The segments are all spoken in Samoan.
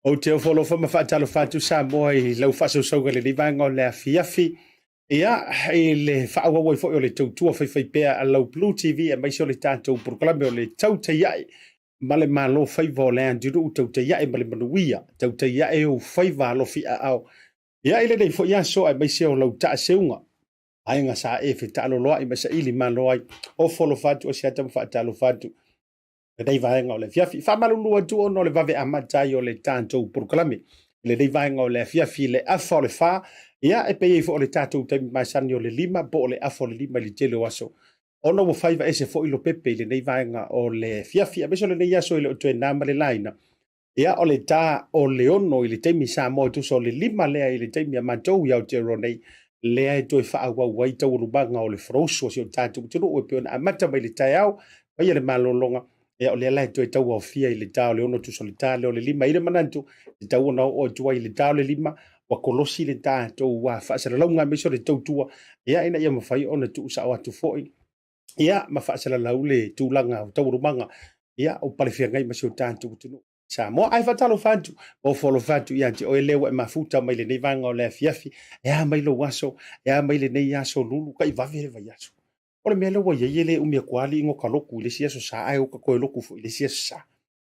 Ou te ofo alofa ma faatalofa atu Samoa i lau faasausauga i lenei vaega o le afiafi. Ia, i le faaauau ai foi o le tautua faifaipea a lau Blue TV aemaise o le tatou polokalame o le Tautai Ae ma le Malo Faiva o le Atunuu, Tautai Ae ma le Manuia, Tautai Ae ou faiva alofi aao. Ia, i lenei foi aso aemaise o lau taaseuga, aiga sa e fetaaloloai ma saili malo ai, ofo alofa atu Asiata ma faatalofa atu lenei vaega o le afiafi. Faamalulu atu ona o le vave amata ai o le tatou polokalame i lenei vaega o le afiafi i le afa o le 4, ia e pei ai foi o le tatou taimi masani o le 5 po o le afa o le 5 i le tele o aso. Ona ua faiva ese foi Lopepe i lenei vaega o le afiafi, aemaise o lenei aso e le o toe na ma le laina. Ia, o le ta o le 6 i le taimi Samoa e tusa o le 5 lea i le taimi a matou i Aotearoa nei, lea e toe faaauau ai taualumaga o le Fonousu a si o tatou atunuu e pei ona amata mai le taeao, faia le malologa, ia o lea la e toe tauaofia i le ta o le 6 tusa o le ta lea o le 5. I le manatu, e tatau ona oo atu ai i le ta o le 5, ua kolosi le tatou faasalalauga aemaise o le tautua, ia ina ia mafai ona tuusao atu foi ia ma faasalalau le tulaga o taualumaga ia o palefeagai ma si o tatou atunuu Samoa. Ae faatalofa atu, ofo alofa atu ia te oe lea ua e mafuta mai lenei vaega o le afiafi, e a mai lou aso, e a mai lenei aso lulu, kai vave le vaiaso. O le mea lea ua i ai e le umi atu lava liiga o ka loku i le isi aso sa, ae o ka toe loku foi i le isi aso sa.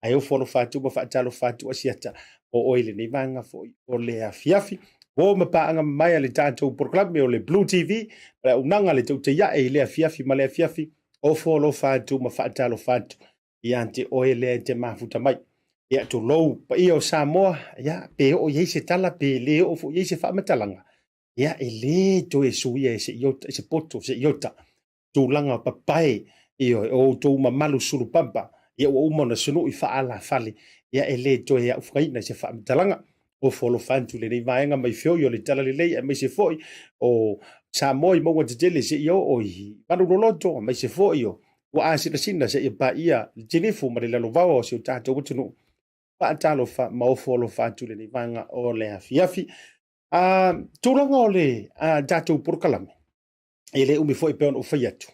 Ae ofo alofa atu ma faatalofa atu Asiata o oe i lenei vaega foi o le afiafi. Ua ma paaga mamae a le tatou polokalame o le Blue TV, o le auaunaga a le Tautai Ae i le afiafi ma le afiafi. Ofo alofa atu ma faatalofa atu ia te oe lea e te mafuta mai. Ia tulou paia o Samoa, ia pe oo i ai se tala pe le oo foi i ai se faamatalaga, ia e le toe suia e se iota, e se poto, se iota. Tulaga papae, ioe, o outou mamalu sulupapa, ia ua uma ona sunui faalafale, ia e le toe aufugaina i se faamatalaga. Ofo alofa atu i lenei vaega mai feoi o le Talalelei aemaise foi o Samoa i mauga tetele seia oo i Maluloloto, aemaise foi o ua asinasina seia paia le tinifu ma le lalovaoa o si o tatou atunuu. Faatalofa ma ofo alofa atu i lenei vaega o le afiafi. Tulaga o le tatou polokalame, e le umi foi pei ona ou fai atu,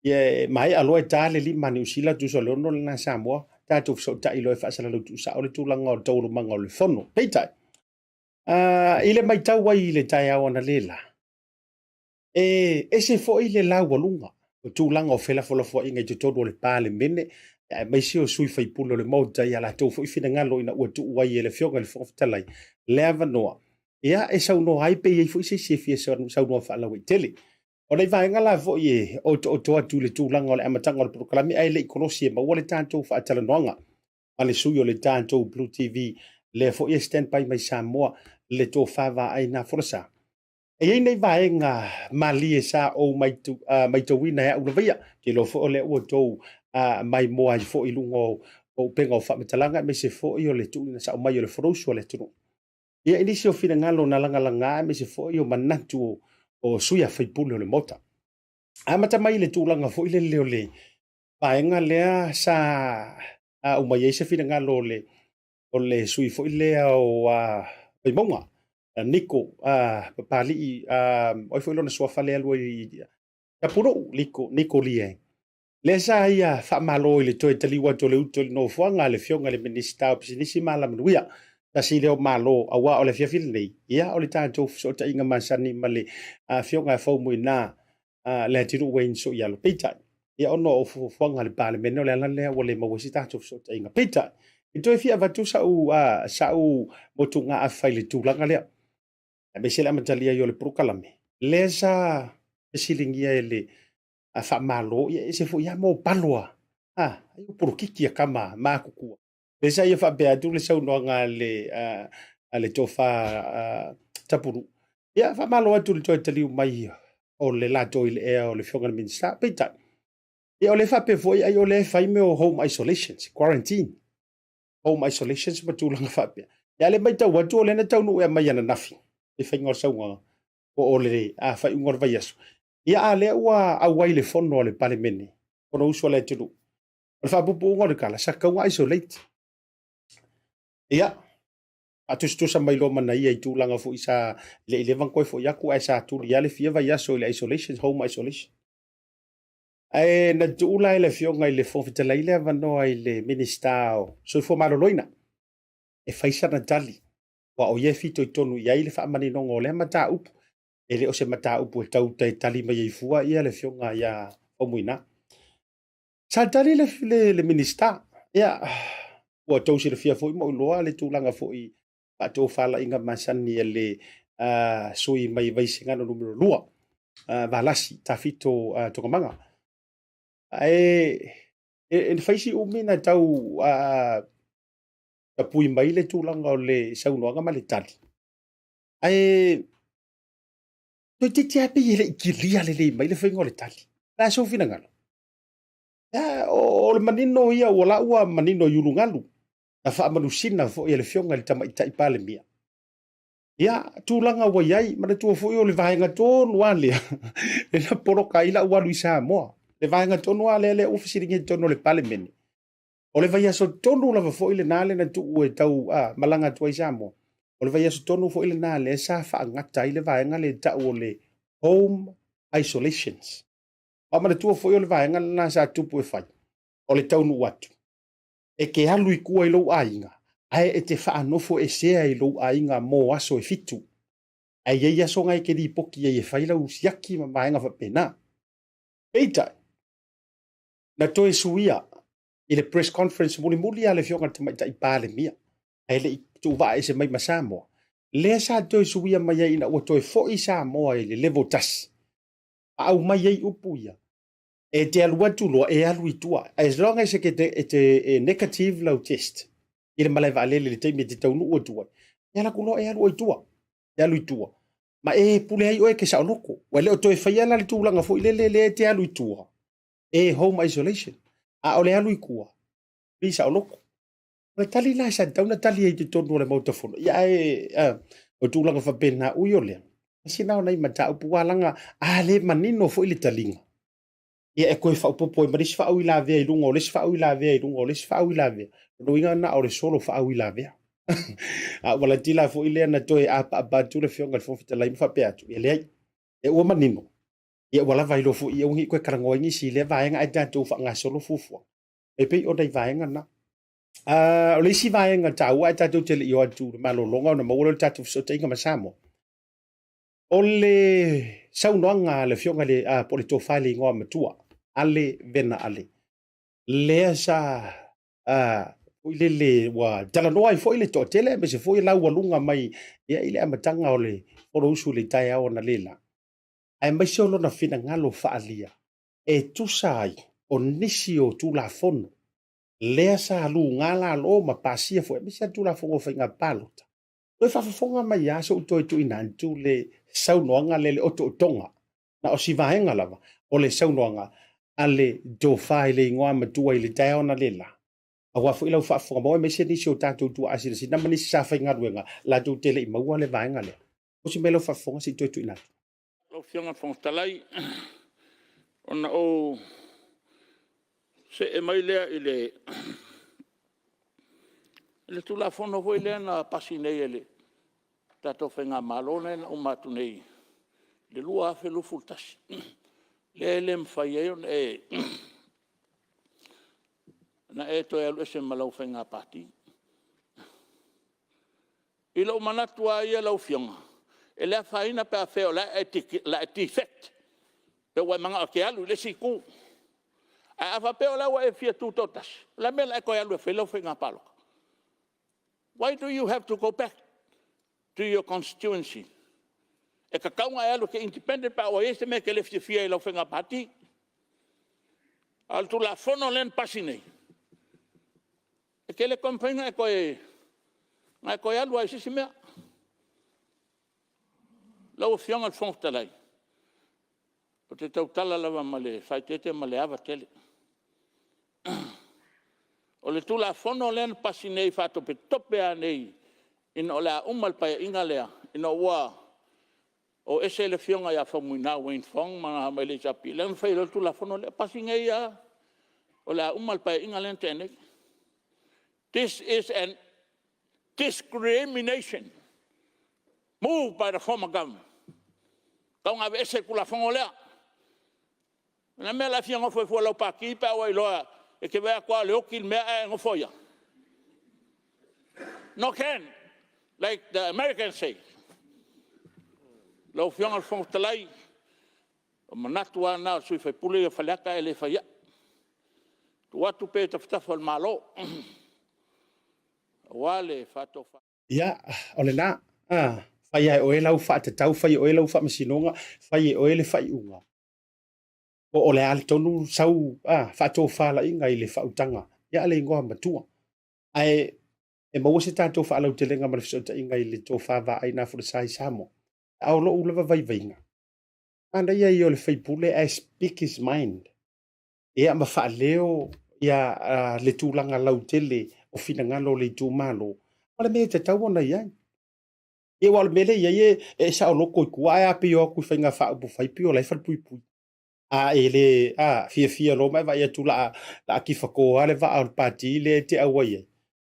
ia e maea loa e ta le 5 a Niu Sila tusa o le 6 lena Samoa, tatou fesootai loa e faasalalau tuusao le tulaga o le taualumaga o le fono. Peitai, i le matau ai i le taeao analeila, e ese foi le laualuga o tulaga o felafolafoaiga i totonu o le Palemene, aemaise o sui faipule o le Maota i a latou foi finagalo ina ua tuu ai e le Afioga i le Fofoga Fetalai le avanoa. Ia, e saunoa ai pe i ai foi se isi e fia saunoa faalauaitele. O nai vaega la foi e otooto atu i le tulaga o le amataga o le polokalame ae le i kolosi e maua le tatou faatalanoaga ma le sui o le tatou Blue TV, lea foi e stand by mai Samoa le tofa vaai na folasa. E i ai nei vaega malie sa ou maitauina e au lava ia, ou te iloa foi o lea ua outou maimoa ai foi i luga o upega o faamatalaga aemaise foi o le tuuina sao mai o le Fonousu a le atunuu. Ia, i nisi o finagalo na lagalaga aemaise foi o manatu o sui usufono o le Maota. Amata mai i le tulaga foi lele o le vaega lea sa aumai ai se finagalo o le sui foi lea o Vaimauga, Niko Papalii, o ai foi lona suafa lea alu ai Tapunuu, Niko Lee. Lea sa ia faamalo i le toe taliu atu o le uto i le nofoaga a le Afioga i le Minisita o Pisinisi ma Alamanuia. Tasi lea o Malo, aua o le afiafi lenei, ia o le tatou fesootaiga masani ma le Afioga ia Faumuina Leatinuu Wayne Sooialo. Peitai, ia ona o fuafuaga a le Palemene o le ala lea ua le maua ai se tatou fesootaiga. Peitai, e toe fia avatu sa'u motugaafa i le tulaga lea, aemaise le amatalia ai o le polokalame, lea sa fesiligia e le a faamalo, ia ese foi lava mo palo a, a, ai o polokiki a kama matutua. Lea sa ia faapea atu le saunoaga a le, a le tofa Tapunuu, ia faamalo atu i le toe taliu mai o le latou i le ea o le Afioga i le Minisita. Peitai, ia o lea faapea foi ai o lea e fai mea o home isolations, quarantine, home isolations ma tulaga faapea. Ia lea matau atu o lea na taunuu ea mai ananafi i faiga o le saunoaga po o le faaiuga o le vaiaso. Ia a lea ua auai le fono a le Palemene, Fonousu a le atunuu. O le faapuupuuga o le tala, sa tatau ona isolate. Ia, faatusatusa mai loa ma naia i tulaga foi sa le i leva ona toe foi atu ae sa tuli lava le fia vaiaso i le isolation, home isolation. Ae na tuu la e le Afioga i le Fofoga Fetalai le avanoa i le Minisita o Soifua Maloloina e fai sana tali, aua o ia e fitoitonu i ai le faamaninoga o lea mataupu. E le o se mataupu e tau tali mai ai fua ia le Afioga ia Faumuina. Sa tali le Minisita, ia, ua outou silafia foi ma ou iloa le tulaga foi faatofalaiga masani a le sui mai Vaisigano numera 2, Valasi Tafito Togamana. Ae e fai si umi na tau tapui mai le tulaga o le saunoaga ma le tali. Ae toeitiiti lava pei e le i kilia lelei mai le faiga o le tali. O le a sou finagalo? Ia, o le manino ia, ua la ua manino i ulugalu, na faamanusina foi e le Afioga i le Tamaitai Palemia. Ia, tulaga ua i ai, manatua foi o le vaega tonu lava lea, lea na poloka ai lau alu i Samoa. Le vaega tonu lava lea, lea ua fesiligia i totonu o le Palemene. O le vaiaso tonu lava foi lena lea na tuu e tau malaga atu ai Samoa. O le vaiaso tonu foi lena lea sa faagata ai le vaega lea e tau o le home isolations. A manatua foi o le vaega lena sa tupu e fai, o le taunuu atu, e te alu i tua i lou aiga, ae e te faanofo esea i lou aiga mo aso e 7. Ae i ai aso na e te lipoti ai e fai lau siaki ma vaega faapena. Peitai, na toe suia i le press conference mulimuli a le Afioga i le Tamaitai Palemia, ae le i tuuvaa ese mai ma Samoa, lea sa toe suia mai ai ina ua toe foi Samoa i le level 1. Ma aumai ai upu ia, e te alu atu loa, e alu i tua. As long as e te e negative lau test i le malae vaalele i le taimi e te taunuu atu ai, e alu atu loa e alu i tua. E alu i tua. Ma e pule ai oe ke saoloko. Ua le o toe faia la le tulaga foi lele lea e te alu i tua, e home isolation. A o le alu i tua, pei saoloko. O le tali la sa tatau ona tali ai i totonu o le Maota Fono. Ia ae o tulaga faapena ui o lea, tasi lena o nai mataupu ua laga, a le manino foi le taliga, ia e toe faaopoopo ai ma le isi faauilavea i luga o le isi faauilavea i luga o le isi faauilavea. O lona uiga na o le solo faauilavea. A ua latila foi lea na toe apaapa atu le Afioga i le Fofoga Fetalai ma faapea atu, ia leai, e ua manino, ia ua lava ai loa foi, ia aua ne i toe talanoa ai nisi i lea vaega ae tatou faagasolo fuafuaga. E pei o nai vaega na. O le isi vaega taua ae tatou te le i o atu i le malologa ona maua lea o le tatou fesootaiga ma Samoa. O le saunoaga a le Afioga i le, po o le Tofa i le Igoa Matua, Ale Vena Ale, lea sa Foi lele ua talanoa ai foi le toatele aemaise foi laualuga mai ia i le amataga o le Fonousu i le taeao analeila, aemaise o lona finagalo faaalia e tusa ai o nisi o Tulafono lea sa luga lalo ma pasia foi, aemaise le Tulafono o Faiga Palota. Toe faafofoga mai lava se i ou toe tuuina atu le saunoaga lea, le otootoga, na o si vaega lava o le saunoaga a le Tofa i le Igoa Matua i le taeao analeila, aua foi lau faafofoga maua, aemaise nisi o tatou tuaa sinasina ma nisi sa faigaluega latou te le i maua le vaega lea. Osi mai lau faafofoga se i toe tuuina atu. Lau Afioga i le Fofoga Fetalai, ona ou see mai lea i le Tulafono foi lea na pasi nei e le tatou Faigamalo lea na uma atu nei i le 2021, lea e le mafai ai ona e toe alu ese ma lau faiga pati. I lou manatu lava ia lau Afioga, e le afaina pe a faapea o le a e defect pe ua e manao e te alu i le isi itu. Ae a faapea o la e ua e fia tutoatasi, o le a le mea o le a e toe alu ai e fai lau faiga palota? Why do you have to go back to your constituency? E tatau ona e alu e te independent pe a ua i ai se mea e te le fiafia ai i lau faiga pati. A o le Tulafono lea na pasi nei, e te le toe mafai ona e toe alu lava i se isi mea. Lau Afioga i le Fofoga Fetalai, ou te tautala lava ma le faaeteete ma le ava tele. O le Tulafono lea na pasi nei faatopetope lava nei ina o le a uma le Paeaiga lea, ina ua o ese le Afioga ia Faumuina Wayne Fong mai le HRPP, lea na fai ai loa le Tulafono lea. Pasi nei lava o le a uma le Paeaiga lea na tea nei. This is an discrimination move by the former government. E tatau ona aveese le Tulafono lea. O le a le mea o le a e fia nofo ai fua i lau pati pe a ua e iloa e te vaai atu lava o le oti le mea ae e nofo ai lava? No can, like the American say. Lau Afioga i le Fofoga Fetalai, o manatu lava na o le sui usufono ia o Faleata ae le fai ai. Tuu atu pea i tafatafa o le Malo aua le faatofa. Ia, o lena. Fai lava e oe lau faatatau, fai e oe lau faamasinoga, fai e oe le faaiuga. Po o le a tonu sau faatofalaiga i le faautaga ia a le Igoa Matua. Ae e maua se tatou faalautelega ma le fesootaiga i le tofa vaai Nafolesa i Samoa. A o lou lava vaivaiga, manaia ia o le faipule ae speak his mind. Ia ma faaleo ia le tulaga lautele o finagalo o le itumalo ma le mea e tatau ona i ai. Ia aua o le mea lea e i ai e saoloto i tua ae a pio atu i faiga faaupufai pei o la e falepuipui. A e le a fiafia loa ma e vaai atu la a tifato lava le vaa o le pati lea e te auai ai.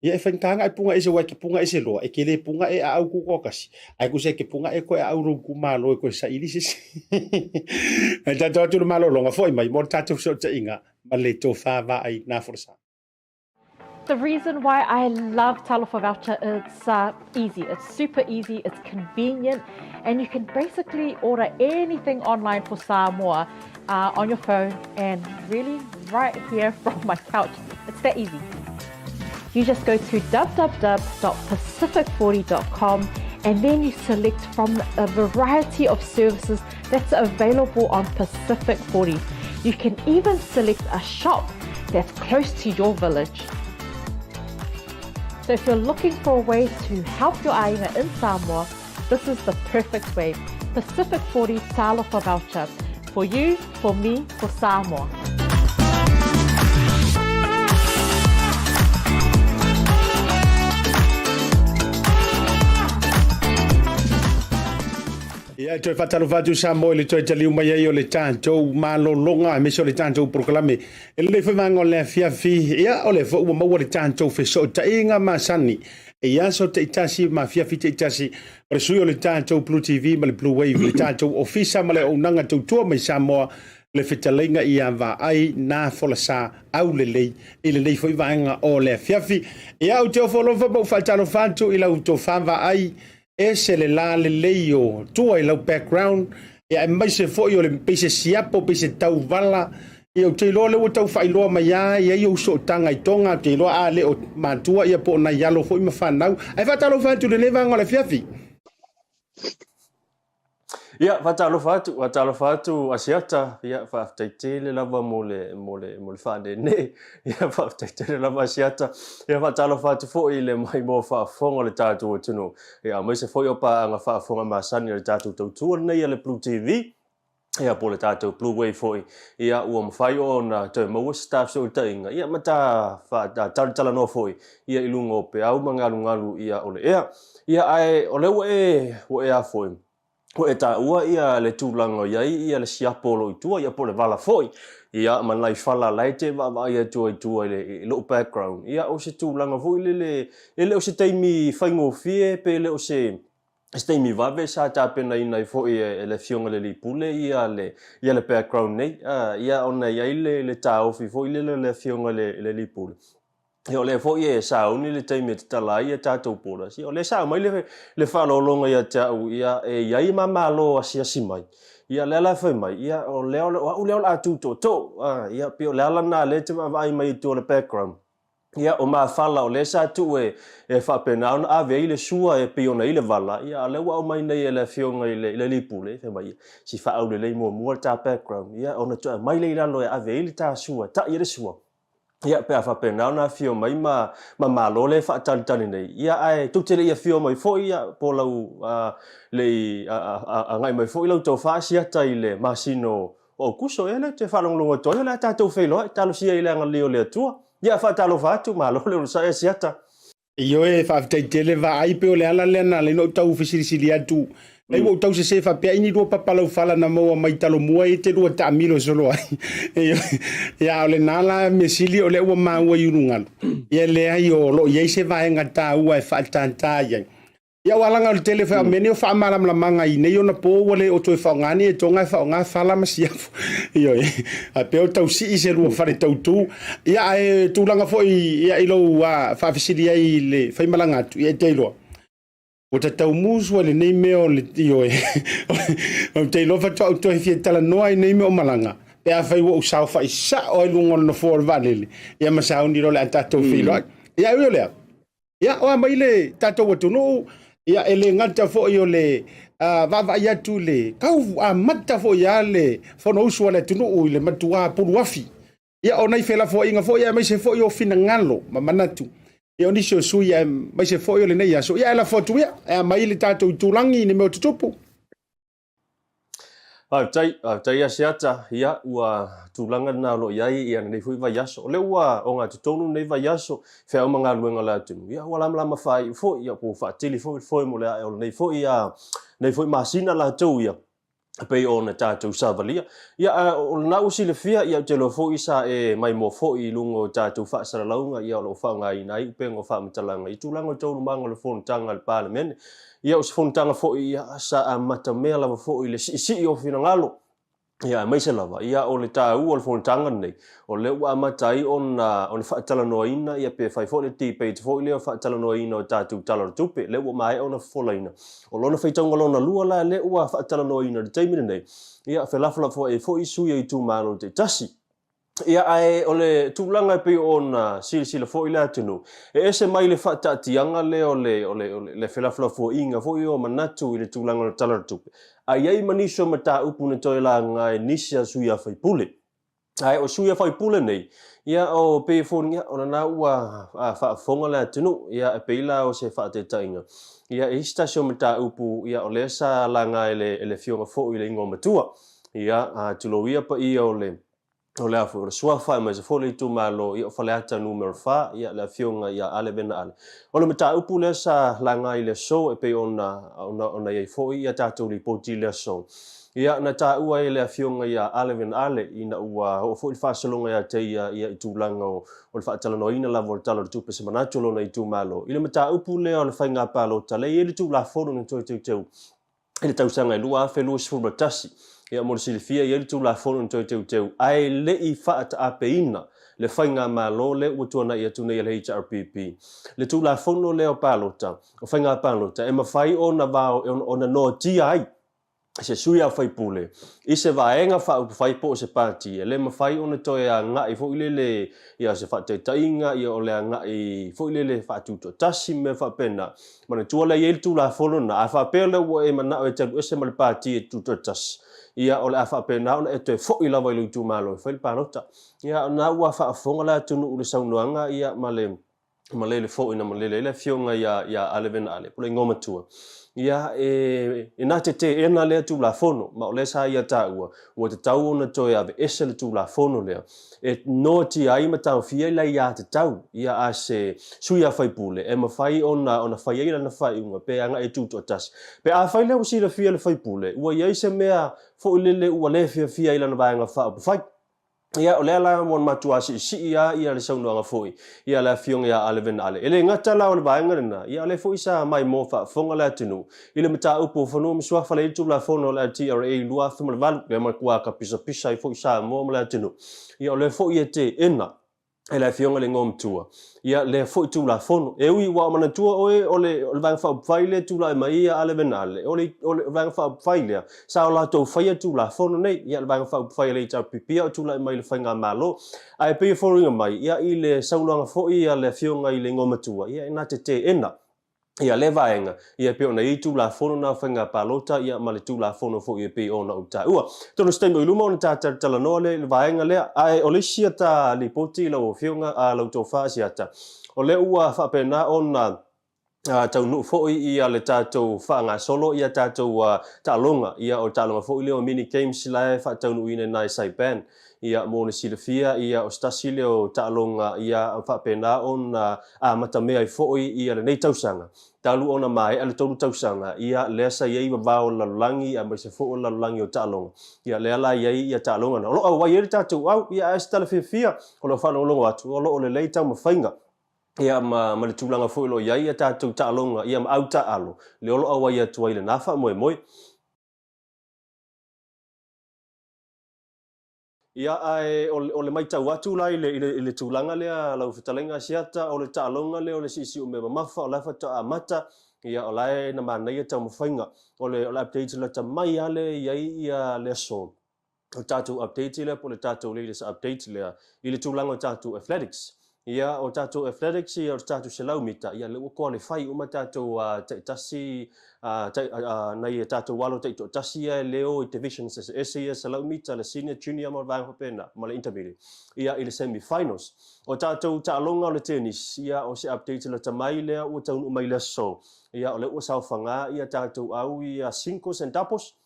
Ia e faigata ona e puga ese aua e te puga ese loa, e te le puga e aau tutoatasi, ae tusa e te puga e toe aau lou itumalo e toe saili se isi. Ae tatou atu le malologa, foi mai mo le tatou fesootaiga ma le tofa vaai Nafolasa. The reason why I love Talofa Voucher, it's easy. It's super easy, it's convenient, and you can basically order anything online for Samoa on your phone and really right here from my couch. It's that easy. You just go to www.pacific40.com and then you select from a variety of services that's available on Pacific 40. You can even select a shop that's close to your village. So if you're looking for a way to help your aina in Samoa, this is the perfect way. Pacific 40 Talofa Voucher. For you, for me, for Samoa. Ia, e toe faatalofa atu Samoa i le toe taliu mai ai o le tatou malologa aemaise o le tatou polokalame e lelei foi vaega o le afiafi. Ia, o lea foi ua maua le tatou fesootaiga masani i aso taitasi ma afiafi taitasi o le sui o le tatou Blue TV ma le Blue Wave, le tatou ofisa ma le auaunaga tautua mai Samoa, le fetalaiga ia Vaai Na Folasa Aulelei i lenei foi vaega o le afiafi. Ia, ou te ofo alofa ma ou faatalofa atu i lau tofa Vaai, ese le la lelei o tua i lau background, ia aemaise foi o le pei se siapo, pei se tauvala. Ia, ou te iloa o lea ua tau faailoa mai lava e i ai ou sootaga i Toga, ou te iloa a le o matua ia po o nai alo foi ma fanau. Ae faatalofa atu i lenei vaega o le afiafi. Ia, faatalofa atu, faatalofa atu Asiata, ia, faafetai tele lava mo le, mo le, mo le faaneenee. Ia, faafetai tele lava Asiata. Ia, faatalofa atu foi i le maimoa faafofoga o le tatou atunuu. Ia, aemaise foi o paaga faafofoga masani a le tatou tautua lenei a le Blue TV. ia po o le tatou Blue Wave foi, ia ua mafai ona toe maua se ta fesootaiga, ia ma ta talatalanoa foi ia i luga o peau ma galugalu ia o le ea. Ia ae o lea ua e ua e a foi, ua e taua ia le tulaga o i ai ia le siapo o lo o i tua, ia po o le vala foi, ia ma nai fala la e te vaavaai atu ai i tua i le i lou background, ia o se tulaga foi lele, e le o se taimi faigofie pe le o se se taimi vave sa tapenaina ai foi e le Afioga i le Alii Pule ia le ia le background nei, ia ona e i ai le le taofi foi lele o le Afioga i le Alii Pule, ia o lea foi e sauni le taimi e tatala ai a tatou borders, ia o lea sa aumai le le faaaloaloga ia te au, ia e i ai ma Malo asiasi mai, ia lea la e fai mai, ia o lea o au lea o le a tu tootoo, ia pei o le ala lena lea e te vaavaai mai i tua o le background. Ia, o mafala o lea sa tuu e, e faapena ona ave ai le sua e pei ona i le vala, ia, a o lea ua aumai nei e le Afioga i le, i le Alii Pule, fai mai, ia, se i faaulelei muamua le ta background, ia, ona toe aumai lea i lalo e ave ai le ta sua, e ta'i ai le sua. Ia, pe a faapena ona afio mai ma, ma Malo lea e faatalitali nei, ia, ae tou te le i afio mai foi, ia, po o lau, a, le i a, a, agai mai foi lau tofa Asiata i le masina o, o Aokuso, ia lea ou te faalogologo atu ai, o le a tatou feiloai, talosia i le agalelei o le Atua. Ia, faatalofa atu, malo le onosai Asiata. Ioe, faafetai tele vaai pei o le ala lea na ala ai ona ou tau fesilisili atu. Leai ua ou tau sese faapea ai ni lua papa laufala na maua mai Talomua e te lua taamilo solo ai. Ioe, ia a o lena la mea sili o lea ua maua i Ulugalu. Ia leai o lo o i ai se vaega taua e faatatā i ai. Ia ua laga o le tele foi o mea nei o faamalamalamaga i nei ona po ua le o toe faaaoga ni e Tonga e faaaoga fala ma siafu. Ioe. A pei o tau sii se lua fale tautu. Ia ae tulaga foi ia i lou faafesili ai i le faimalaga atu, ia e te iloa. Ua ta tau musu ai lenei mea o le, ioe. Ou te iloa faatoa ou toe fia talanoa i nei mea o malaga, pe afai ua ou saofai sao ai luga o le nofoa o le vaalele, ia ma sauni loa o le a tatou feiloai. Ia ae ui o lea, Ia, o a mai le tatou atunuu, ia e le gata foi o le vaavaai atu i le tau amata foi a le Fonousu a le atunuu i le matuā puluafi. Ia, o nai felafoaiga foi aemaise foi o finagalo ma manatu ia o nisi o sui aemaise foi o lenei aso. Ia, ae lafo atu ia, e a mai le tatou itulagi i ni mea o tutupu. Faafetai, faafetai Asiata, ia ua tulaga lena o lo o i ai ia lenei foi vaiaso. O lea ua ogatotonu lenei vaiaso, feau ma galuega a le atunuu, ia ua lamalama faaiu foi, ia po ua faatili foi le foe mo le ae o lenei foi, ia, lenei foi masina latou ia, e pei ona tatou savalia. Ia, a o lena ua silafia, ia ou te iloa foi sa e maimoa foi i luga o tatou faasalalauga, ia o lo o faaaogaina ai upega o faamatalaga i tulaga o taualumaga o le fonotaga a le Palemene. Ia o se fonotaga foi ia sa amatamea lava foi i le siisii o finagalo, ia aemaise lava ia o le taua o le fonotaga lenei, o lea ua amata ai ona ona faatalanoaina ia pe fai foi le debate foi lea o faatalanoaina o tatou Tala o le Tupe, lea ua maea ona fofolaina. O lona faitauga lona lua la lea ua faatalanoaina i le taimi lenei, ia felafolafoai ai foi sui o itumalo taitasi. Ia, ae o le tulaga e pei ona silasila foi le atunuu, e ese mai le faataatiaga lea o le, o le, o le felafolafoaiga foi o manatu i le tulaga o le Tala o le Tupe, ae i ai ma nisi o mataupu na toe laga e nisi a sui usufono. Ae o sui usufono nei, ia, o pei e foliga, o lena ua faafofoga le atunuu, ia, e pei la o se faataitaiga, ia, e i ai se tasi o mataupu, ia, o lea sa laga e le, e le Afioga foi i le Igoamatua, ia, tulou ia paia o le, o le a foi, o le suafa aemaise foi le itumalo ia o Faleata Nu.4, ia le Afioga ia Ale Vena Ale. O le mataupu lea sa laga i le aso e pei ona, ona, ona i ai foi ia tatou lipoti i le aso. Ia, na taua ai e le Afioga ia Ale Vena Ale ina ua oo foi le faasologa ia te ia ia i tulaga o, o le faatalanoaina lava o le Tala o le Tupe se manatu o lona itumalo i le mataupu lea o le faiga palota lea e i ai le Tulafono na toe teuteu i le tausaga e 2021. Ia, mo le silafia, e i ai le Tulafono na toe teuteu, ae le i faataapeina le faigamalo lea ua tuanai atu nei a le HRPP. Le Tulafono lea o palota, o faiga palota, e mafai ona vao, ona noatia ai se sui a faipule i se vaega faaupufai po o se pati, e le mafai ona toe agai foi lele ia se faataitaiga ia o le agai foi lele faatutoatasi ma mea faapena. Manatua lea e i ai le Tulafono lena, a faapea lea ua e manao e te alu ese ma le pati e tutoatasi, ia o le a faapena ona e toe foi lava i lou itumalo e fai le palota. Ia o lena ua faafofoga le atunuu i le saunoaga ia ma le malele foi na malele ai le afioga ia, ia Ale Vena Ale, po o le igoa matua. Ia, e, e na te teena lea Tulafono, ma o lea sa ia taua, ua tatau ona toe aveese le Tulafono lea, e noatia ai ma taofia ai le aiatatau ia a se sui a faipule e mafai ona, ona fai ai lana faaiuga pe agai e tutoatasi. Pe afai lea ua silafia e le faipule, ua i ai se mea foi lele ua le fiafia i lana vaega faaupufai, Ia, o lea la ua matua siisii lava ia le saunoaga foi ia le Afioga ia Ale Vena Ale. E le gata la o le vaega lena, ia o lea foi sa maimoa faafofoga le atunuu i le mataupu o Fanua ma Suafa lea i le Tulafono o le LTRA 2008, lea matua kapisapisa ai foi Samoa ma le atunuu. Ia o lea foi e teena e le Afioga i le Igoamatua ia lea foi Tulafono. E ui ua manatua oe o le, o le Vaega Faaupufai lea e tulai mai ia Ale Venale, o le, o le Vaega Faaupufai lea sa o latou faia Tulafono nei, ia le Vaega Faaupufai a le HRPP a o tulai mai i le Faigamalo. Ae pei e foliga mai, ia i le saunoaga foi a le Afioga i le Igoamatua, ia e na te teena ia lea vaega, ia e pei ona i ai Tulafono na o Faiga Palota ia ma le Tulafono foi e pei ona ou taua. Atonu o se taimi o i luma ona ta talatalanoa lea i le vaega lea, ae o le isi a ta lipoti i lau Afioga, a lau Tofa Asiata, o lea ua faapena ona taunuu foi ia le tatou faagasolo ia tatou taaloga, ia o le taaloga foi lea o Mini Games la e faataunuuina i ina i Saipan. Ia, mo le silafia, ia, o se tasi lea o taaloga ia faapena ona amatamea ai foi ia lenei tausaga, talu ona maea le tolu tausaga, ia, lea sa i ai vavao o le lalolagi aemaise foi o le lalolagi o taaloga. Ia, lea la e i ai ia taaloga na. O lo o auai ai le tatou au, ia, ae o se tala fiafia, o lo o faalogologo atu, o lo o lelei taumafaiga. Ia, ma, ma le tulaga foi o lo o i ai ia tatou taaloga, ia, ma au taaalo, lea o lo o auai atu ai i lena faamoemoe. Ia, ae o le matau atu la i le, i le, i le tulaga lea lau fetalaiga Asiata, o le taaloga lea o le siisii umea mamafa, o la e faatoa amata, ia, o la e na manaia taumafaiga. O le, o le update lata mai lava lea e i ai ia le aso, o le tatou update lea po o le tatou latest update lea i le tulaga o tatou athletics. Ia, o tatou athletics, ia, o le tatou 100 mita, ia, lea ua qualify uma tatou taitasi, tai, nai a tatou alo taitoatasi ia e le o i divisions eseese ia, 100 mita, le senior, junior ma vaega faapena, ma le intermediate, ia, i le semi-finals. O tatou taaloga o le tennis, ia, o se update lata mai lea ua taunuu mai i le aso, ia, o lea ua saofaga ia tatou au ia singles and doubles,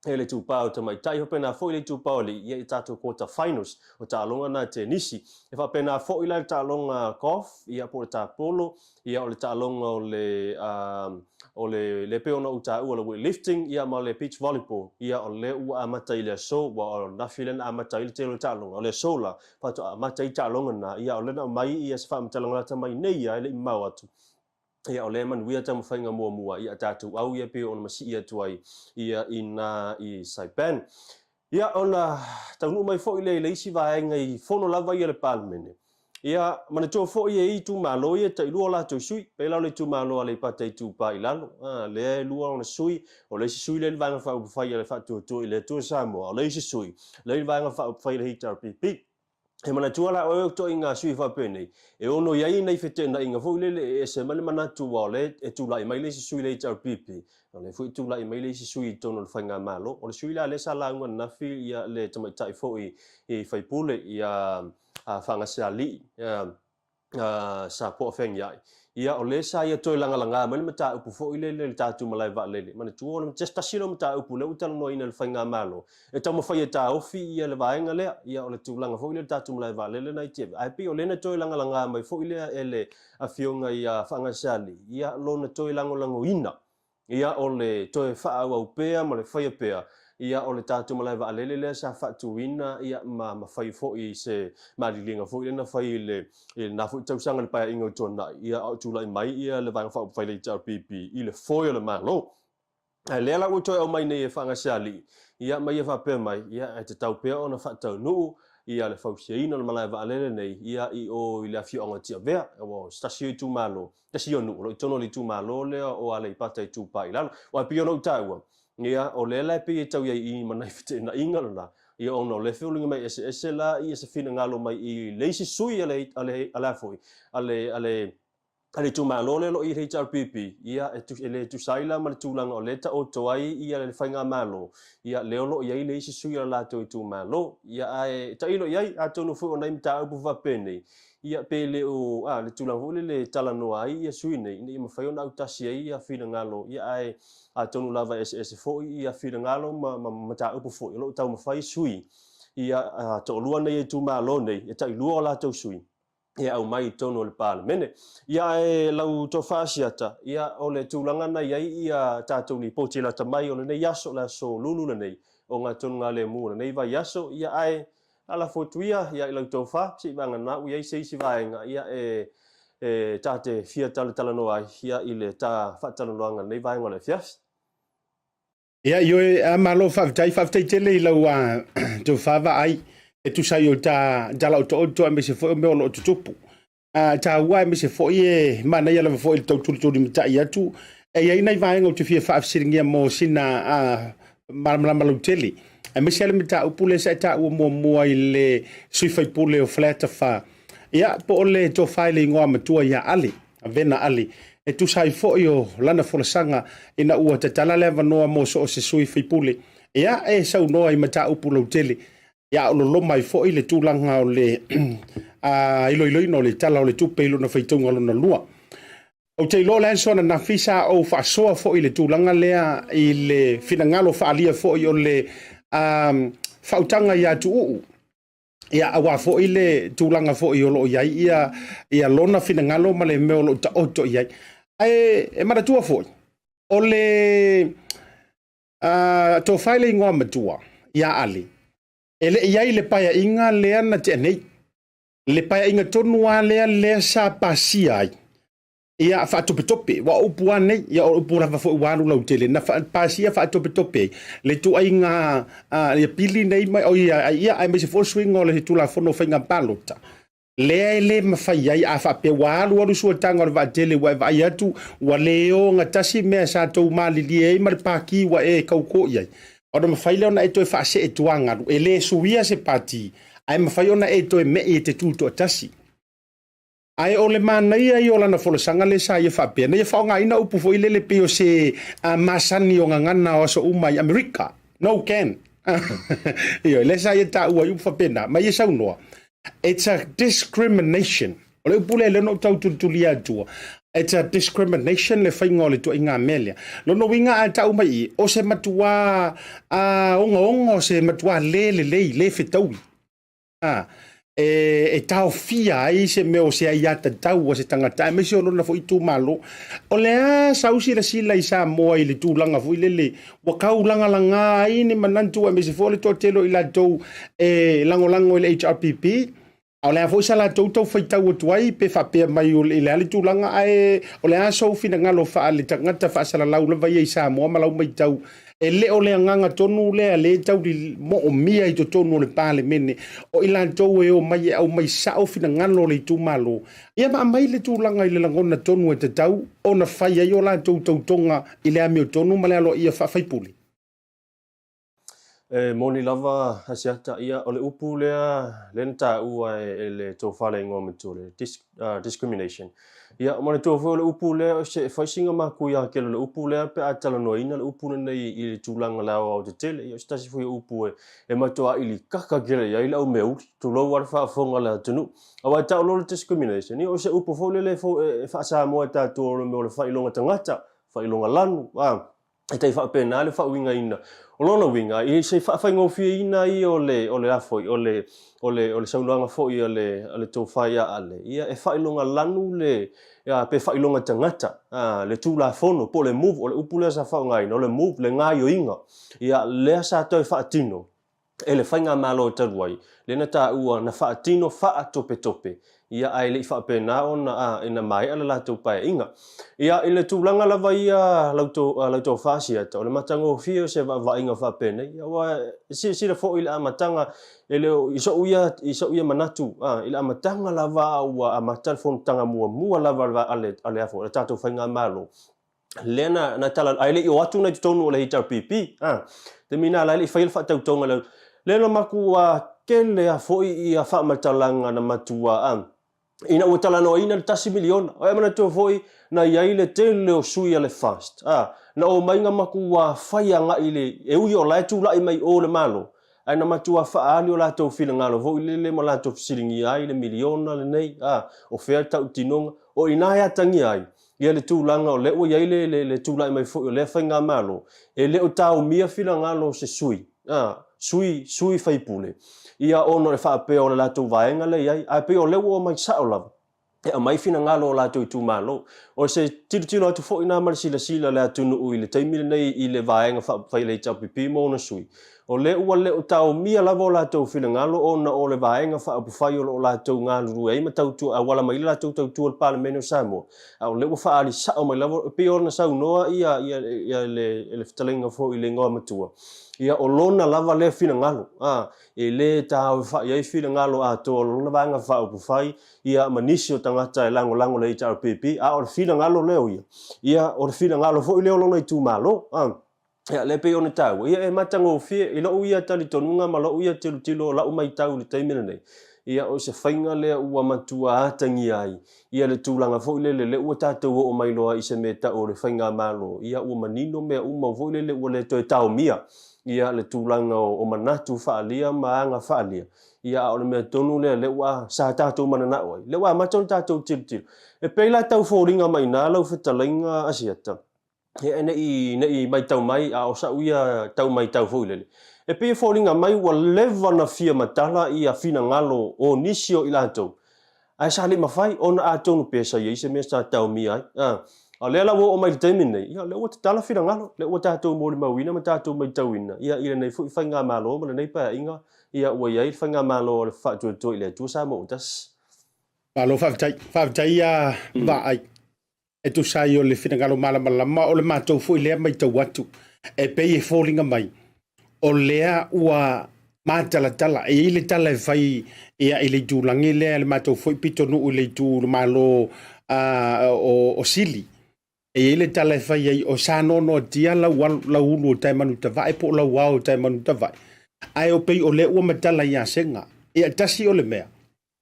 e le itupa o tamaitai, faapena foi le itupa o alii, ia i tatou quarter finals o taaloga na tenisi. E faapena foi la le taaloga golf, ia po o le tapolo, ia o le taaloga o le, uh, o le, le pei ona ou taua le weightlifting, ia ma le beach volleyball, ia o lea ua amata i le aso, ua o nafi lea na amata ai le tele o taaloga, o le aso la, faatoa amata ai taaloga na, ia o lea na aumai ia se faamatalaga lata mai nei ia, e le i mamao atu. Ia, o lea e manuia taumafaiga muamua ia tatou au ia pei ona masii atu ai ia i na i Saipan. Ia, ona taunuu mai foi lea i le isi vaega i fono lava ia le Palemene. Ia, manatua foi e i ai itumalo ia e tailua o latou sui, pei la o le itumalo a Aleipata Itupa i Lalo, a, lea e lua ona sui, o le isi sui lea i le Vaega Faaupufai a le Faatuatua i le Atua Samoa, o le isi sui lea i le Vaega Faaupufai a le HRPP. He manatua la oe o toʻiga sui faapenei, e ono i ai nai feteenaiga foi lele e ese mai le manatu aua o lea e tulai mai le isi sui i le HRPP, o lea foi e tulai mai le isi sui i totonu o le Faigamalo. O le sui la lea sa lauga ananafi ia le tamaitai foi i faipule ia Fagasealii, ia sa poa feagiai. Ia, o lea sa ia toe lagalaga mai le mataupu foi lele i le tatou malae vaalele. Manatua, o le tasi lea o mataupu lea ua talanoaina e le Faigamalo, e taumafai e taofi ia le vaega lea. Ia, o le tulaga foi lea i le tatou malae vaalele na i Tiave. Ae pei o lea na toe lagalaga mai foi lea e le Afioga ia Faagasali, ia, lona toe lagolagoina Ia, o le toe faaauau pea ma le faia pea, ia, o le tatou malae vaalele lea sa faatuina, ia, ma, ma fai foi i se maliliga foi lea na fai i le, i lena foi tausaga i le Paeaiga o Tuanai, ia, a o tulai mai, ia, le Vaega Faaupufai a le HRPP i le foe o le Malo. Ae lea la ua toe aumai nei e Faagasealii, ia, ma ia faapea mai, ia, e tatau pea ona faataunuu, ia, le fausiaina o le malae vaalele nei, ia, i o i le afioaga o Tiavea, aua o se tasi o itumalo, tasi o nuu o lo o i totonu o le itumalo lea o Aleipata Itupa i Lalo. Aua e pei ona ou taua, Ia, o lea la e pei e tau i ai i ma nai feteenaiga lena, ia ona o lea e feuliga mai eseese la ia se finagalo mai i le isi sui a le, a le, a le a foi, a le, a le, a le itumalo lea o lo o i le HRPP, ia e, e le tusa ai la ma le tulaga o lea e taoto ai ia le faigamalo, ia lea o lo o i ai le isi sui o le latou itumalo. Ia ae tailo i ai, atonu foi o nai mataupu faapenei, Ia, pe le o, a, le tulaga foi lele e talanoa ai ia sui nei, ina ia mafai ona autasi ai ia finagalo, ia ae atonu lava e eseese foi ia finagalo ma, ma mataupu foi o lo o taumafai sui, ia, a, toalua nei e itumalo nei, e tailua o latou sui, e aumai i totonu o le Palemene. Ia ae lau tofa Asiata, ia o le tulaga na i ai ia tatou lipoti lata mai o lenei aso, le aso Lulu lenei, o ngā tonugalemu o lenei vaiaso, ia ae A lafo atu ia ia i lau tofa, se i vagana ua i ai se isi vaega ia e e ta te fia talatalanoa ai ia i le ta faatalanoaga i lenei vaega o le afiafi. Ia, ioe, a malo faafetai, faafetai tele i lau tofa vaai e tusa ai o ta tala otooto aemaise foi o mea o lo o tutupu. A taua aemaise foi e manaia lava foi le tau tulitulimatai atu. E i ai nai vaega ou te fia faafesiligia mo sina malamalama lautele, aemaise lava le mataupu lea sa e taua muamua i le sui faipule o Faleata 4. Ia, po o le tofa i le igoa matua ia Ale, Vena Ale, e tusa ai foi o lana folasaga ina ua tatala le avanoa mo so o se sui faipule, ia, e saunoa i mataupu lautele. Ia, o loloma ai foi le tulaga o le iloiloina o le Tala o le Tupe i lona faitauga lona lua. Ou te iloa o le aso ananafi sa ou faasoa foi i le tulaga lea i le finagalo faaalia foi o le faautaga ia Tuuu, ia, aua foi le tulaga foi o lo o i ai ia, ia lona finagalo ma le mea o lo o taoto i ai. Ae e manatua foi, o le tofa i le igoa matua ia Ale, e le i i ai le paeaiga lea na tea nei. Le paeaiga tonu lava lea lea sa pasia ai ia faatopetope, ua o upu lava nei, ia o upu lava foi ua alu lautele, na pasia faatopetope ai le tuaiga ia pili nei, ma, o ia, ia, aemaise foi o le suiga o le Tulafono o Faiga Palota, lea e le mafai ai a faapea ua alualu suataga o le vaatele ua e vaai atu ua le ogatasi mea sa tou malilie ai ma le pati ua e tauto i ai, ona mafai lea ona e toe faasee tuagalu. E le suia se pati, ae mafai ona e toe me'i e te tu toatasi. Ae o le manaia ia o lana folasaga lea sa ia faapea, na ia faaaogaina upu foi lele pei o se masani o gagana o aso uma i Amerika, no can. Ioe, lea sa ia taua ai upu faapena, ma ia saunoa, It's a discrimination. O le upu lea lea na ou tau tulitulia atua. It's a discrimination le faiga o le tuaiga mea lea. Lona uiga a tau mai i, o se matuā ogaoga, o se matuā le lelei, le fetaui. A, e, e taofia ai se mea o se aiatatau a se tagata, aemaise o lona foi itumalo. O le a sau silasila i Samoa i le tulaga foi lele ua tau lagalaga ai ni manatu aemaise foi o le toatele o i latou e lagolago i le HRPP, a o le a foi sa latou tau faitau atu ai pe faapea mai i le a le tulaga, ae o le a sou finagalo faale-tagata faasalalau lava ia i Samoa ma lau matau, e le o le agaga tonu lea le tau moomia i totonu o le Palemene o i latou e omai e aumai sao finagalo o le itumalo, ia ma aumai le tulaga i le lagona tonu e tatau ona fai ai o latou tautoga i le amiotonu ma le aloaia faa-faipule. E moni lava Asiata, ia o le upu lea lea na taua e le tofa le igoa matua le discrimination. Ia manatua foi o le upu lea o se fai sina makuia tele o le upu lea pe a talanoaina le upu lenei i le tulaga le aoaotetele. Ia o se tasi foi o upu e matuai ilikaka tele i ai le au meauli, tulou lava le faafofoga a le atunuu. Aua e tau loa le discrimination, ia o se upu foi lele e faa-Samoa e tatou o le mea o le faailoga tagata, faailoga lanu, a, e tai faapena le faauigaina. O lona uiga, i se faafaigofieina ia o le, o le a foi, o le, o le, o le saunoaga foi a le, a le tofa ia Ale, ia e faailoga lanu le, ia, pe faailoga tagata, a, le Tulafono, po o le move, o le upu lea sa faaaogaina, o le move, le gaioiga, ia, lea sa toe faatino e le faigamalo talu ai, lea na taua na faatino faatopetope, ia ae le i faapena ona a, ina maea le latou paeaiga. Ia, i le tulaga lava ia lau to, lau tofa Asiata, o le matagofie o se vaavaaiga faapenei, ia aua e silasila foi i le amataga, e le o, i so'u ia, i so'u ia manatu, a, i le amataga lava a ua amata le fonotaga muamua lava a le, a le, a le, a le tatou faigamalo, Lea na, na tala, ae le i o atu na i totonu o le HRPP, a, taimi na la e le i faia le faatautoga lea, lea na matua tele a foi ia faamatalaga na matua, a, ina ua talanoaina le $1 miliona. Ua e manatua foi na i ai le tele o sui a le FAST, a, na omai na matua fai agai i le, e ui o la e tulai mai i o le Malo, ae na matua faaali o latou finagalo foi lele ma latou fesiligia ai le miliona lenei, a, o fea le tautinoga, o i ina e atagia ai ia le tulaga o lea ua i ai le, le, le tulai mai foi o lea faigamalo, e le o taomia finagalo o se sui, a, sui, sui faipule, ia ona o le faapea o le latou vaega lea e i ai, ae pei o lea ua omai sao lava e aumai finagalo o latou itumalo. O se tilotilo atu foi lena ma le silasila a le atunuu i le taimi lenei i le Vaega Faaupufai a le HRPP ma ona sui, o lea ua le o taomia lava o latou finagalo ona o le Vaega Faaupufai o lo o latou galulue ai ma tautua, auala mai ai le latou tautua i le Palemene o Samoa, a o lea ua faaali sao mai lava, e pei ona saunoa ia, ia, ia le, le fetalaiga foi i le Igoamatua, ia o lona lava lea finagalo, a, e le taofa'i ai finagalo atoa o lona Vaega Faaupufai, ia ma nisi o tagata e lagolago le HRPP, a o le finagalo lea o ia, ia o le finagalo foi lea o lona itumalo. A, ia, lea pei ona taua, ia e matagofie i lou ia talitonuga ma lou ia tilotilo o lau maitau i le taimi lenei, ia o se faiga lea ua matua atagia ai ia le tulaga foi lele lea ua tatou oo mai loa i se mea e tau o le faigamalo, ia ua manino mea uma foi lele ua le toe taomia ia le tulaga o manatu faaalia ma aga faaalia. Ia, a o le mea tonu lea, lea ua, sa tatou mananao ai, lea ua amata ona tatou tilotilo. E pei la tau foliga mai i ina lau fetalaiga Asiata, ia, ne i, ne i maitau mai, a o sa'u ia tau maitau foi lele, e pei e foliga mai ua leva ona fia matala ia finagalo o nisi o i latou, Ae sa le i mafai ona atonu pea sa i ai se mea sa taomia ai. A, a o lea la ua oo mai i le taimi lenei, ia, o lea ua tatala finagalo, lea ua tatou molimauina ma tatou maitauina, ia, i lenei foi faigamalo ma lenei paeaiga, ia, ua i ai le faigamalo a le Faatuatua i le Atua Samoa ua tasi. Malo faafetai. Faafetai ia Vaai. E tusa ai o le finagalo malamalama o le matou foi lea maitau atu, e pei e foliga mai o lea ua matalatala. E i ai le tala e fai ia i le itulagi lea le matou foi pitonuu i le itu malo o Sili. E i ai le tala e fai ai o sa noanoatia lau, lau ulu o Taemanutavae po o lau ao o Taemanutavae. Ae o pei o lea ua matala ia Sega. Ia tasi o le mea,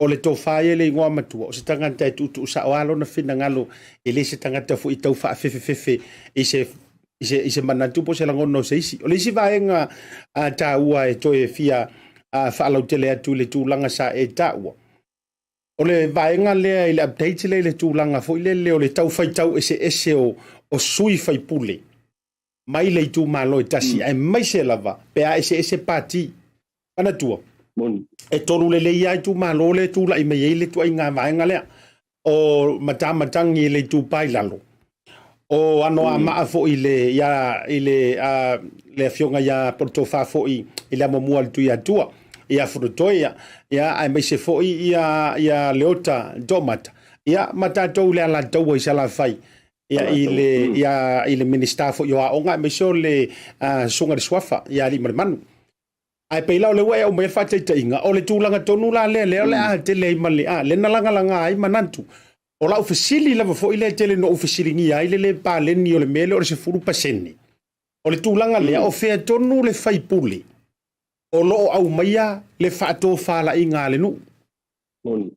O le tofa ia i le igoa matua, o se tagata e tuutuusao lava lona finagalo, e le se tagata foi e tau faafefefefe i se, i se, i se manatu po o se lagona o se isi. O le isi vaega a taua e toe fia a, faalautele atu i le tulaga sa e taua, o le vaega lea i le update lea i le tulaga foi lele o le tau faitau eseese o, o sui faipule mai le itumalo e tasi, aemaise lava pe a eseese pati. Manatua, e tolu lelei lava itumalo lea e tulai mai ai le ituaiga vaega lea. O Matamatagi i le Itupa i Lalo, o Anoamaa foi i le, ia, i le, a, le afioga ia Polotofa foi i le amomua a le Tuiatua, ia Furutoe, ia, ia, aemaise foi ia, ia Leota Toomata, ia, ma tatou i le Alataua i Salafai, ia, i le, ia, i le Minisita foi o Aoga, aemaise o le uh, Susuga i le Suafa, ia Aliimalemanu. Ae pei la o lea ua e aumaia le faataitaiga, o le tulaga tonu la lea, lea o le a tele ai ma le, a, lea na lagalaga ai manatu. O lau fesili lava foi lea e tele ina ou fesiligia ai le le paleni o le mea lea o le 10%. O le tulaga lea, o fea tonu le faipule o lo o aumaia le faatofalaiga a le nuu?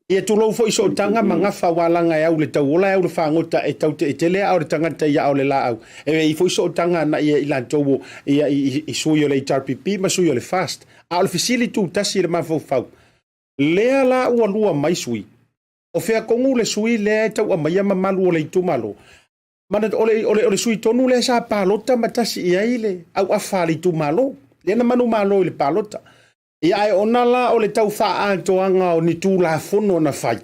Ia tulou foi sootaga ma gafa aua laga e au le tauola e au le fagota e tau te tele aa o le tagata ia ao le laau. E i ai foi sootaga na ia i latou o ia i, i sui o le HRPP ma sui o le FAST. A o le fesili tutasi i le mafaufau, lea la ua lua mai sui, o fea tonu le sui lea e tau aumaia mamalu o le itumalo? Mana, o le, o le, o le sui tonu lea sa palota ma tasi i ai le auafa a le itumalo, lea na manumalo i le palota. Ia ae ona la o le tau faaatoaga o ni Tulafono na fai,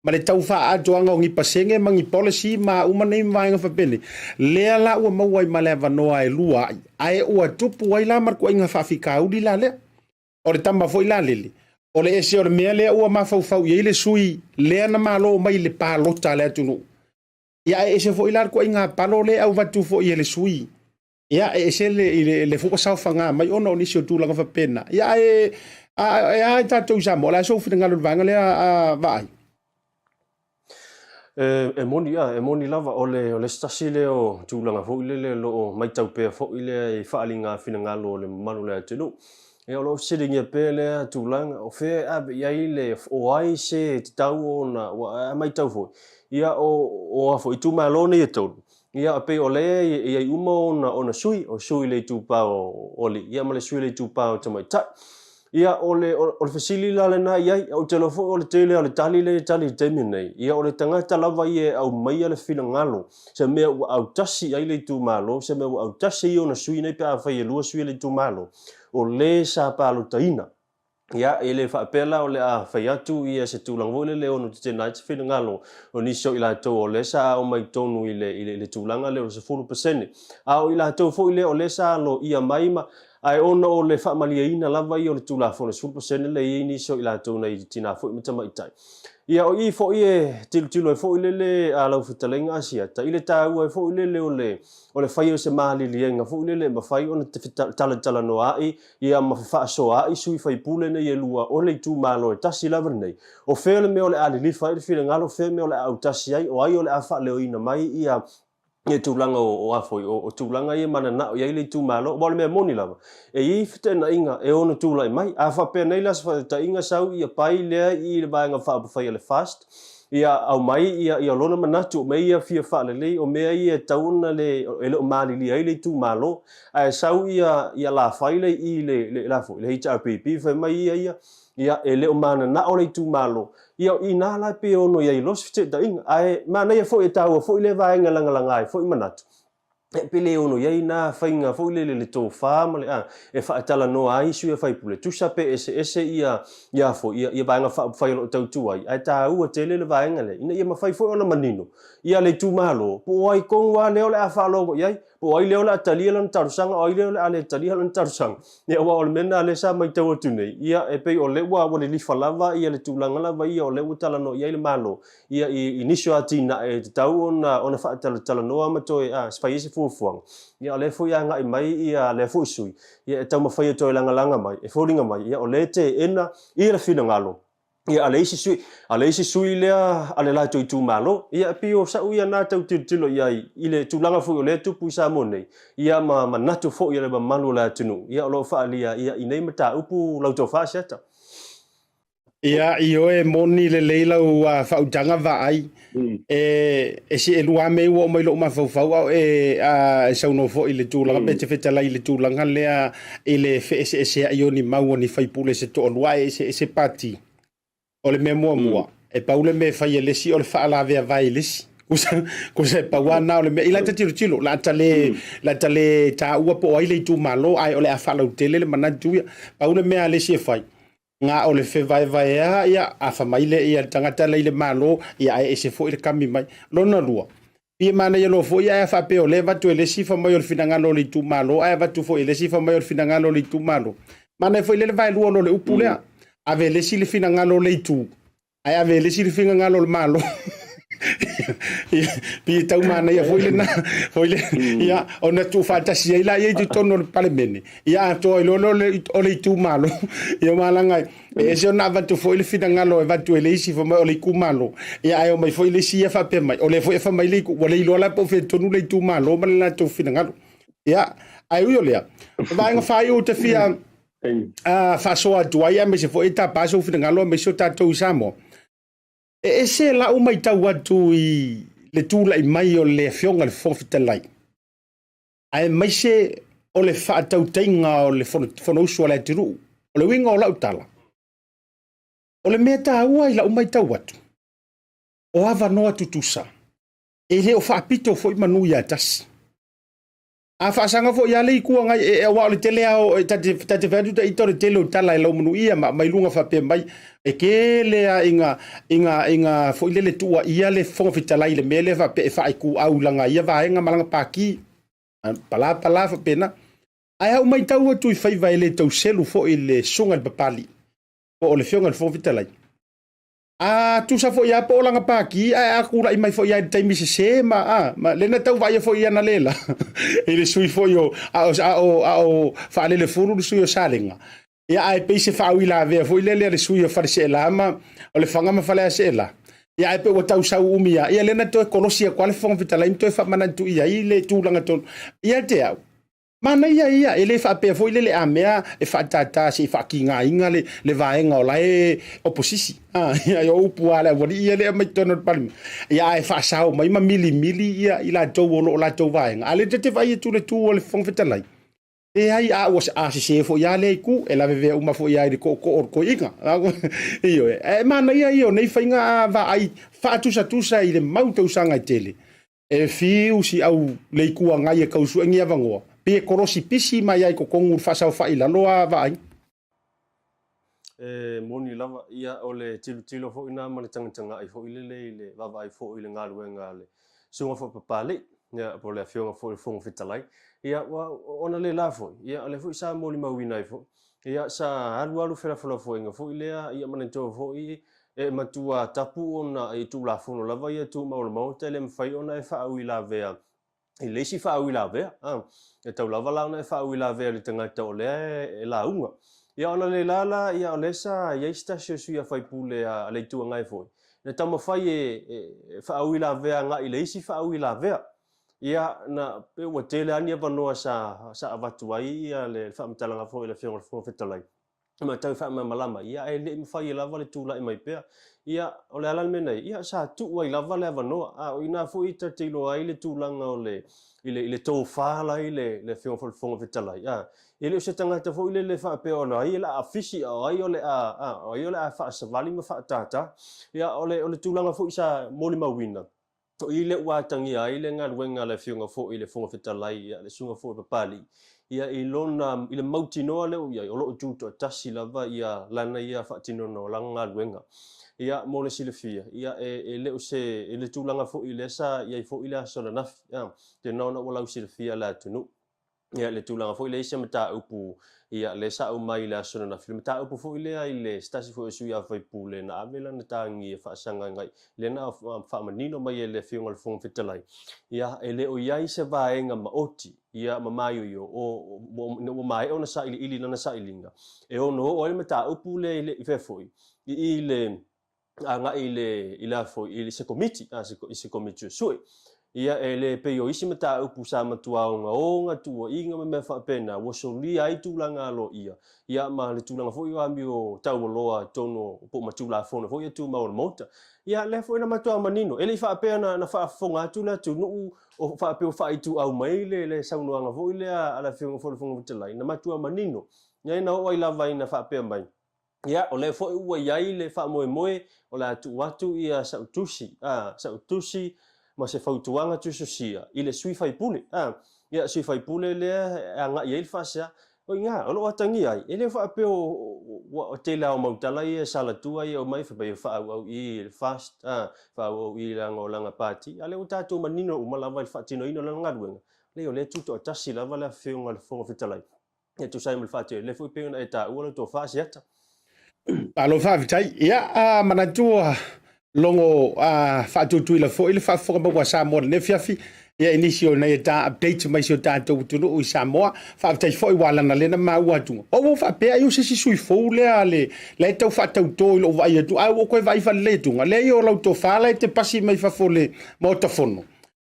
ma le tau faaatoaga o ni pasene ma ni policy ma a uma nei vaega faapene, lea la ua maua ai ma le avanoa e lua ai, ae ua tupu ai la ma le tuaiga faafitauli la lea. O le tama foi la lele, o le ese o le mea lea ua mafaufau i ai le sui lea na malo mai i le palota a le atunuu. Ia ae ese foi la le tuaiga palo lea e avatu foi e le sui. Ia, e ese le, i le, le foi ua saofaga mai ona o nisi o tulaga faapena. Ia, ae, a, e a i tatou i Samoa, o le a sou finagalo i le vaega lea, a, Vaai? E, e moni, a, e moni lava, o le, o le se tasi lea o tulaga foi lele o lo o matau pea foi lea i faaaliga finagalo o le mamalu o le atunuu. Ia, o lo o fesiligia pea lea tulaga, o fea e ave i ai le, o ai se tatau ona, ua, a matau foi, ia, o, o a foi itumalo nei e tolu, ia, e pei o lea e i ai uma ona, ona sui, o sui i le itupa o, o alii, ia, ma le sui i le itupa o tamaitai. Ia, o le, o le fesili la lena i ai, ou te iloa foi o le tele o le tali lea e tali i le taimi lenei, ia o le tagata lava ia e aumaia le finagalo, se mea ua autasi i ai le itumalo, se mea ua autasi ai ona sui nei pe afai e lua sui o le itumalo, o le sa palotaina. Ia, e le faapea la o le a fai atu ia se tulaga foi lele e ono tetena ai se finagalo o nisi o i latou o lea sa aumai tonu i le, i le, i le tulaga lea o le 10%. A o i latou foi lea o lea sa aloaia mai ma Ae ona o le faamalieina lava ia o le Tulafono 10% lea e i ai nisi o i latou nai tina foi ma tamaitai. Ia o i foi e tilotilo ai foi lele a lau fetalaiga Asiata i le taua ai foi lele o le o le fai o se maliliega foi lele e mafai ona talatalanoa'i ia ma fefaasoaa'i sui faipule nei e lua o le itumalo e tasi lava lenei. O fea le mea o le a lilifa ai le finagalo, o fea le mea o le a autasi ai, o ai o le a faaleoina mai ia ia tulaga o, o a foi, o, o tulaga ia e mananao i ai le itumalo. Aua o le mea moni lava, e i ai feteenaiga e ono tulai mai. A faapea nei la se faataitaiga, sau ia pai lea i le Vaega Faaupufai a le FAST, ia aumai ia, ia lona manatu, o mea ia fia faalelei, o mea ia e tatau ona le, e le o malilie ai le itumalo. Ae sau ia, ia lafai lea i le, le, la foi, le HRPP, fai mai ia ia, ia, e le o mananao le itumalo, Ia, o i ina la e pei e ono i ai loa se feteetaiga. Ae manaia foi, e taua foi lea vaega e lagalaga ai foi manatu, e pe le ono i ai na faiga foi lele le tofa ma le a, e faatalanoa ai sui faipule, tusa pe eseese ia, ia foi, ia, ia vaega faaupufai o lo o tautua ai, ae taua tele le vaega lea, ina ia mafai foi ona manino ia le itumalo, po o ai tonu lava lea o le a faalogo i ai, Po o ai lea o le a talia lana talosaga, o ai lea o le a le talia lana talosaga. Ia, aua o le mea lena lea sa matau atu nei, ia, e pei o lea ua, ua lilifa lava ia le tulaga lava ia o lea ua talanoa i ai le Malo, ia, i, i nisi o atinae e tatau ona, ona faatalatalanoa ma toe, a, fai ai se fuafuaga. Ia, o lea foi e agai mai ia lea foi sui, ia, e taumafai e toe lagalaga mai, e foliga mai, ia, o lea e teena ia le finagalo Ia, a le isi sui, a le isi sui lea a le latou itumalo. Ia, e pei o sa'u ia na tau tilotilo i ai i le tulaga foi o lea e tupu i Samoa nei, ia ma manatu foi o le mamalu o le atunuu, ia o lo o faaalia ia i nei mataupu lau tofa Asiata. Ia, ioe, moni lelei lau faautaga vaai. E, e si e lua mea ua oo mai lou mafaufau a o e, a, e saunoa foi i le tulaga pe te fetalai i le tulaga lea i le feeseeseai o ni mau a ni faipule se toalua ae eseese pati. O le mea muamua, e pau le mea e fai e le isi o le faalaveavae i le isi. Kusa, kusa e pau lava na o le mea. I la ta tilotilo, la ta le, la ta le taua po o ai le itumalo, ae o le a faalautele le manatu ia. Pau le mea a le isi e fai, Nga o le fevaevaea ia afa mai le ia le tagata la i le Malo ia ae ese foi le kami mai. Lona lua, pei e manaia loa foi ae a faapea o lea e avatu e le isi fai mai o le finagalo o le itumalo ae avatu foi e le isi fai mai o le finagalo o le itumalo. Manaia foi lea le vaelua loa o le upu lea. Ave e le isi le finagalo o le itu ae ave e le isi le finagalo o le Malo. Pei e tau manaia foi lena, foi le, ia, ona tuufaatasi ai laia i totonu o le Palemene, ia atoa ai loa lea o le itumalo. Ia malaga e ese ona avatu foi le finagalo e avatu e le isi fai mai o le itumalo, ia ae omai foi le isi ia faapea mai, o lea foi e fai mai le itu, ua le iloa la po o fea tonu le itumalo ma le latou finagalo. Ia, ae ui o lea, o vaega faaiu ou te fia faasoa atu ai, aemaise foi e tapa sou finagalo aemaise o tatou i Samoa. E ese lau matau atu i le tulai mai o le Afioga i le Fofoga Fetalai, aemaise o le faatautaiga o le Fonousu a le atunuu. O le uiga o lau tala, o le mea taua i lau matau atu, o avanoa tutusa, e le o faapito foi manu ia tasi. A faasaga foi lava le Itu Agai, e, aua o le tele lava o, ta te, ta te fai atu ita o le tele o tala e laumanuia ma aumai luga faapea mai, e tele lava ina, ina, ina foi lele tuuaia le Fofoga Fetalai i le mea lea faapea e faaituau i lana ia vaega ma lana pati, pala pala faapena. Ae a ou matau atu i faiva e le tau selu foi le susuga i le Papalii, po o le Afioga i le Fofoga Fetalai, A tusa foi lava po o lana pati, ae a tulai mai foi lava i le taimi sese ma, a, ma lea na tau vaaia foi i analela i le sui foi o, a o, a o, a o Faalelefulu le sui o Salega. Ia, ae pei se faauilavea foi lele a le sui o Faleseela ma, o Lefaga ma Faleaseela. Ia ae pei ua tau sau umi lava, ia lea na toe kolosi atu lava le Fofoga Fetalai ma toe faamanatu i ai le tulaga tonu. Ia te au, manaia ia, e le faapea foi lele a mea e faatātā se i faatigaina le, le vaega o la e oposisi. Ah, ia, o upu lava a le aualii ia lea e aumai totonu o le Palemene. Ia ae faasao mai ma milimili ia i latou o lo o latou vaega. A o lea ta te vaai atu i le tu a le Fofoga Fetalai, Leai, a ua a sese foi lava lea itu, e lavevea uma foi lava i le tootoo o le toeaina. Ioe, ae manaia ia o nei faiga vaai faatusatusa i le mau tausaga e tele, e fiu si au le Itu Agai e tau sue ni avanoa, pei e kolosi pisi mai lava i totonu i le faasaofai i lalo a vaai. E moni lava, ia o le tilotilo foi lena ma le tagatagai foi lele i le vaavaai foi i le galuega a le Susuga foi Papalii, ia po o le Afioga foi i le Fofoga Fetalai. Ia ua ona le la foi, ia o lea foi sa molimauina ai foi, ia sa alualu felafolafoaiga foi lea, ia manatua foi e matua tapu ona i Tulafono lava ia tumau o le Maota e le mafai ona e faauilavea i le isi faauilavea. A, e tau lava la ona e faauilavea i le tagata o lea e lauga. Ia ona le la la, ia o lea sa i ai se tasi o sui usufono a le Itu Agai foi, na taumafai e faauilavea agai i le isi faauilavea. Ia, na, pei ua tele lava ni avanoa sa, sa avatu ai ia le faamatalaga foi a le Afioga i le Fofoga Fetalai. ma tau faamalamalama, ia ae le i mafai lava le tulai mai pea. Ia, o le a la le mea na i ai? Ia, sa tuu ai lava le avanoa, a o i ina foi ta te iloa ai le tulaga o le, i le, i le tofa la i le, le Afioga foi i le Fofoga Fetalai, a, e le o se tagata foi lele faapea o ai o le a fisi a o ai o le a, a, o ai o le a faasavali ma faatātā. Ia, o le, o le tulaga foi sa molimauina, O i lea ua atagia ai le galuega a le Afioga foi i le Fofoga Fetalai, ia, le Susuga foi Papalii, ia, i lona, i le mautinoa lea ua i ai, o lo o tutoatasi lava ia lana ia faatinoina o lana galuega. Ia, mo le silafia, ia, e, e le o se, i le tulaga foi lea sa i ai foi le aso ananafi, ia, tena ona ua lausilafia le atunuu. Ia, le tulaga foi lea i se mataupu, ia, lea sa aumai i le aso ananafi, le mataupu foi lea i le se tasi foi o sui usufono na ave lana tagi e faasaga agai, lea na faamanino mai e le Afioga i le Fofoga Fetalai, ia, e le o i ai se vaega maoti, ia, ma maioio, o, ina ua maea ona sailiili lana sailiga, e ono oo ai le mataupu lea i le, i fea foi, i i le agai i le, i le a foi, i se komiti, a, se, i se komiti suesue. Ia, e le pei o isi mataupu sa matua ogaoga, tuuaiga ma mea faapena, ua solia ai tulaga aloaia, ia, ma le tulaga foi o amio taualoa i totonu o, po o ma Tulafono foi ia tumau o le Maota. Ia, lea foi na matua manino. E le i faapea na, na faafofoga atu le atunuu o faapea ua faaituau mai le, le saunoaga foi lea a le Afioga foi i le Fofoga Fetalai, na matua manino. Ia, na oo ai lava ina faapea mai, Ia, o lea foi ua i ai le faamoemoe o le a tuu atu ia sa'u tusi, a, sa'u tusi ma se fautuaga tusitusia i le sui faipule, a, ia, sui faipule lea e agai ai le faasea. O i ina, o lo o atagia ai, e le faapea o, ua tele lava o mau tala ia e salatua ia omai fai mai e faaauau i i le FAST, a, faaauau i leaga o lana pati, a o lea ua tatou manino uma lava i le faatinoina o lana galuega, leai o lea e tutoatasi lava le Afioga i le Fofoga Fetalai. E tusa ai ma le faatino, lea foi pei ona e taua lau tofa Asiata. Malo faafetai. Ia, a manatua logo a faatutuila foi le faafofoga maua a Samoa lenei afiafi. Ia i nisi o nai ta update mai si o tatou atunuu i Samoa. Faafetai foi ua lana lea na maua atu. O ua faapea ai o se isi sui fou lea le la e tau faatauto i lou vaai atu. Ae ua ou toe vaai faalelei atu. Lea i o lau tofa la e te pasi mai fafo le Maota Fono.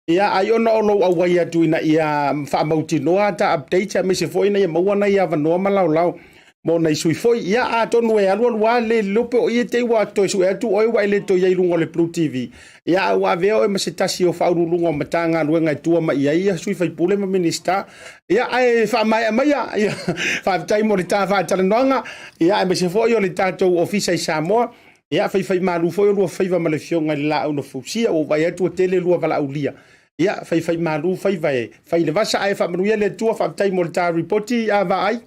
Ia, ai ona o lou auai atu ina ia faamautinoa ta updates aemaise foi ina ia maua nai avanoa ma laolao mo nai sui foi. Ia, atonu e alualu lava le iloa pe o i e te i ua toe sue atu oe ua e le toe i ai i luga o le Blue TV. Ia, a ua avea oe ma se tasi o faauluuluga o Matagaluega e tua mai i ai ia sui faipule ma Minisita. Ia, ae faamaea maia. Ia, faafetai mo le ta faatalanoaga, ia, aemaise foi o le tatou Ofisa i Samoa. Ia, faifaimalu foi o lua faiva ma le Afioga i le Laau na Fausia, ua ou vaai atu ua tele lua valaaulia. Ia, faifaimalu faiva e fai le vasa, ae faamanuia le Atua, faafetai mo le ta ripoti a Vaai.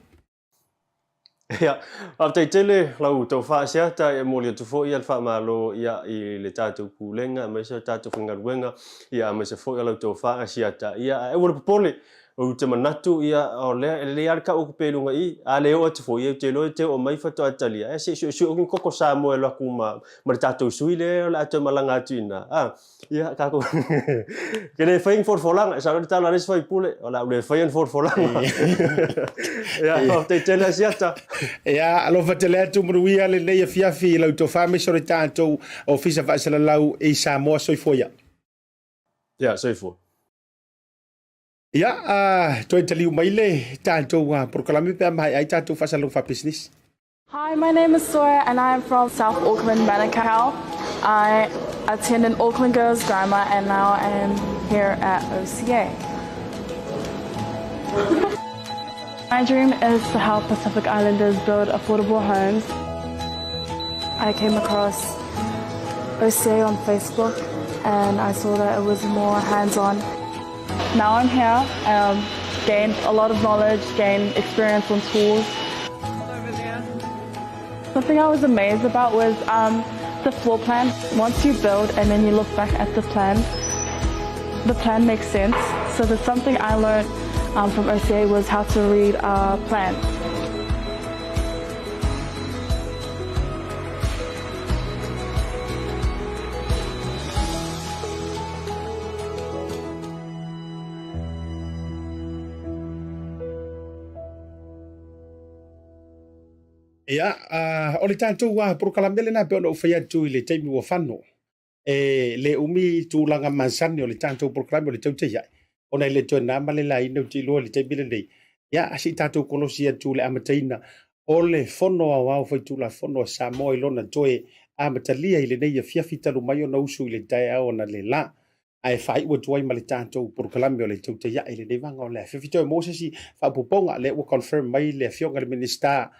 Ia, faafetai tele lau tofa Asiata, e momoli atu foi le faamalo ia i le tatou Pulega aemaise o le tatou faigaluega, ia aemaise foi o lau tofa Asiata. Ia, ae aua le popole, Ou te manatu, ia, o lea, e lelei lava le tau atu pea i luga i i. A le oo atu foi, ia, ou te iloa e te oo mai faatoa talia, ae se i suesue ni koko Samoa e alu atu ma, ma le tatou sui lea o le a toe malaga atu i ina. A, ia, tatou, ke le faia ni folafolaga, e sao le tala a le isi faipule, o le a ou le faia ni folafolaga. Ia, faafetai tele Asiata. Ia, alofa tele atu manuia lenei afiafi i lau tofa aemaise o le tatou Ofisa Faasalalau i Samoa. Soifua ia. Ia, soifua. Ia, toe taliu mai le tatou polokalame pe a maea ai tatou faasalalauga faapisinisi. Hi, my name is Sawyer and I am from South Auckland, Manukau. I attended Auckland Girls Grammar and now I am here at OCA. My dream is to help Pacific Islanders build affordable homes. I came across OCA on Facebook and I saw that it was more hands-on. Now I'm here, gained a lot of knowledge, gained experience on tools. Something I was amazed about was the floor plan. Once you build and then you look back at the plan, the plan makes sense. So there's something I learned from OCA was how to read a plan. Ia, o le tatou polokalame lena pei ona ou fai atu i le taimi ua fano. E le umi tulaga masani o le tatou polokalame o le tautaia'i, ona e le toe na ma le laina ou te iloa i le taimi lenei. Ia, se i tatou kolosi atu i le amataina o le Fono Aoao Faitulafono a Samoa i lona toe amatalia i lenei afiafi talu mai ona usu i le taeao analeila. Ae faaiu atu ai ma le tatou polokalame o le tautaia'i i lenei vaega o le afiafi. Toe maua se isi faaopoopoga, lea ua confirm mai le Afioga i le Minisita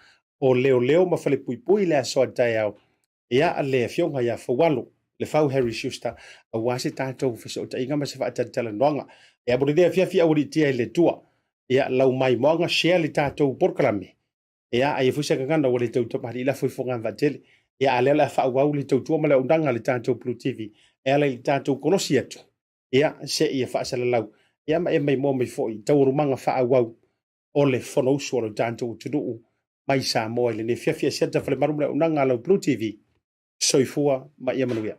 o Leoleo ma Falepuipui i le aso a taeao, Ia, le Afioga ia Faualo, Lefau Harry Schuster, aua se tatou fesootaiga ma se faatalatalanoaga. Ia, mo lenei afiafi aualiitia e le Atua. Ia, lau maimoaga, share le tatou polokalame. Ia, a i ai foi se gagana ua le tau tamalii, lafo i fogaavaatele. Ia, a lea o le a faaauau le tautua ma le auaunaga a le tatou Blue TV e ala i le tatou kolosi atu, ia, seia faasalalau, ia, ma e maimoa mai foi i taualumaga faaauau o le Fonousu a lo tatou atunuu mai Samoa i lenei afiafi. Asiata Falemalu ma le auaunaga a lau Blue TV. Soifua ma ia manuia.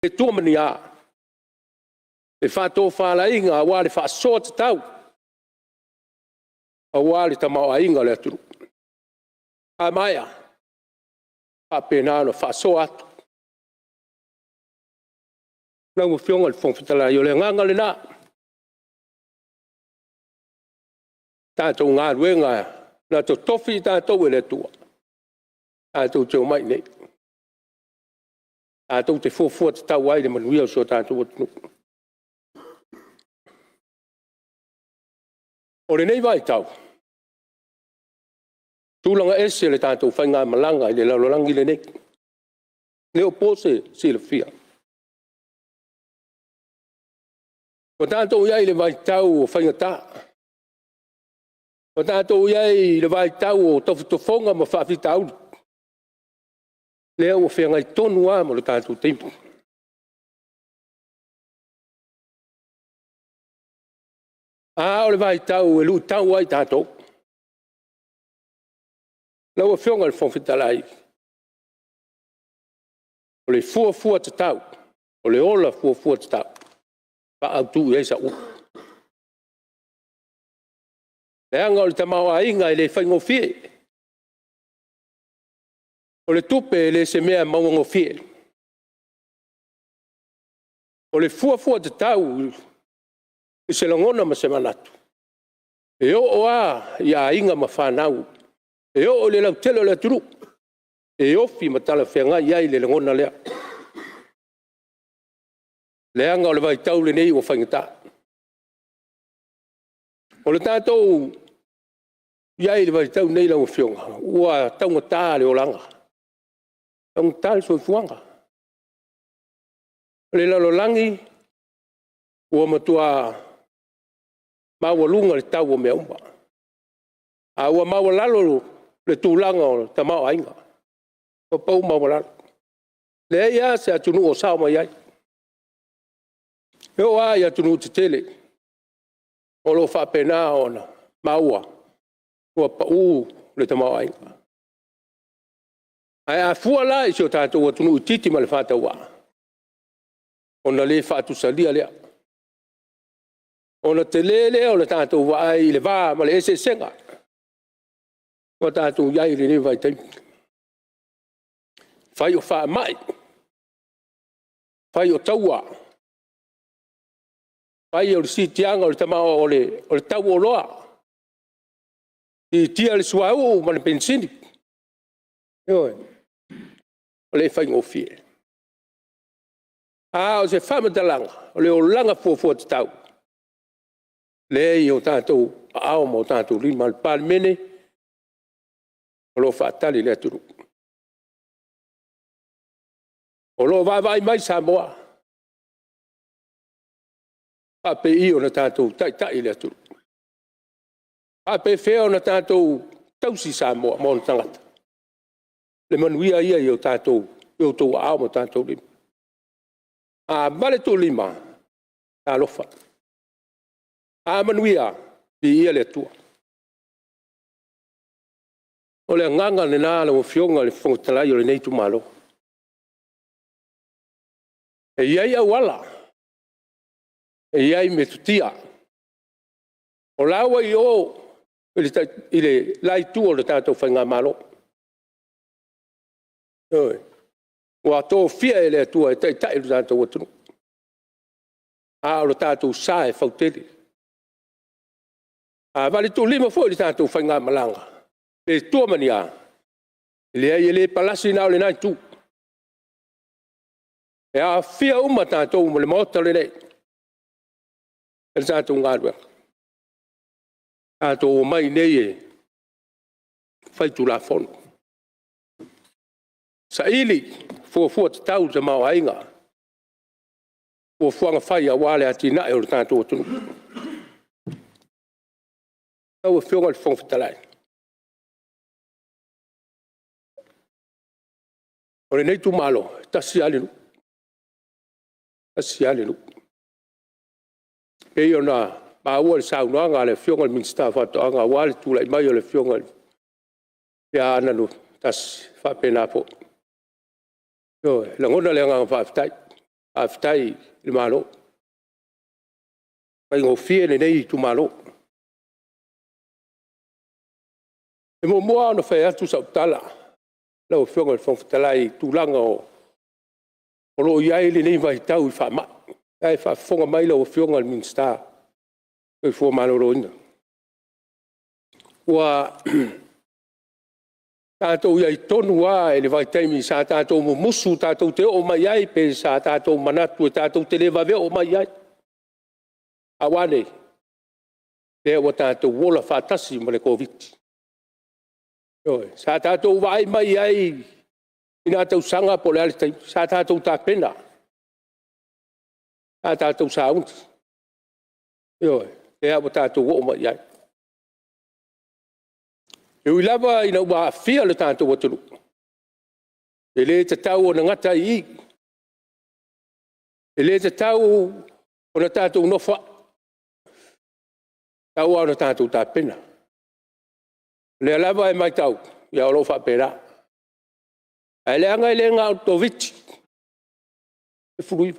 Le Atua manuia, le faatofalaiga aua le faasoa tatau, aua le tamaoaiga o le atunuu. A maea, faapena ona faasoa atu. Lau Afioga i le Fofoga Fetalai, o le agaga lena, o le tatou galuega na totofi i tatou e le Atua tatou te omai i inei, tatou te fuafua tatau ai le manuia o si o tatou atunuu. O lenei vaitau, tulaga ese le tatou faigamalaga i le lalolagi lenei, e le o po se silafia. Ua tatou i ai i le vaitau o faigata, ua tatou i ai i le vaitau o tofotofoga ma faafitauli, lea ua feagai tonu lava ma le tatou taimi. A o le vaitau e luitau ai tatou. Lau Afioga i le Fofoga Fetalai, o le fuafua tatau, o le ola fuafua tatau e faaautu i ai sau upu. Leaga o le tamaoaiga e le faigofie. O le tupe e le o se mea e mauagofie. O le fuafua tatau i se lagona ma se manatu, e oo lava i aiga ma fanau, e oo i le lautele o le atunuu, e ofi ma talafeagai ai le lagona lea, leaga o le vaitau lenei ua faigata. O le tatou i ai i le vaitau lenei lau Afioga, ua taugata le olaga, taugata le soifuaga. O le lalolagi ua matua maualuga le tau o mea uma, a ua maualalo le tulaga o le tamaoaiga, ua pau maualalo. Leai lava se atunuu o sao mai ai. E oo lava i atunuu tetele o lo o faapena ona maua ua pau le tamaoaiga. Ae a fua la i si o tatou atunuu itiiti ma le faatauvaa, ona le faatusalia lea, ona tele lea o le tatou vaai i le va ma le eseesega ua tatou i ai i lenei vaitaimi. Fai o faamai, fai o taua, fai o le siitiaga o le tau o oloa, siitia le suauu ma le penisini, ioe. E le faigofie. A o se faamatalaga, o le olaga fuafua tatau, lea e i o tatou aao ma o tatou lima. Le Palemene, o lo o faatali le atunuu, o lo o vaavaai mai Samoa, faapei ona tatou taitai le atunuu? Faapefea ona tatou tausi Samoa ma ona tagata? Le manuia ia i outou aao ma o tatou lima. A valetuulima, talofa, a manuia, viia le Atua. O le agaga lena lau Afioga i le Fofoga Fetalai o lenei itumalo. E i ai auala, e i ai metotia, o la ua i o i le la Itu o le tatou Faigamalo, ioe, ua tofia e le Atua e taitai lo tatou atunuu, a o le tatou sa e fautele. A valetuulima foi le tatou faigamalaga, pe tua ma ni a, e leai e le palasi na o lena Itu, e aafia uma tatou ma le Maota lenei i le tatou galuega. Tatou omai i inei e faitulafono, saili, fuafua tatau le tamaoaiga, fuafuaga fai aua le atinae o le tatou atunuu. Lau Afioga i le Fofoga Fetalai, o lenei itumalo, e tasi lava le nuu, tasi lava le nuu. E pei ona maua i le saunoaga a le Afioga i le Minisita o Faatoaga aua le tulai mai o le Afioga ia Aana Alofi 1, e faapena foi. Ioe. E lagona le agaga faafetai, faafetai i le Malo. E faigofie lenei itumalo. E muamua ona fai atu sau tala lau Afioga i le Fofoga Fetalai i le tulaga o lo o i ai lenei vaitau i faamai. O la e faafofoga mai lau Afioga i le Minisita o le Soifua Maloloina. Ua tatou i ai tonu lava i le vaitaimi sa tatou mumusu tatou te oo mai i ai pe sa tatou manatu tatou te le vave oo mai i ai. A ua a nei? O lea ua tatou ola faatasi ma le Koviti-19. Ioe. Sa tatou vaai mai i ai i na tausaga po o le a le taimi, sa tatou tapena, sa tatou sauni, ioe, lea ua tatou oo mai i ai. E ui lava ina ua aafia le tatou atunuu, e le tatau ona gata ai i i, e le tatau ona tatou nofoai, e tatau lava ona tatou tapena. O lea lava e matau, ia o lo o faapena. Ae leaga e le na o le Koviti-19,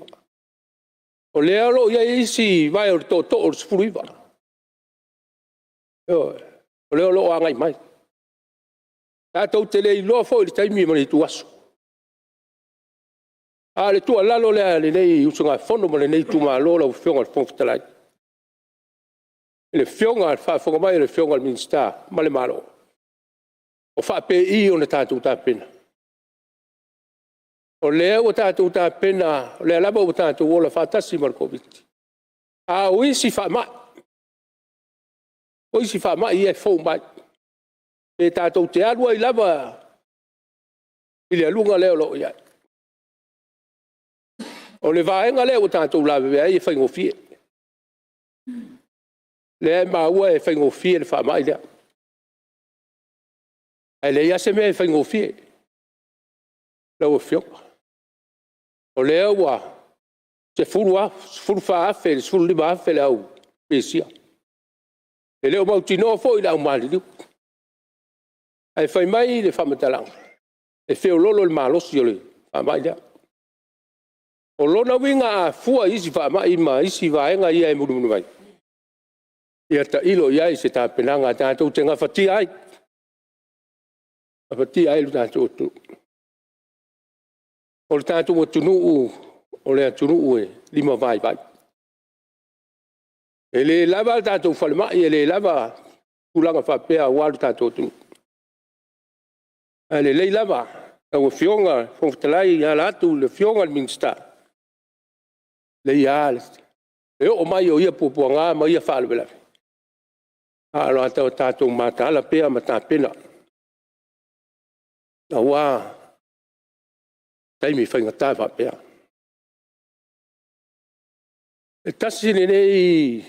o lea o lo o i ai isi vae o le tootoo o le 19, ioe, o lea o lo o agai mai. Tatou te le iloa foi le taimi ma le ituaso, a o le tuualalo lea a lenei usugafono ma lenei itumalo lau Afioga i le Fofoga Fetalai, i le faafofoga mai a le Afioga i le Minisita ma le Malo, o faapei ona tatou tapena? O lea ua tatou tapena, o lea lava ua tatou ola faatasi ma le Koviti-19, a o isi faamai, o isi faamai ia e fou mai, pe tatou te alu ai lava i le aluga lea o lo o i ai. O le vaega lea ua tatou lavevea ai e faigofie. O lea e maua e faigofie le faamai lea, ae leai lava se mea e faigofie lau Afioga. O lea ua 14,000 i le 15,000 le au pesia. E le o mautinoa foi le au maliliu. Ae fai mai le faamatalaga, e feoloolo le malosi o le faamai lea. O lona uiga a fua i isi faamai ma isi vaega ia e mulimuli mai, ia tailo i ai i se tapenaga tatou te gafatia ai, gafatia ai e le tatou atunuu. O le tatou atunuu o le atunuu e limavaivai. E le lava a tatou falemai, e le lava tulaga faapea aua lo tatou atunuu. Ae lelei lava lau Afioga i le Fofoga Fetalai e ala atu i le Afioga i le Minisita, e lelei lava le oo mai o ia puapuaga ma ia faalavelave, a o lo o tatou mataala pea ma tapena aua taimi faigata faapea. E tasi lenei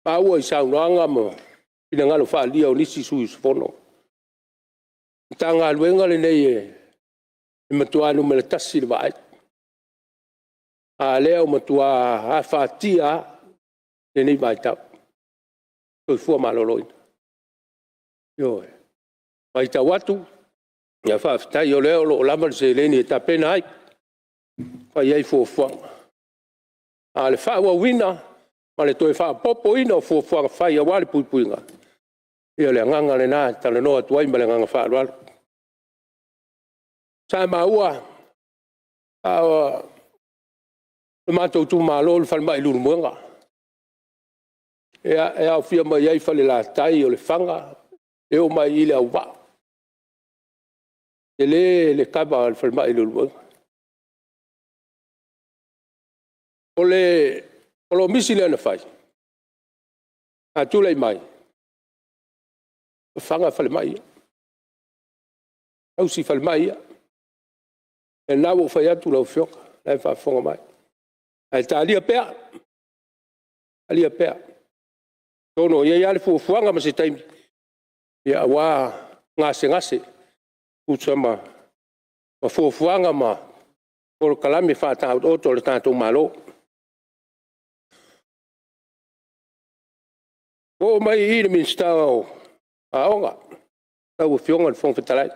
maua i saunoaga ma finagalo faaalia o nisi sui usufono, o le Matagaluega lenei e matua numera 1 i le vaai, a o lea ua matua afatia lava i lenei vaitau le soifua maloloina. Ioe. E matau atu, ia faafetai o lea o lo o lava le seleni e tapena ai, fai ai fuafuaga. A o le faaauauina ma le toe faaopoopoina o fuafuaga fai aua le puipuiga, ia o le agaga lena e talanoa atu ai ma le agaga faaaloalo. Sa maua a o le matou itumalo i le falemai i Leulumoega, e aofia mai ai Falelatai, o Lefaga, e oo mai i Leauvaa. E tele le kava a le falemai i Leulumoega. O le polomisi lea na fai, a tulai mai, fafaga falemai ia, tausi falemai ia. O lena ua ou fai atu lau Afioga, o la e faafofoga mai. Ae talia pea, talia pea, atonu o i ai lava le fuafuaga ma se taimi aua gasegase e tusa ma fuafuaga ma polokalame faataotooto a le tatou Malo. Oo mai i le Minisita o Aoga lau Afioga i le Fofoga Fetalai.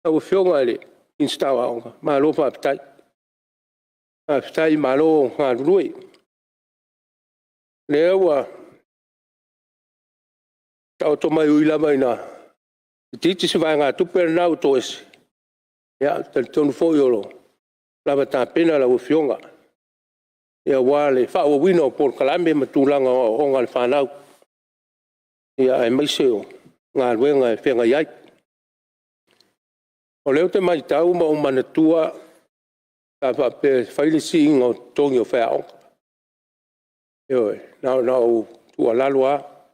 Lau Afioga i le Minisita o Aoga, malo faafetai. Faafetai malo galulue. O lea ua taoto mai e ui lava ina itiiti se vaegatupe lena ua toese, ia ou te talitonu foi o lo o lava tapena lau Afioga aua le faaauauina o polokalame ma tulaga o aoaoga a le fanau, aemaise o galuega e feagai ai. O lea ou te matau ma ou manatua sa faapea e fai le siiga o totogi o faiaoga. Ioe. Na ona ou tuualalo lava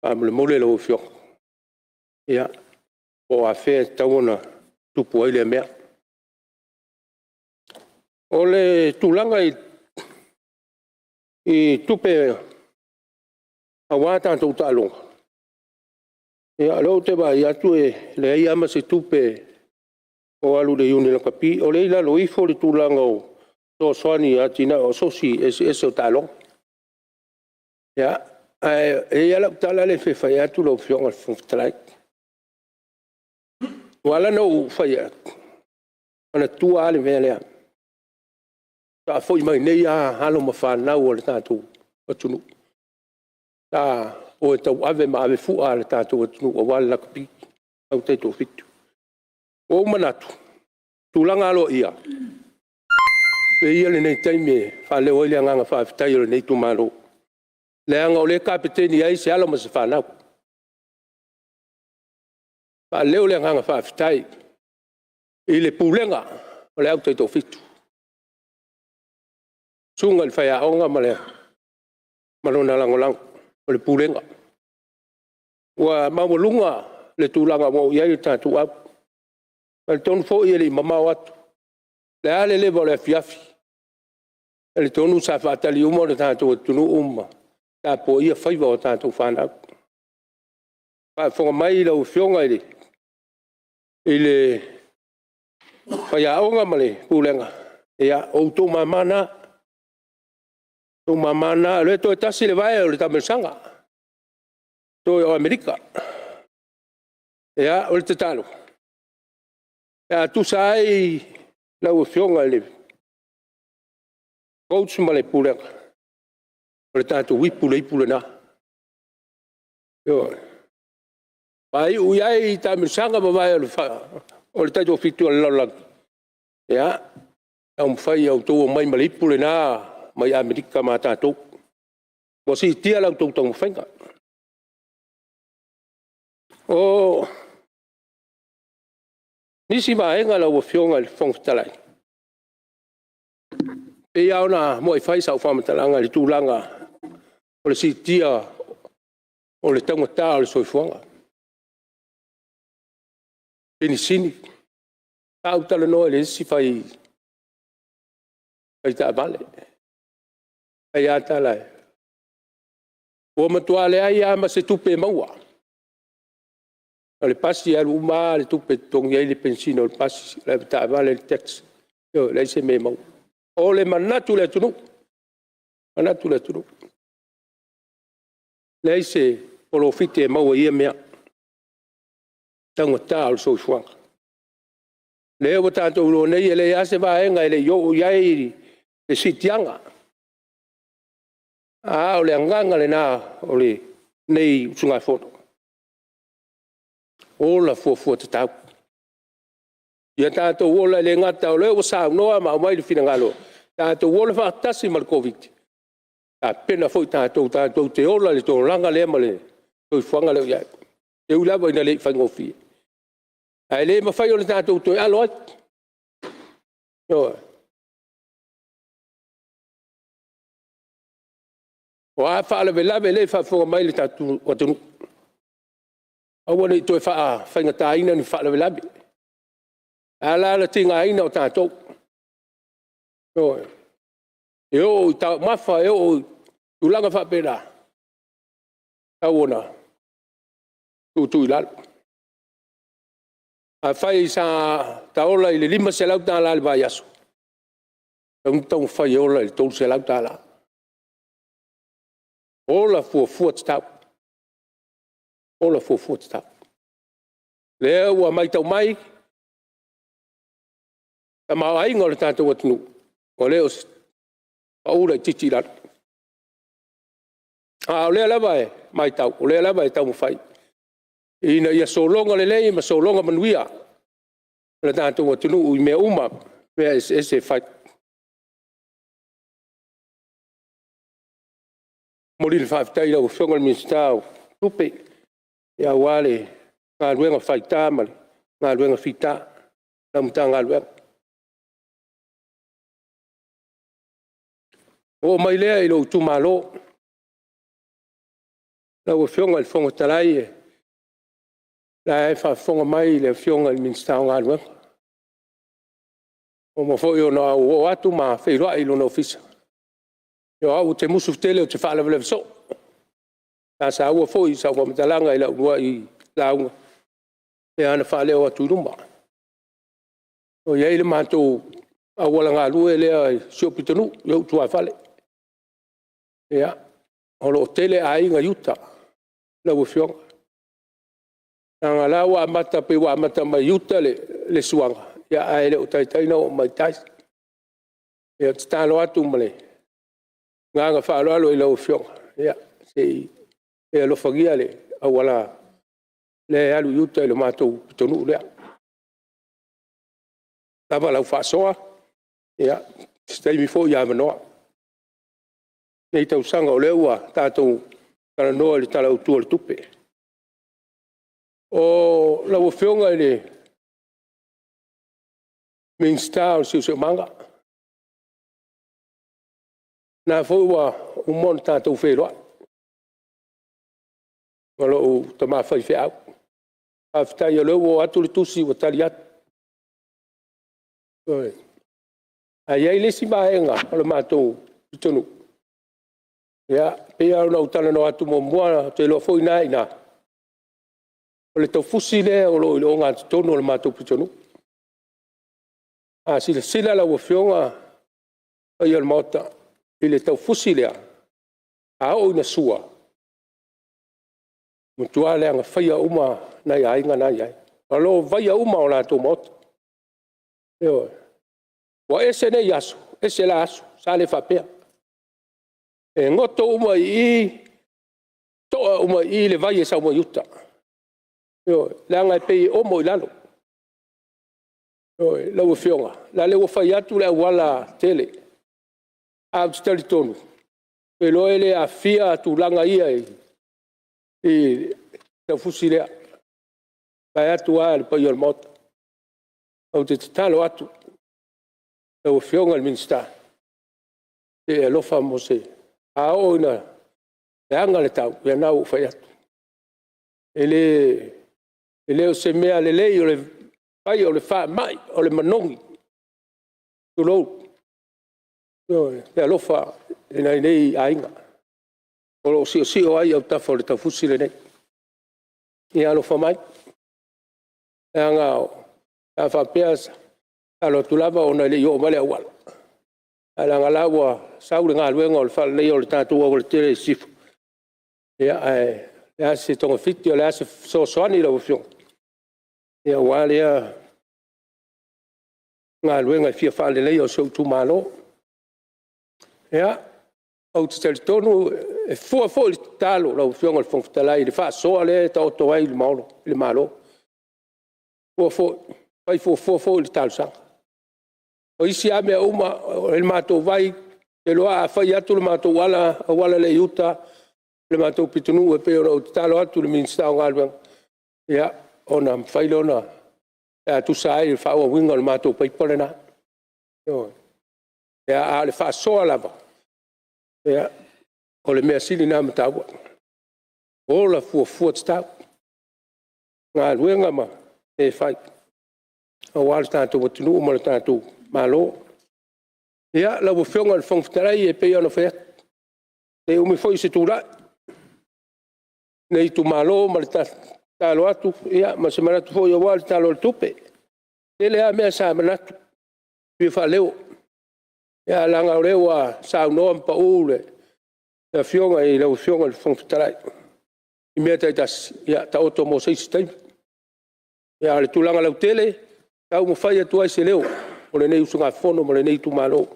faamolemole lau Afioga, ia po o afea e tatau ona tupu ai lea mea. O le tulaga i tupe aua tatou taaloga, ia o lea ou te vaai atu e leai lava ma se tupe o alu i le Iuni Lakapi. O lea e i lalo ifo le tulaga o fesoasoani i atinae o asosi eseese o taaloga. Ia, ae e i ai lava lau tala lea e fia fai atu lau Afioga i le Fofoga Fetalai. Ua ala ona ou fai atu, manatua lava le mea lea, faatoa foi mai nei lava alo ma fanau a le tatou atunuu sa o e tauave ma avefua a le tatou atunuu aua le lakapi, le au taitoafitu. Ua ou manatu, o tulaga aloaia, avea ia lenei taimi e faaleo ai le agaga faafetai o lenei itumalo, leaga o lea e kapeteni ai se alo ma se fanau. Faaleo le agaga faafetai i le pulega o le au Taitoafitu, susuga i le faiaoga ma lona lagolago, o le pulega. Ua maualuga le tulaga ua oo i ai le tatou au. E talitonu foi e le i mamao atu, o le a le leva o le afiafi, e talitonu sa faatali uma le tatou atunuu ma tapuaia faiva o tatou fanau. Faafofoga mai lau Afioga i le faiaoga ma le pulega, Ia, o outou mama na, o outou mama na, o lea toe tasi le vae o le taamilosaga, toe o Amerika. Ia, o le tatalo, pe a tusa ai lau Afioga i le coach ma le pulega, o le tatou ipu le ipu lena, ioe. Faaiu i ai taamilosaga ma vae o le Taitoafitu a le lalolagi, ia taumafai ia outou omai ma le ipu lena mai Amerika ma tatou, ua siitia la outou taumafaiga. O nisi vaega lau Afioga i le Fofoga Fetalai, e pei lava ona muai fai sau faamatalaga i le tulaga o le siitia o le taugata o le soifuaga, penisini. Sa ou talanoa i le isi fai taavale, fai a tala, ua matua leai lava ma se tupe e maua. O le pasi e alu uma lava le tupe e totogi ai le penisini o le pasi, le avetaavale, le taxi, ioe, leai se mea e maua. O le manatu i le atunuu, manatu i le atunuu. Leai se polofiti e maua i ia mea, taugata o le soifuaga. O lea ua tatou iloa nei e leai lava se vaega e le i oo i ai le siitiaga, a o le agaga lena o lenei usugafono, ola fuafua tatau. Ia tatou ola e le gata o lea ua saunoa ma aumai le finagalo, tatou ola faatasi ma le Koviti-19, tapena foi tatou tatou te ola i le olaga lea ma le soifuaga lea ua i ai, e ui lava ina le i faigofie, ae le mafai ona tatou toe alo ai. Ioe. O a faalavelave, o lea e faafofoga mai le tatou atunuu, aua ne i toe faafaigataina ni faalavelave. E ala ona tigaina o tatou, ioe, e oo i taumafa, e oo i tulaga faapena, e tatau ona tuutuu i lalo. Afai sa ta ola i le $500 i le vaiaso, e tatau ona taumafai e ola i le $300. Ola fuafua tatau, ola fuafua tatau. O lea ua matau mai le tamaoaiga o le tatou atunuu, ua le o se… pau laitiiti i lalo. A o lea lava e matau, o lea lava e taumafai ina ia sologa lelei ma sologa manuia le tatou atunuu i mea uma, mea eseese e fai. E momoli le faafetai i lau Afioga i le Minisita o Tupe aua le galuega faita ma le galuega fita i lau Matagaluega. Ona ou oo mai lea i lou itumalo. Lau Afioga i le Fofoga Fetalai, o la e faafofoga mai le Afioga i le Minisita o Galuega, ua uma foi ona ou oo atu ma feiloai i lona ofisa. O au ou te musu tele ou te faalavelave soo. Sa saua foi i sau faamatalaga i lau uluai lauga, lea na faaleo atu i luma. O i ai le matou auala galue lea i si ou pitonuu i ou tuafale. Ia, o lo o toatele aiga i uta lau Afioga, leaga o la e ua amata pei ua amata mai uta le suaga, ae le o taitai ona oo mai i tai. Ia e tatalo atu ma le agaga faaaloalo i lau Afioga, se i e alofagia le auala lea e alu i uta i le matou pitonuu lea. Ua lava lau faasoa, ia, se taimi foi avanoa. I lenei tausaga o lea ua tatou talanoa i le Tala Autu o le Tupe. Lau Afioga i le Minisita o le Siosiomaga, o lena foi ua uma ona tatou feiloai ma lou tama faifeau. Faafetai o lea ua oo atu le tusi ua tali atu. Ioe. Ae i ai le isi vaega o le matou pitonuu, e pei lava ona ou talanoa atu muamua, ou te iloa foi o lena e i ina, o le taufusi lea o lo o i le ogatotonu o le matou pitonuu. A silasila lau Afioga paia o le Maota i le taufusi lea, a oo ina sua, ua matua leaga faia uma nai aiga na e i ai. O lo o vaia uma o latou maota, ioe. Ua ese nei aso, ese la aso, sa le faapea. E goto uma i i, toa uma i i le vai e sau mai uta, ioe, leaga e pei e omo i lalo. Ioe. Lau Afioga, leaga o lea ua fai atu le aualatele, ae ou te talitonu, ou te iloa e le aafia tulaga ia i le taufusi lea, vaeatu lava le paia o le Maota. Ou te tatalo atu i lau Afioga i le Minisita, se i e alofa mo se… A oo ina leaga le tau, ia lena ua ou fai atu. E le o se mea lelei o le fai o le faamai, o le manogi, tulou. Ioe. E alofa i nai nei aiga o lo o siosio ai autafa o le taufusi lenei. Ia alofa mai, leaga a faapea e tatalo atu lava ona e le i oo mai le auala, ae leaga o la e ua sau le galuega o le faaleleia o le tatou aualatele i sisifo, ae o le a se togafiti o le a se fesoasoani lau Afioga, aua lea galuega e fia faaleleia o si ou itumalo. Ia, ou te talitonu e fua foi le tatalo lau Afioga i le Fofoga Fetalai i le faasoa lea e taoto ai i le Malo, e fai fuafua foi le talosaga. O isi lava mea uma, o le matou vai, ou te iloa a fai atu le matou auala lea i uta i le matou pitonuu e pei ona ou tatalo atu i le Minisita o Galuega, ia, ona mafai lea pe a tusa ai o le faaauauina o le matou paipa lena. Ioe. A o le faasoa lava, ia, o le mea sili lena ona taua, ola fuafua tatau galuega ma mea e fai aua le tatou atunuu ma le tatou Malo. Ia, lau Afioga i le Fofoga Fetalai, e pei lava ona ou fai atu, e le umi foi se tulai a lenei itumalo ma le tatalo atu ma se manatu foi aua le Tala o le Tupe. E tele lava mea sa manatu e fia faaleo, ae leaga o lea ua saunoa ma pau le afioga i lau Afioga i le Fofoga Fetalai i mea taitasi, ia taoto mo se isi taimi. A o le tulaga lautele, e taumafai atu ai se leo o lenei usugafono ma lenei itumalo.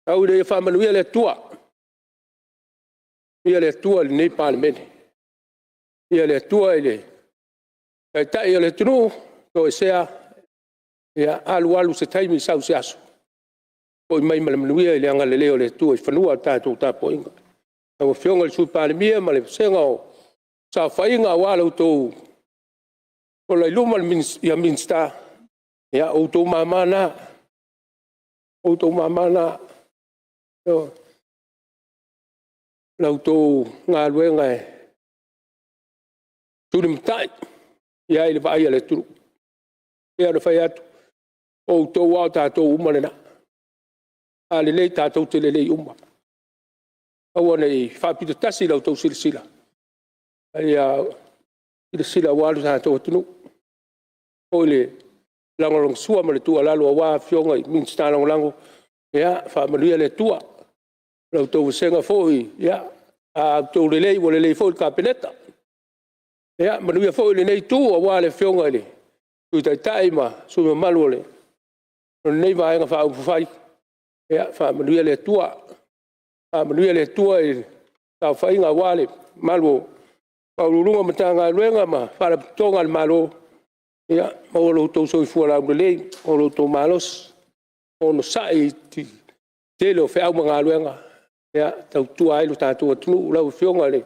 Tau ina ia faamanuia le Atua, faamanuia le Atua i lenei Palemene, faamanuia le Atua i le Taitai o le atunuu o toesea, ia alu alu se taimi sau se aso, foi mai ma le manuia i le agalelei o le Atua i fanua i le tatou tapuaiga. Lau Afioga i le Sui Palemia ma le vasega o le saofaiga aua la outou fola i luma Minisita, ia o outou mama na. O outou mama na. Ioe. La outou galuega e tulimatai i ai le vaai a le atunuu. E pei ona fai atu, o outou lava o tatou uma na. A lelei tatou te lelei uma. Aua ne i faapito tasi la outou silasila, a ia silasila aua lo tatou atunuu. E faapea foi le lagolagosua ma le tuualalo aua Afioga i Minisita Lagolago, ia faamanuia le Atua i la outou vasega foi, a outou lelei ua lelei foi le Kapeneta. Ia manuia foi lenei Itu aua le Afioga i le Sui Taitai ma sui usufono mamalu o lenei Vaega Faaupufai, ia faamanuia le Atua. Faamanuia le Atua i le saofaiga aua le mamalu o Ofisa Sili o Pulega o Matagaluega ma Faalapotopotoga a le Malo, ia maua lo outou soifua laulelei, maua lo outou malosi, onosai i le tele o feau ma galuega e tautua ai lo tatou atunuu. Lau Afioga i le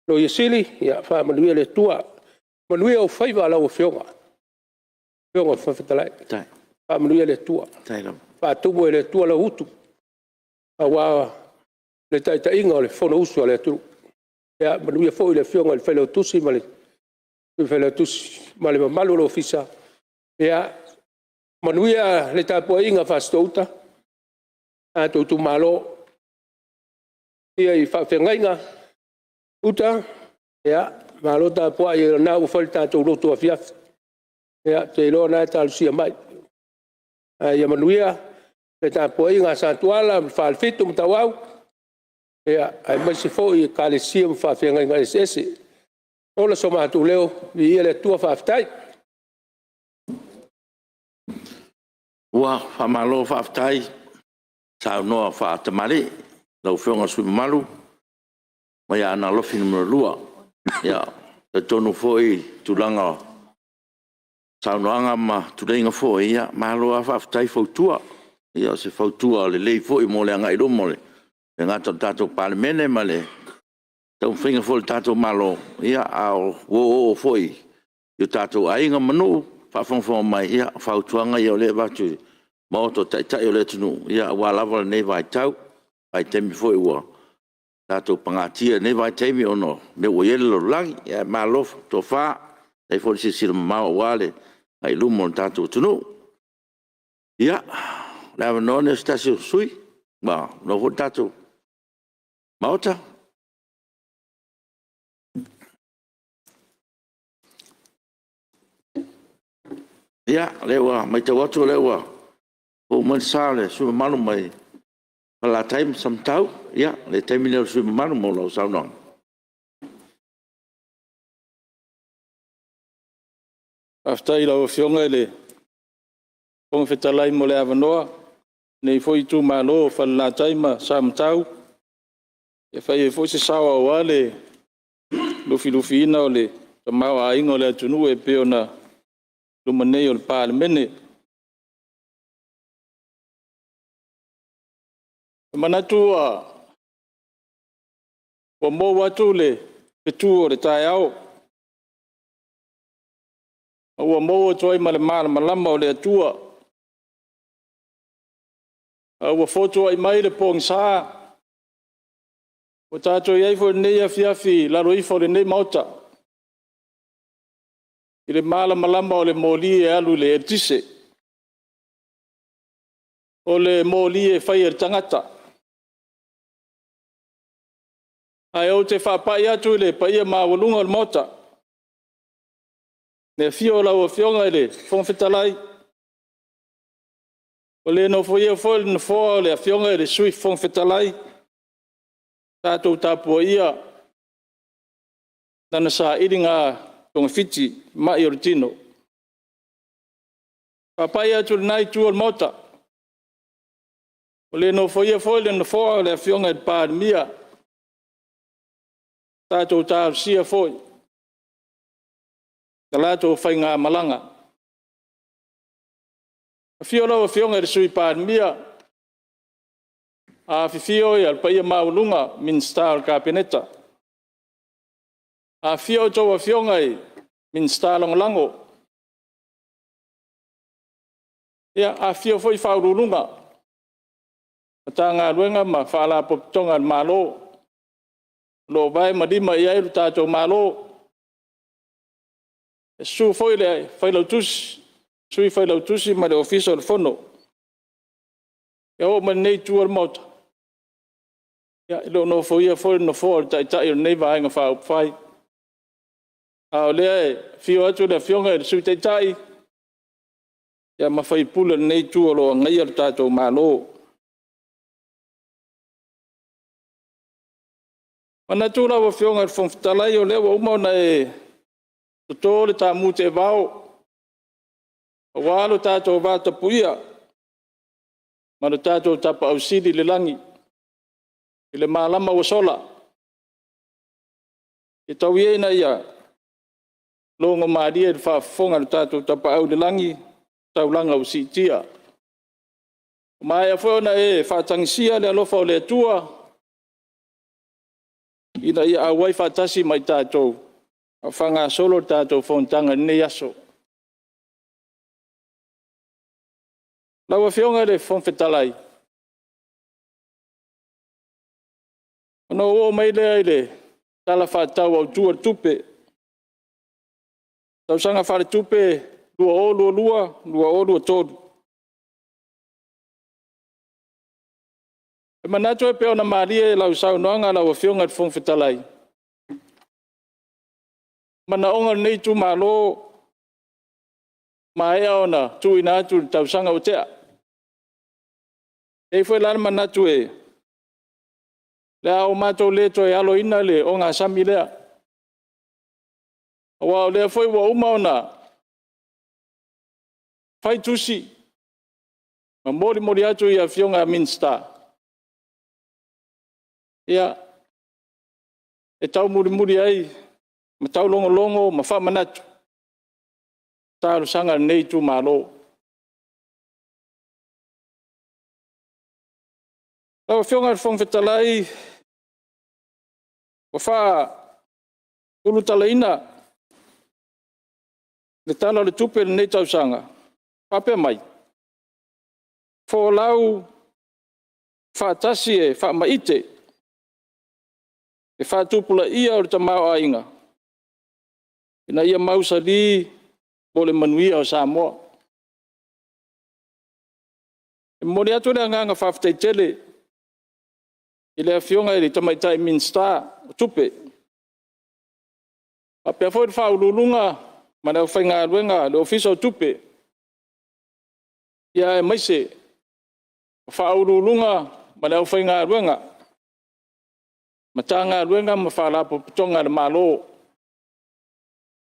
Loia Sili, ia faamanuia le Atua. Manuia ou faiva lau Afioga i le Fofoga Fetalai, faamanuia le Atua, faatumu e le Atua lau utu aua le taitaiga o le Fonousu a le atunuu. Ia manuia foi le Afioga i le Failautusi ma le Sui Failautusi ma le mamalu o le Ofisa. Ia manuia le tapuaiga a Fasitoo-uta, le tatou itumalo, le paia i faafeagaiga, Uta, ia malo tapuai o lena ua fai le tatou lotu afiafi. Ou te iloa o lena e talosia mai. Ae ia manuia. Le tapuaiga a Satuala ma le Falefitu ma Tauau, aemaise foi Ekalesia ma faafeagaiga eseese. Ola so matou leo, viia le Atua faafetai. Ua faamalo faafetai saunoa faatamalii lau Afioga i le sui usufono mamalu mai Aana Alofi 2. E talitonu foi i le tulaga o saunoaga ma tuleiga foi, malo lava faafetai fautua. O se fautua lelei foi mo le agai i luma, e le gata i le tatou Palemene ma le taumafaiga foi o le tatou Malo, a o oooo foi i o tatou aiga ma nuu o faafogafoga mai. Ia, o fautuaga ia o lea e avatu i le Maota o Taitai o le atunuu aua lava lenei vaitau, vaitaimi foi ua tatou pagatia i lenei vaitaimi ona o mea ua i ai le lalolagi. Ae malo le tofa, faafetai foi le silasila mamao aua le agai i luma o le tatou atunuu. Ia, o le avanoa lenei o se tasi o sui usufono ua avanoa foi le tatou Maota. Ia, o lea ua matau atu o lea ua fou mai le sa o le sui usufono mamalu mai Falelatai ma Samatau. Ia, o le taimi lenei le sui usufono mamalu mo lau saunoaga. Faafetai i lau Afioga i le Fofoga Fetalai mo le avanoa o lenei foi itumalo o Falelatai ma Samatau, e fai ai foi se sao aua le lufilufiina o le tamaoaiga o le atunuu e pei ona i luma nei o le Palemene. E manatu ua mou atu le fetu o le taeao, ma ua mou atu ai ma le malamalama o le Atua, a ua fotuai mai le pogisa, ua tatou i ai foi i lenei afiafi i lalo ifo o lenei Maota, i le malamalama o le moli e alu i le eletise. O le moli e faia e le tagata. Ae ou te faapai atu i le paia maualuga o le Maota, i le afio o lau Afioga i le Fofoga Fetalai, ua le nofoia foi le nofoa o le Afioga i le Sui Fofoga Fetalai, tatou tapuaia lana sailiga togafiti i mai o le tino. E faapai atu i lena Itu o le Maota, ua le nofoia foi le nofoa o le Afioga i le Palemia, tatou talosia foi le latou faigamalaga. Afio lau Afioga i le Sui Palemia, afifio le paia maualuga o Minisita o le Kapeneta, afifio a outou Afioga i Minisita Lagolago, afifio foi Ofisa Sili o Pulega o Matagaluega ma Faalapotopotoga a le Malo o lo o vae ma lima i ai lo tatou Malo. Susu foi le Failautusi, Sui Failautusi ma le Ofisa o le Fono. Ia oo mai i lenei Itu o le Maota, e le o nofoia foi le nofoa o le Taitai o lenei Vaega Faaupufai, a o lea e afio atu le Afioga i le Sui Taitai ma sui usufono o lenei Itu o lo o agaia lo tatou Malo. E manatu lau Afioga i le Fofoga Fetalai, o lea ua uma ona e toto le taamu teevao aua lo tatou vatapuia ma lo tatou Tapaau Sili i le lagi i le malama ua sola. Ia tau ia ina ia logomalie i le faafofoga a lo tatou Tapaau i le lagi taulaga ua siitia. Ua maea foi ona e faatagisia le alofa o le Atua ina ia auai faatasi ma i tatou a o faagasolo le tatou Fonotaga i lenei aso. Lau Afioga i le Fofoga Fetalai, ona ou oo mai lea i le Tala Faatatau Autu o le Tupe, tausaga faaletupe 2022/2023. E manatu e pei ona malie i lau saunoaga lau Afioga i le Fofoga Fetalai, o manaoga o lenei itumalo ua maea ona tuuina atu i le tausaga ua tea. E i ai foi la le manatu o le a o matou le toe aloina le ogasami lea, aua o lea foi ua uma ona fai tusi ma molimoli atu i afioga i Minisita, ia, e taumulimuli ai ma taulogologo ma faamanatu talosaga a lenei itumalo. Lau Afioga i le Fofoga Fetalai, ua faa-ulutalaina le Tala o le Tupe i lenei tausaga, o faapea mai, folau faatasi e faamaite le faatupulaia o le tamaoaiga, ina ia mausali mo le manuia o Samoa. E momoli atu le agaga faafetai tele i le Afioga i le Tamaitai Minisita o Tupe, faapea foi le Ofisa Sili o Pulega ma le aufaigaluega a le Ofisa o Tupe, aemaise o Ofisa Sili o Pulega ma le aufaigaluega, Matagaluega ma Faalapotopotoga a le Malo,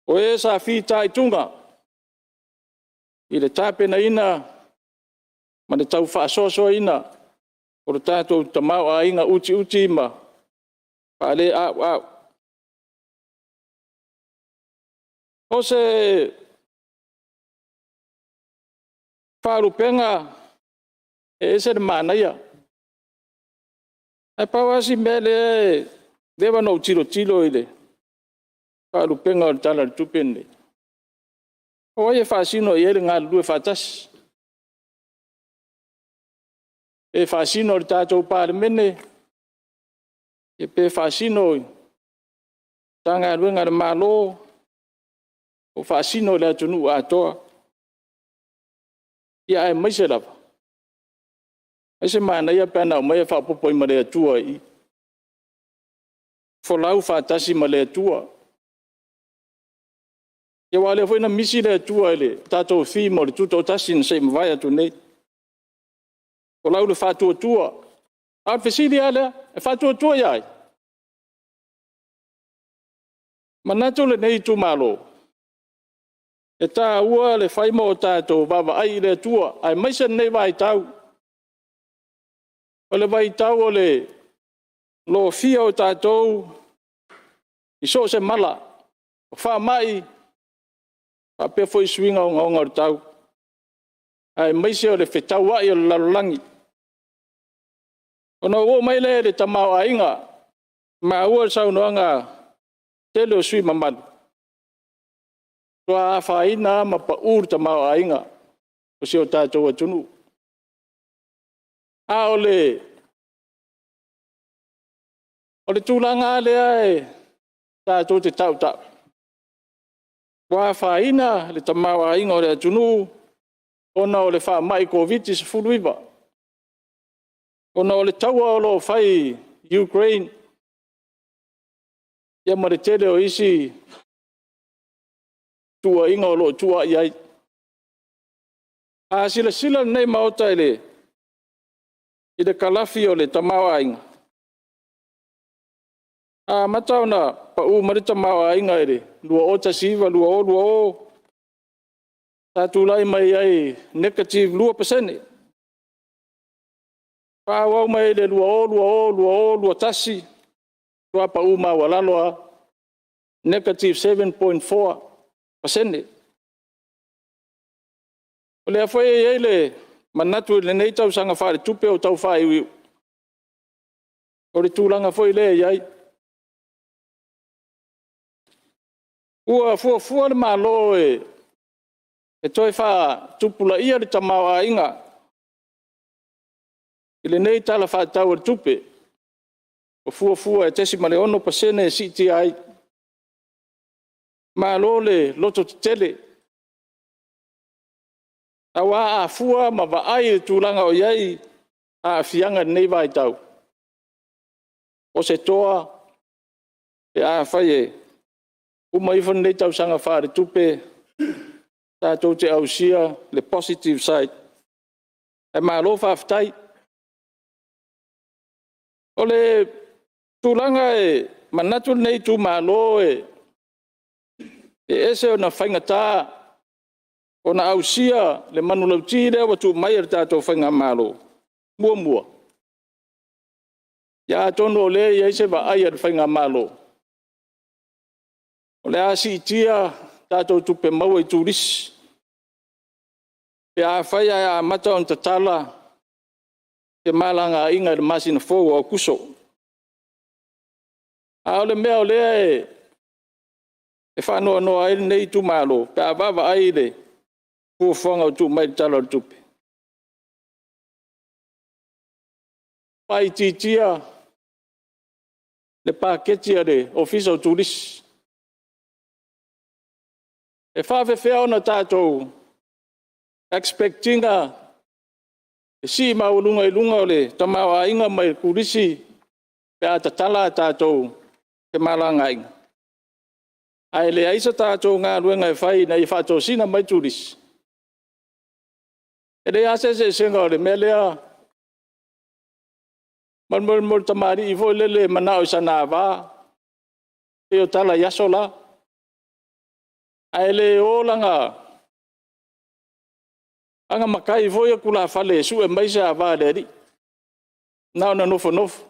o e sa fitaituga i le tapenaina ma le tau faasoasoaina o le tatou tamaoaiga utiuti ma faaleauau. O se faalupega e ese le manaia, ae pau lava si mea lea ua leva ona ou tilotilo i le faalupega o le Tala o le Tupe lenei, o ai e faasino i ai le galulue faatasi? Pe faasino i le tatou Palemene, pe faasino i Matagaluega a le Malo, pe faasino i le atunuu atoa. Ia aemaise lava, e ese le manaia pe ana aumai ae faaopoopo i ai ma le Atua i i. Folau faatasi ma le Atua. Ia aua o lea foi na misi le Atua i le tatou theme o le Tutoatasi na se i mavae atu nei. Folau i le faatuatua. A o le fesili lava lea, e faatuatua ia ai? E manatu lenei itumalo, e taua le fai ma o tatou vaavaai i le Atua, aemaise lenei vaitau. O le vaitau o le lofia o tatou i so o se mala, o faamai, faapea foi suiga ogaoga o le tau, aemaise o le fetauai o le lalolagi. Ona ou oo mai lea i le tamaoaiga. Ua maua i saunoaga a le tele o sui usufono mamalu, ua afaina lava ma pau le tamaoaiga o si o tatou atunuu. A o le tulaga lava lea e tatou te tautau, ua afaina le tamaoaiga o le atunuu ona o le faamai Koviti-19, ona o le taua o lo o fai i Ukraine, ia ma le tele o isi tuuaiga o lo o tuuai ai. A silasila lenei Maota i le kalafi o le tamaoaiga, na amata ona pau mai le tamaoaiga i le 2019/2020, sa tulai mai ai negative 2%. Faaauau mai i le 2020/2021, matua pau maualalo lava, negative 7.4%. O lea foi e i ai le manatu i lenei tausaga faaletupe o tau faaiuiu, o le tulaga foi lea e i ai. Ua fuafua le Malo e toe faatupulaia le tamaoaiga i lenei Tala Faatatau o le Tupe, ua fuafua e 0.6% e siitia ai. Malo le lototetele, aua a fua ma vaai i le tulaga o i ai aafiaga i lenei vaitau, o se toa pe afai e uma ifo lenei tausaga faaletupe, tatou te ausia le positive side. Ae malo faafetai. O le tulaga e manatu lenei itumalo e ese ona faigata ona ausia le manulauti lea ua tuu mai e le tatou Faigamalo. Muamua, ia atonu o lea e i ai se vaai a le Faigamalo, o le a siitia tatou tupe maua i turisi, pe afai ae amata ona tatala femalagaaiga i le masina fou o Aokuso. A o le mea o lea e faanoanoa ai lenei itumalo pe a vaavaai i le fuafuaga ua tuu mai i le Tala o le Tupe, faaitiitia le paketi a le Ofisa o Turisi. E faapefea ona tatou expect ina le sii maualuga i luga o le tamaoaiga mai turisi pe a tatala a tatou femalagaaiga, ae leai se tatou galuega e fai ina ia faatosina mai turisi? E leai lava se eseesega o le mea lea ma le mea o le tamalii foi lele e manao i sana ava, pei o tala i aso la, ae le o lana matai foi ia tulafale e sue mai se ava a le alii, na ona nofonofo.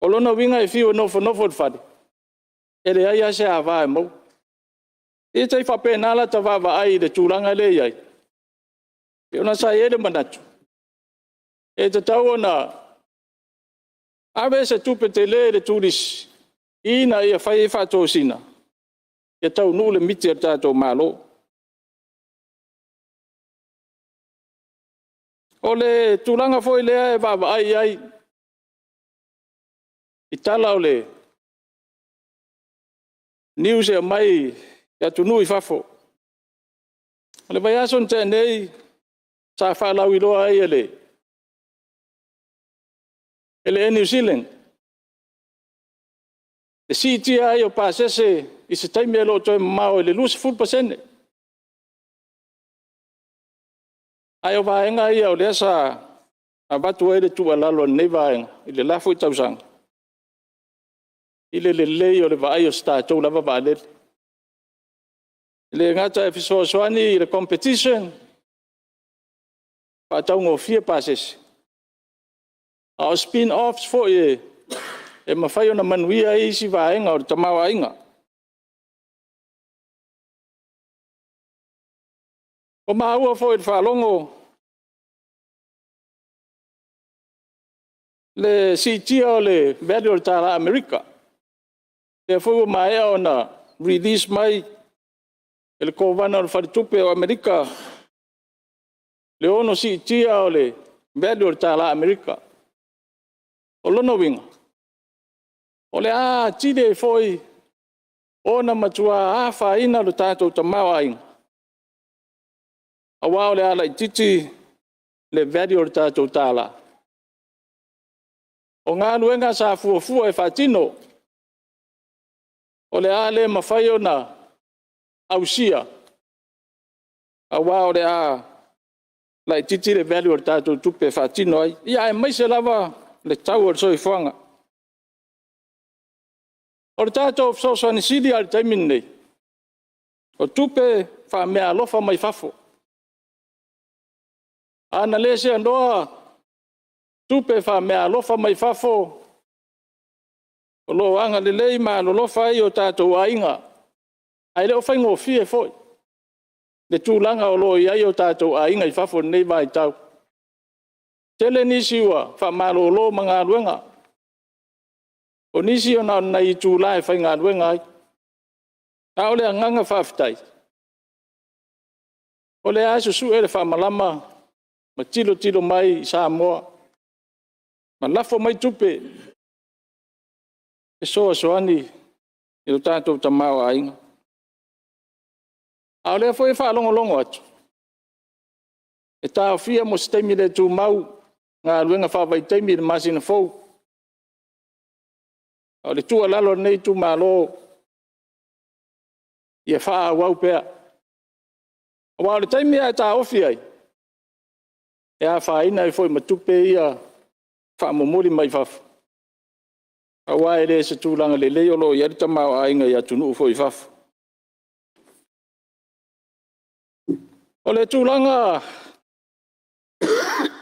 O lona uiga e fiu e nofonofo i le fale, e leai lava se ava e maua. Ia e tai faapena lata vaavaai i le tulaga lea e i ai, ona sa i ai le manatu, e tatau ona ave se tupe tele i le turisi, ina ia fai ai faatosina, ia taunuu le miti a lo tatou Malo. O le tulaga foi lea e vaavaai i ai i tala o le news e aumai i atunuu i fafo. O le vaiaso na tea nei sa faalauiloa ai e le Air New Zealand, le siitia ai o pasese i se taimi e le o toe mamao i le 20%. Ae o vaega ia o lea sa avatu ai le tuualalo a lenei vaega i le la foi tausaga, i le lelei o le vaai o se tatou lava vaalele. E le gata e fesoasoani i le competition, faataugofie pasese, a o spinoffs foi e mafai ona manuia ai isi vaega o le tamaoaiga. Ua maua foi i le faalogo le siitia o le value o le tala Amerika, lea foi ua maea ona release mai e le Kovana o le Faletupe o Amerika le ono siitia o le value o le tala Amerika. O lona uiga, o le a atili ai foi ona matua afaina lo tatou tamaoaiga, aua o le a laitiiti le value o le tatou tala. O galuega sa fuafua e faatino, o le a le mafai ona ausia, aua o le a laitiiti le value o le tatou tupe e faatino ai, ia aemaise lava le tau o le soifuaga. O le tatou fesoasoani sili lava i le taimi lenei, o tupe faameaalofa mai fafo. A na le seanoa tupe faameaalofa mai fafo o lo o agalelei ma alolofa ai i o tatou aiga, ae le o faigofie foi le tulaga o lo o i ai o tatou aiga i fafo i lenei vaitau. Tele nisi ua faamalolo ma galuega, o nisi na o ni nai itula e faigaluega ai. A o le agaga faafetai, o lea lava e susue le faamalama ma tilotilo mai i Samoa ma lafo mai tupe e fesoasoani i lo tatou tamaoaiga. A o lea foi e faalogologo atu, e taofia mo se taimi le tumau galuega faavaitaimi i le masina fou. A o le tuualalo a lenei itumalo, ia faaauau pea. Aua o le taimi lava e taofi ai, e afaina ai foi ma tupe ia faamomoli mai fafo. Aua e le o se tulaga lelei o lo o i ai le tamaoaiga i atunuu foi i fafo. O le tulaga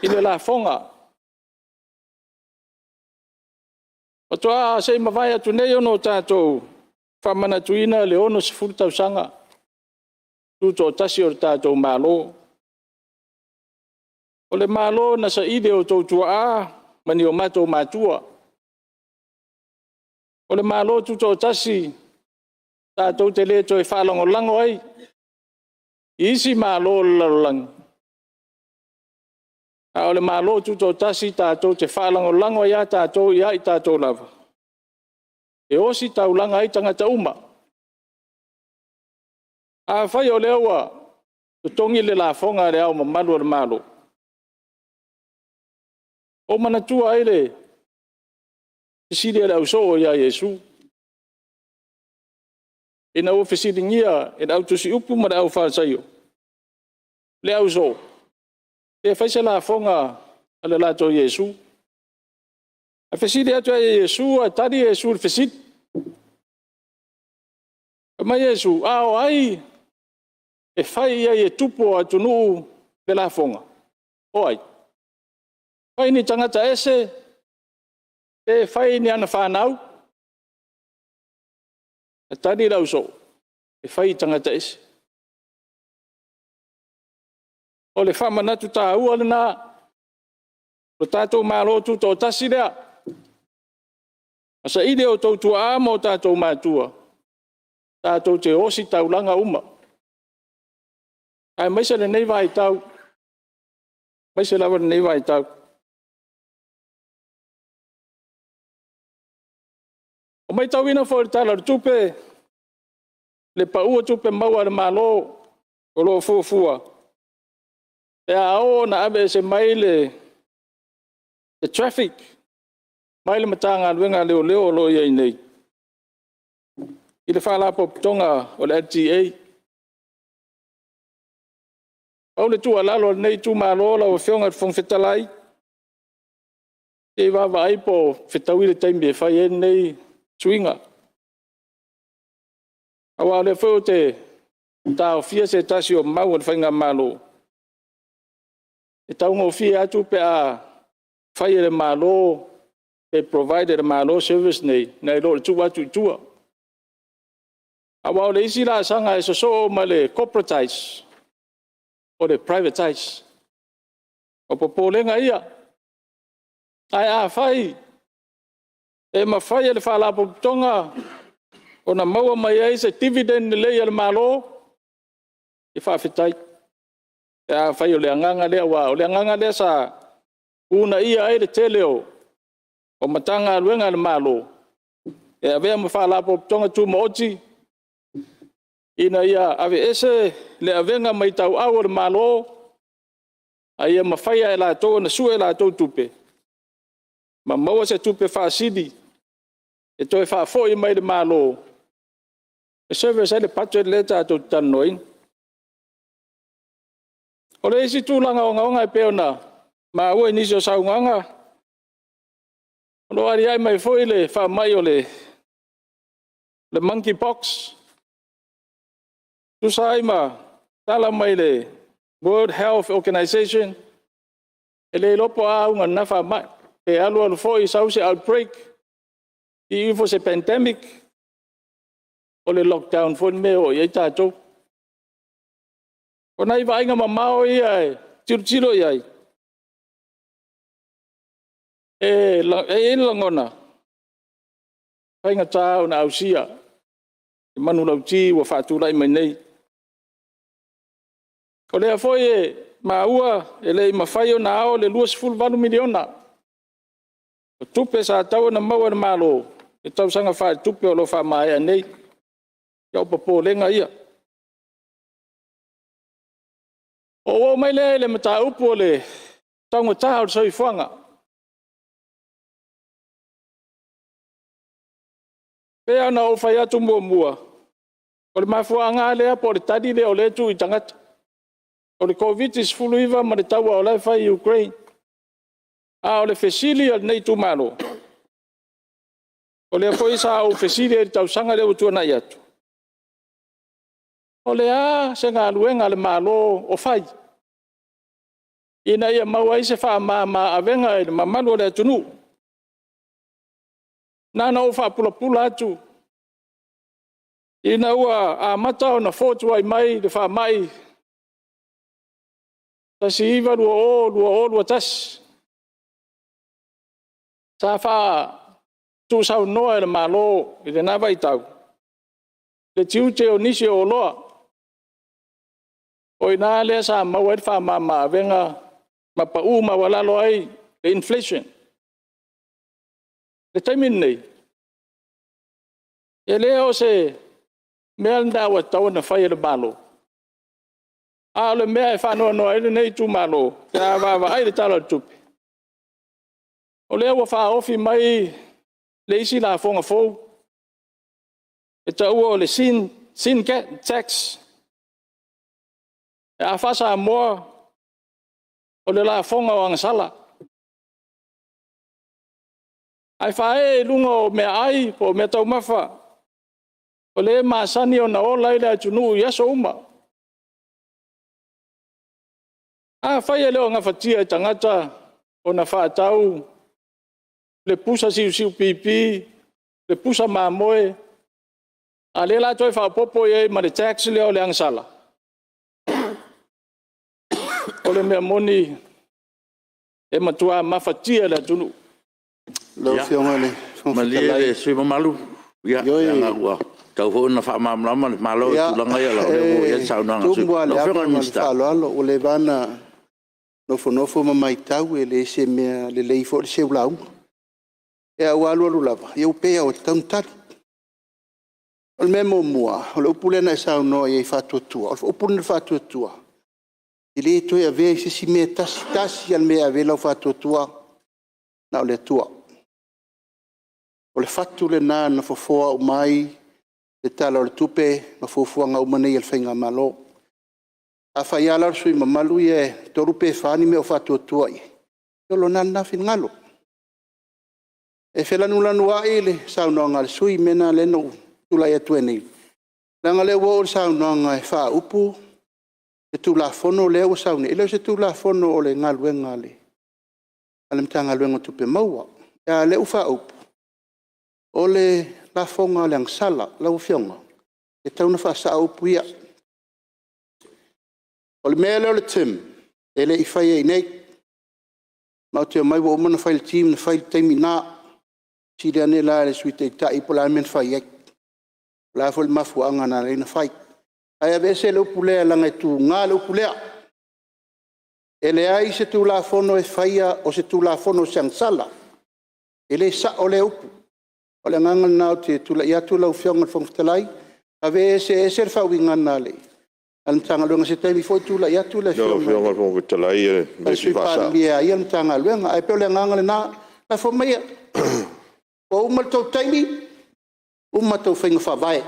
i le lafoga, faatoa se i mavae atu nei ona tatou faamanatuina le 60 tausaga tutoatasi o le tatou Malo. O le Malo na saili e o outou tuaa ma ni o matou matua. O le Malo Tutoatasi tatou te le toe faalagolago ai i isi Malo o le lalolagi, a o le Malo Tutoatasi tatou te faalagolago ai lava tatou ia i tatou lava, e ositaulaga ai tagata uma. Afai o lea ua totogi le lafoga a Le Ao Mamalu o le Malo, ua ou manatua ai le fesili a le ausoo ia Iesu, ina ua fesiligia e le autusiupu ma le aufalesaio le ausoo, pe fai se lafoga a le latou Iesu. Ae fesili atu ia Iesu ae tali Iesu i le fesili. Fai mai Iesu, a o ai e fai i ai e tupu o atunuu le lafoga? O ai? Fai ni tagata ese, pe fai i ana fanau? Ae tali le ausoo, e fai i tagata ese. O le faamanatu taua lena, o le tatou Malo Tutoatasi lea, na saili e outou tuaa ma o tatou matua, tatou te ositaulaga uma, aemaise lenei vaitau, aemaise lava lenei vaitau. Ua matauina foi i le Tala o le Tupe, le pau o tupe maua a le Malo o lo o fuafua, pe a oo ina aveese mai le traffic mai le Matagaluega a Leoleo o lo o i ai nei, i le Faalapotopotoga o le LTA. Pau le tuualalo a lenei itumalo lau Afioga i le Fofoga Fetalai, se i vaavaai po o fetaui le taimi e fai ai lenei suiga. Aua o lea foi ou te taofia se tasi o mau a le Faigamalo, e taugofie atu pe a fai e le Malo, pe provide e le Malo service nei, nai lo le tuu atu i tua. Aua o le isi laasaga e sosoo ma le corporatize, o le privatize. O popolega ia, ae afai e mafai e le Faalapotopotoga ona maua mai ai se dividend lelei a le Malo, ia faafetai. Pe afai o le agaga lea, aua o le agaga lea sa uunaia ai le tele o Matagaluega a le Malo, e avea ma Faalapotopotoga Tumaoti, ina ia aveese le avega mai tauau o le Malo, a ia mafai lava e latou ona sue a latou tupe, ma maua se tupe faasili e toe faafoi mai i le Malo, e service ai le budget lea tatou te talanoaina. O le isi tulaga ogaoga e pei ona maua i nisi o saunoaga, o lo o aliae mai foi le faamai o le monkey box. E tusa ai ma tala mai le World Health Organisation, e le iloa po o a auga o lena faamai, pe alu alu foi sau se outbreak, iu ifo i se pandemic, o le lockdown foi le mea e oo i ai tatou. O nai vaaiga mamao ia e tilotilo i ai, e i ai le lagona, e faigata ona ausia le manulauti ua faatulai mai nei. O lea foi e maua e le i mafai ona ao le $28 miliona, o tupe sa tatau ona maua e le Malo i le tausaga faaletupe o lo o faamaea nei. Ia o popolega ia. Ona ou oo mai lea i le mataupu o le taugata o le soifuaga. E pei lava ona ou fai atu muamua, o le mafuaaga lava lea po o le tali lea o lea e tuu i tagata, o le Koviti-19 ma le taua o la e fai i Ukraine. A o le fesili a lenei itumalo. O lea foi sa ou fesili ai i le tausaga lea ua tuanai atu, o le a se galuega a le Malo o fai, ina ia maua ai se faamama-avega i le mamalu o le atunuu? Na ona ou faapulapula atu, ina ua amata ona fotuai mai le faamai 1920-2021, sa tuusaunoa e le Malo i lena vaitau le tiute o nisi o oloa. O i ina lea sa maua ai le faamama-avega ma pau maualalo ai le inflation. O le taimi lenei, e le o se mea lena ua tatau ona fai e le Malo, a o le mea e faanoanoa ai lenei itumalo pe a vaavaai i le Tala o le Tupe, o lea ua faaofi mai le isi lafoga fou, e taua o le sin tax. A faa-Samoa, o le lafoga o agasala. Ae faaee i luga o meaai po o meataumafa o lea e masani ona ola ai le atunuu i aso uma. Afai e le o gafatia e tagata ona faatau le pusa siusiu pipi, le pusa mamoe, a o lea o le a toe faaopoopo i ai ma le tax lea o le agasala, o le mea moni, e matua mafatia le atunuu. Lau Afioga i le Fofoga Malie Fetalai... le sui usufono mamalu, leaga ua tatau foi ona faamalamalama le Malo i tulaga ia, leaga o lea ua oo i ai le saunoaga a le sui usufono. E tumu lava i le Lau Afioga ava i le ma le Minisita. faaaloalo, ua leva lava ona nofonofo ma matau, e le o se mea lelei foi le seu lauga. Ae ua alualu lava, ua pei lava ua tatau ona tali. O le mea muamua, o le upu lea na e saunoa i ai faatuatua, o le upu lea faatuatua, e le toe avea i se isi mea e tasi, e tasi lava le mea e ave i ai lau faatuatua, na o le Atua. O le fatu lena na fofoa uma ai le Tala o le Tupe ma fuafuaga uma nei a le faigamalo. Afai lava la o le sui usufono mamalu ia e 3 pe 4 ni mea o faatuatua i ai, ia o lona lava lena finagalo. E felanulanuai le saunoaga a le sui usufono, o le mea lena lea na ou tulai atu ai nei, leaga o lea ua oo le saunoaga e faaupu le Tulafono lea ua sau nei, e le o se Tulafono o le galuega a le Matagaluega o Tupe Maua, a o lea ua faaupu, o le lafoga o le agasala. Lau Afioga, e tatau ona faasao upu ia. O le mea lea o le TIM, e le i faia i inei. Matou te omai ua uma ona fai e le TIM na fai i le taimi lena. Fesili ane la i le Sui Taitai po o le a le mea na fai ai, o le a foi le mafuaaga na ala ai ona fai. Ae aveese le upu lea leaga e tuga le upu lea. E leai se Tulafono e faia o se Tulafono o se agasala. E le sao lea upu. O le agaga lena ou te tulai atu lau Afioga i le Fofoga Fetalai, aveese e ese le faauigaga a le Matagaluega. O se taimi foi tulai atu le Afioga i le Sui Palemia e a ia le Matagaluega. Ae pei o le agaga lena, lafo maia, ua uma le tou taimi, uma a outou faiga faavae,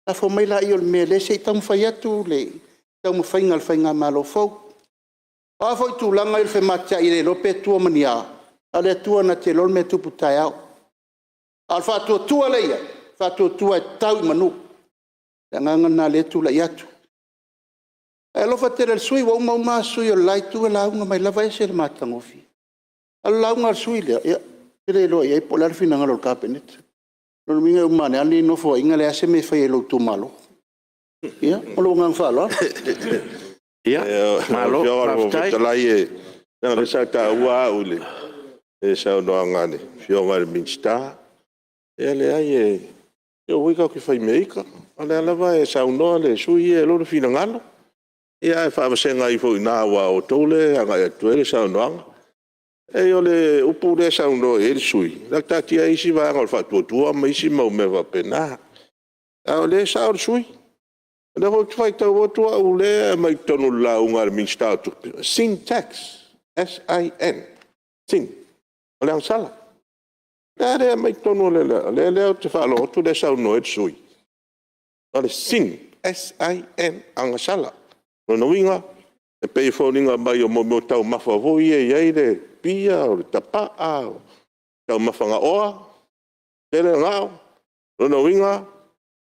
lafo mai laia o le mea lea se i taumafai atu le taumafaiga a le faigamalo fou. O a foi tulaga ia o le femateai e le iloa pe tua ma ni a, na o le Atua na te iloa le mea e tupu taeao. A o le faatuatua lea e i ai, o le faatuatua e tau i manu. O le agaga lena o lea e tulai atu. Ae alofa tele i le sui usufono, ua uma uma sui usufono o le la Itu e lauga mai lava, e ese le matagofie. A o le lauga a le sui usufono lea, ou te le iloa i ai po o le a le finagalo o le Kapeneta. O lona uiga e uma ane lava lenei Nofoaiga e leai lava se mea e faia i lou itumalo. Ia, ma lou agaga faaaloalo. Malo Lau Afioga i le Fofoga faafetai. Fetalai, leaga o lea sa taua au i le saunoaga a le Afioga i le Minisita. E leai aua tatou te fai mea ita, o lea lava e saunoa le sui usufono ia i lona finagalo, ae faavasega ifo i ina aua o outou lea e agai atu i ai le saunoaga. Leai o le upu lea e saunoa i ai le sui usufono, ia taatia isi vaega o le faatuatua ma isi mau mea faapena, a o lea e sao le sui usufono. O lea foi ou te faitau atu au o lea e aumai i totonu o le lauga a le Minisita o Tupe, sin tax, s.i.n, sin, o le agasala. A lea e aumai i totonu o le... lea ou te faalogo atu o lea e saunoa ai le sui usufono, o le sin, s.i.n, agasala. O lona uiga, e pei e foliga mai o mea o taumafa foi ia e i ai le pia, o le tapaa, o taumafa gaoa. Tele gao, o lona uiga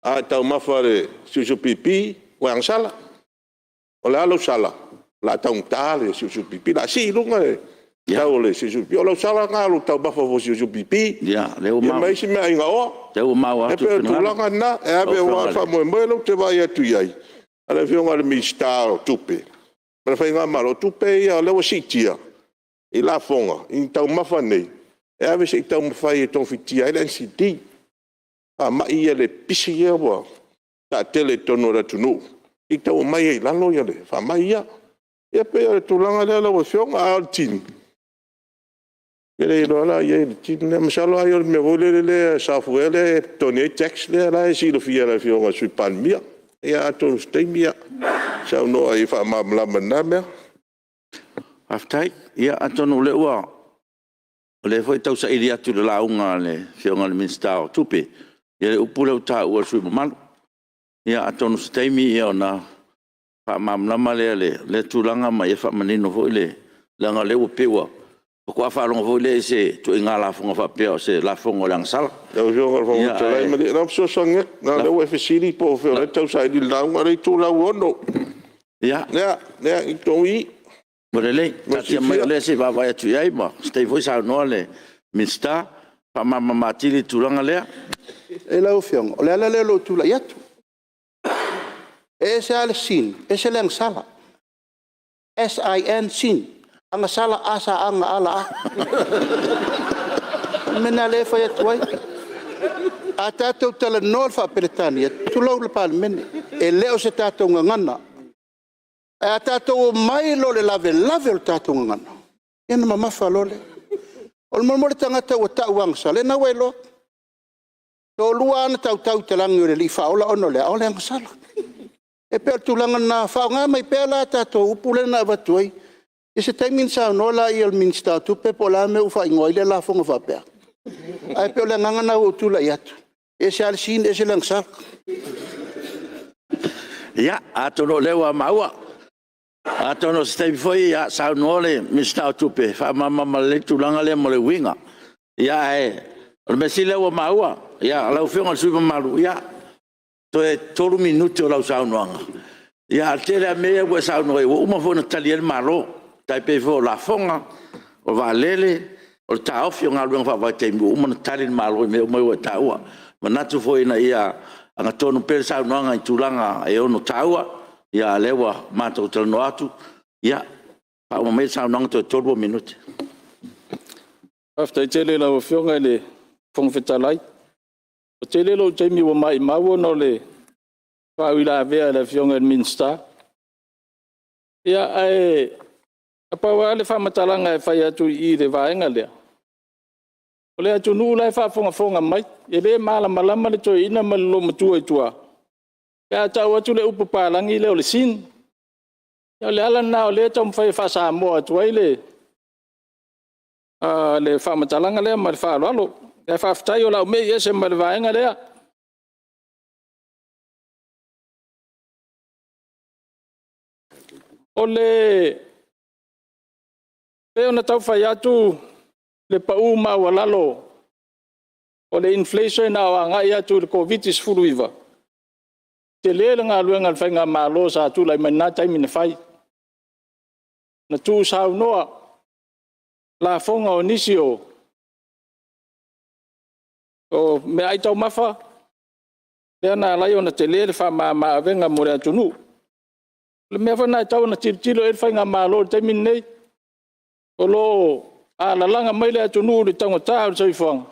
a e taumafa i le siusiupipi ua e agasala. O le a lou sala? O le a taugata le siusiupipi, o le a sii i luga le tau o le siusiupipi. O lau sala lena o lou taumafa fua o le siusiupipi ma isi meaai gaoa. E pei o le tulaga lena, aua o le faamoemoe lea ou te vaai atu i ai, a le Afioga i le Minisita o Tupe ma le Faigamalo, o tupe ia o lea ua siitia i lafoga i taumafa nei, e ave se i taumafai e togafitia ai le NCD, faamai ia le pipisi ia ua taatele i totonu o le atunuu, se i tau aumai ai i lalo faamai ia. E pei o le tulaga lea lau Afioga, a o le timi, ou te le iloa la i ai i le timi lea. Masalo ai o le mea foi lele software lea e totogi ai tax lea la e silafia e le Afioga i le Sui Palemia. Ia atonu o se taimi saunoa ai e faamalamalama i lena mea. Faafetai. Ia atonu o lea foi e tausaili atu i le lauga a le Afioga i le Minisita o Tupe le upu lea ua taua e le sui usufono mamalu. Ia atonu o se taimi ona faamalamalama lea o lea tulaga ma ia faamanino foi le... leaga o lea e pei ua... faatoa faalogo foi lea i se ituaiga lafoga faapea o se lafoga o le agasala. Lau Afioga i le Fofoga Fetalai, malie o le a ou fesoasoani atu, leaga o lea ua e fesili po o fea o la e tau saili i le lauga, o lea e i itulau e 6. Lea, lea i totonu i i. Ua lelei, taatia mai o lea se i vaavaai atu i ai, o se taimi foi saunoa le Minisita e faamalamalama atili le tulaga lea. Lau Afioga, o le ala lea o lou tulai atu. E ese lava le sin, ese le agasala. S i n sin, agasala a s a g a l a. O le mea lena o lea e fai atu ai. A tatou talanoa i le faa-Peretania, tulou le Palemene, e le o se tatou gagana. Ae a tatou omai loa i le lavelave o le tatou gagana, ia ona mamafa loa lea. O le mea o le tagata ua tau agasala, ia lena ua e iloa. E toalua lava na tautau i talaane o le Alii Faaola ona o le a? O le agasala. E pei o le tulaga lena, faaaoga mai pea la tatou upu lea na avatu ai. I se taimi ona saunoa lea o le Minisita o Tupe po o le a le mea ua faaigoa ai lea lafoga faapea. Ae pei o le agaga lena ua ou tulai atu, e ese lava le sin ese le agasala. Ia, atonu o lea ua maua, atonu o se taimi foi saunoa le Minisita o Tupe e faamalamalama lelei le tulaga lea ma le uiga. Ae o le mea sili o lea ua maua. Lau Afioga i le sui usufono mamalu, ia, toe 3 minute o lau saunoaga, ae o le tele lava mea ia ua e saunoa i ai, ua uma foi ona tali i ai le Malo, e tai pei foi o lafoga, o vaalele, o le taofi o galuega faavaitaimi, ua uma ona tali le Malo i mea uma ia ua e taua. E manatu foi ina ia agatonu pea le saunoaga i tulaga e ono taua, a o lea ua matou talanoa atu. Ia faauma maia le saunoaga toe 3 ou minute. Faafetai tele i lau Afioga i le Fofoga Fetalai. Ua tele lou taimi ua maumau ona o le faauilavea a le Afioga i le Minisita. Ia, ae pau lava le faamatalaga e fai atu i le vaega lea, o le atunuu la e faafogafoga mai, e le malamalama le toeaina ma le olomatua i tua, pe a tau atu le upu papalagi lea o le sin. Ia o le ala lena o lea e taumafai e faa-Samoa atu ai le faamatalaga lea ma le faaaloalo. Ae faafetai o le a ou mei ese ma le vaega lea. E pei ona tau fai atu le pau maualalo o le inflation a o agai atu i le Koviti-19, tele le galuega a le Faigamalo sa tulai mai i lena taimi na fai. Na tuusaunoa lafoga o nisi o meaai taumafa, lea na ala ai ona tele le faamama avega mo le atunuu. O le mea foi lena e tatau ona tilotilo i ai le Faigamalo i le taimi lenei. O lo o alalaga mai le atunuu i le taugata o le soifuaga,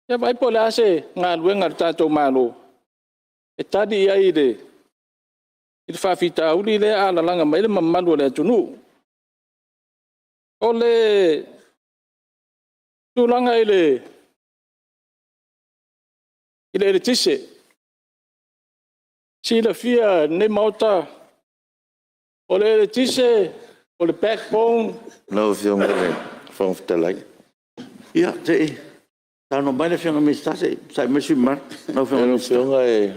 ia vaai po o le a se galuega a lo tatou Malo e tali i ai i le faafitauli lea e alalaga mai ai le mamalu o le atunuu. O le tulaga i le eletise, silafia e lenei Maota, o le eletise o le backbone... Lau Afioga i le Fofoga Fetalai... Ia, se i saunoa mai le Afioga i le Minisita, se i onosai mai le sui usufono mamalu. Lau Afioga e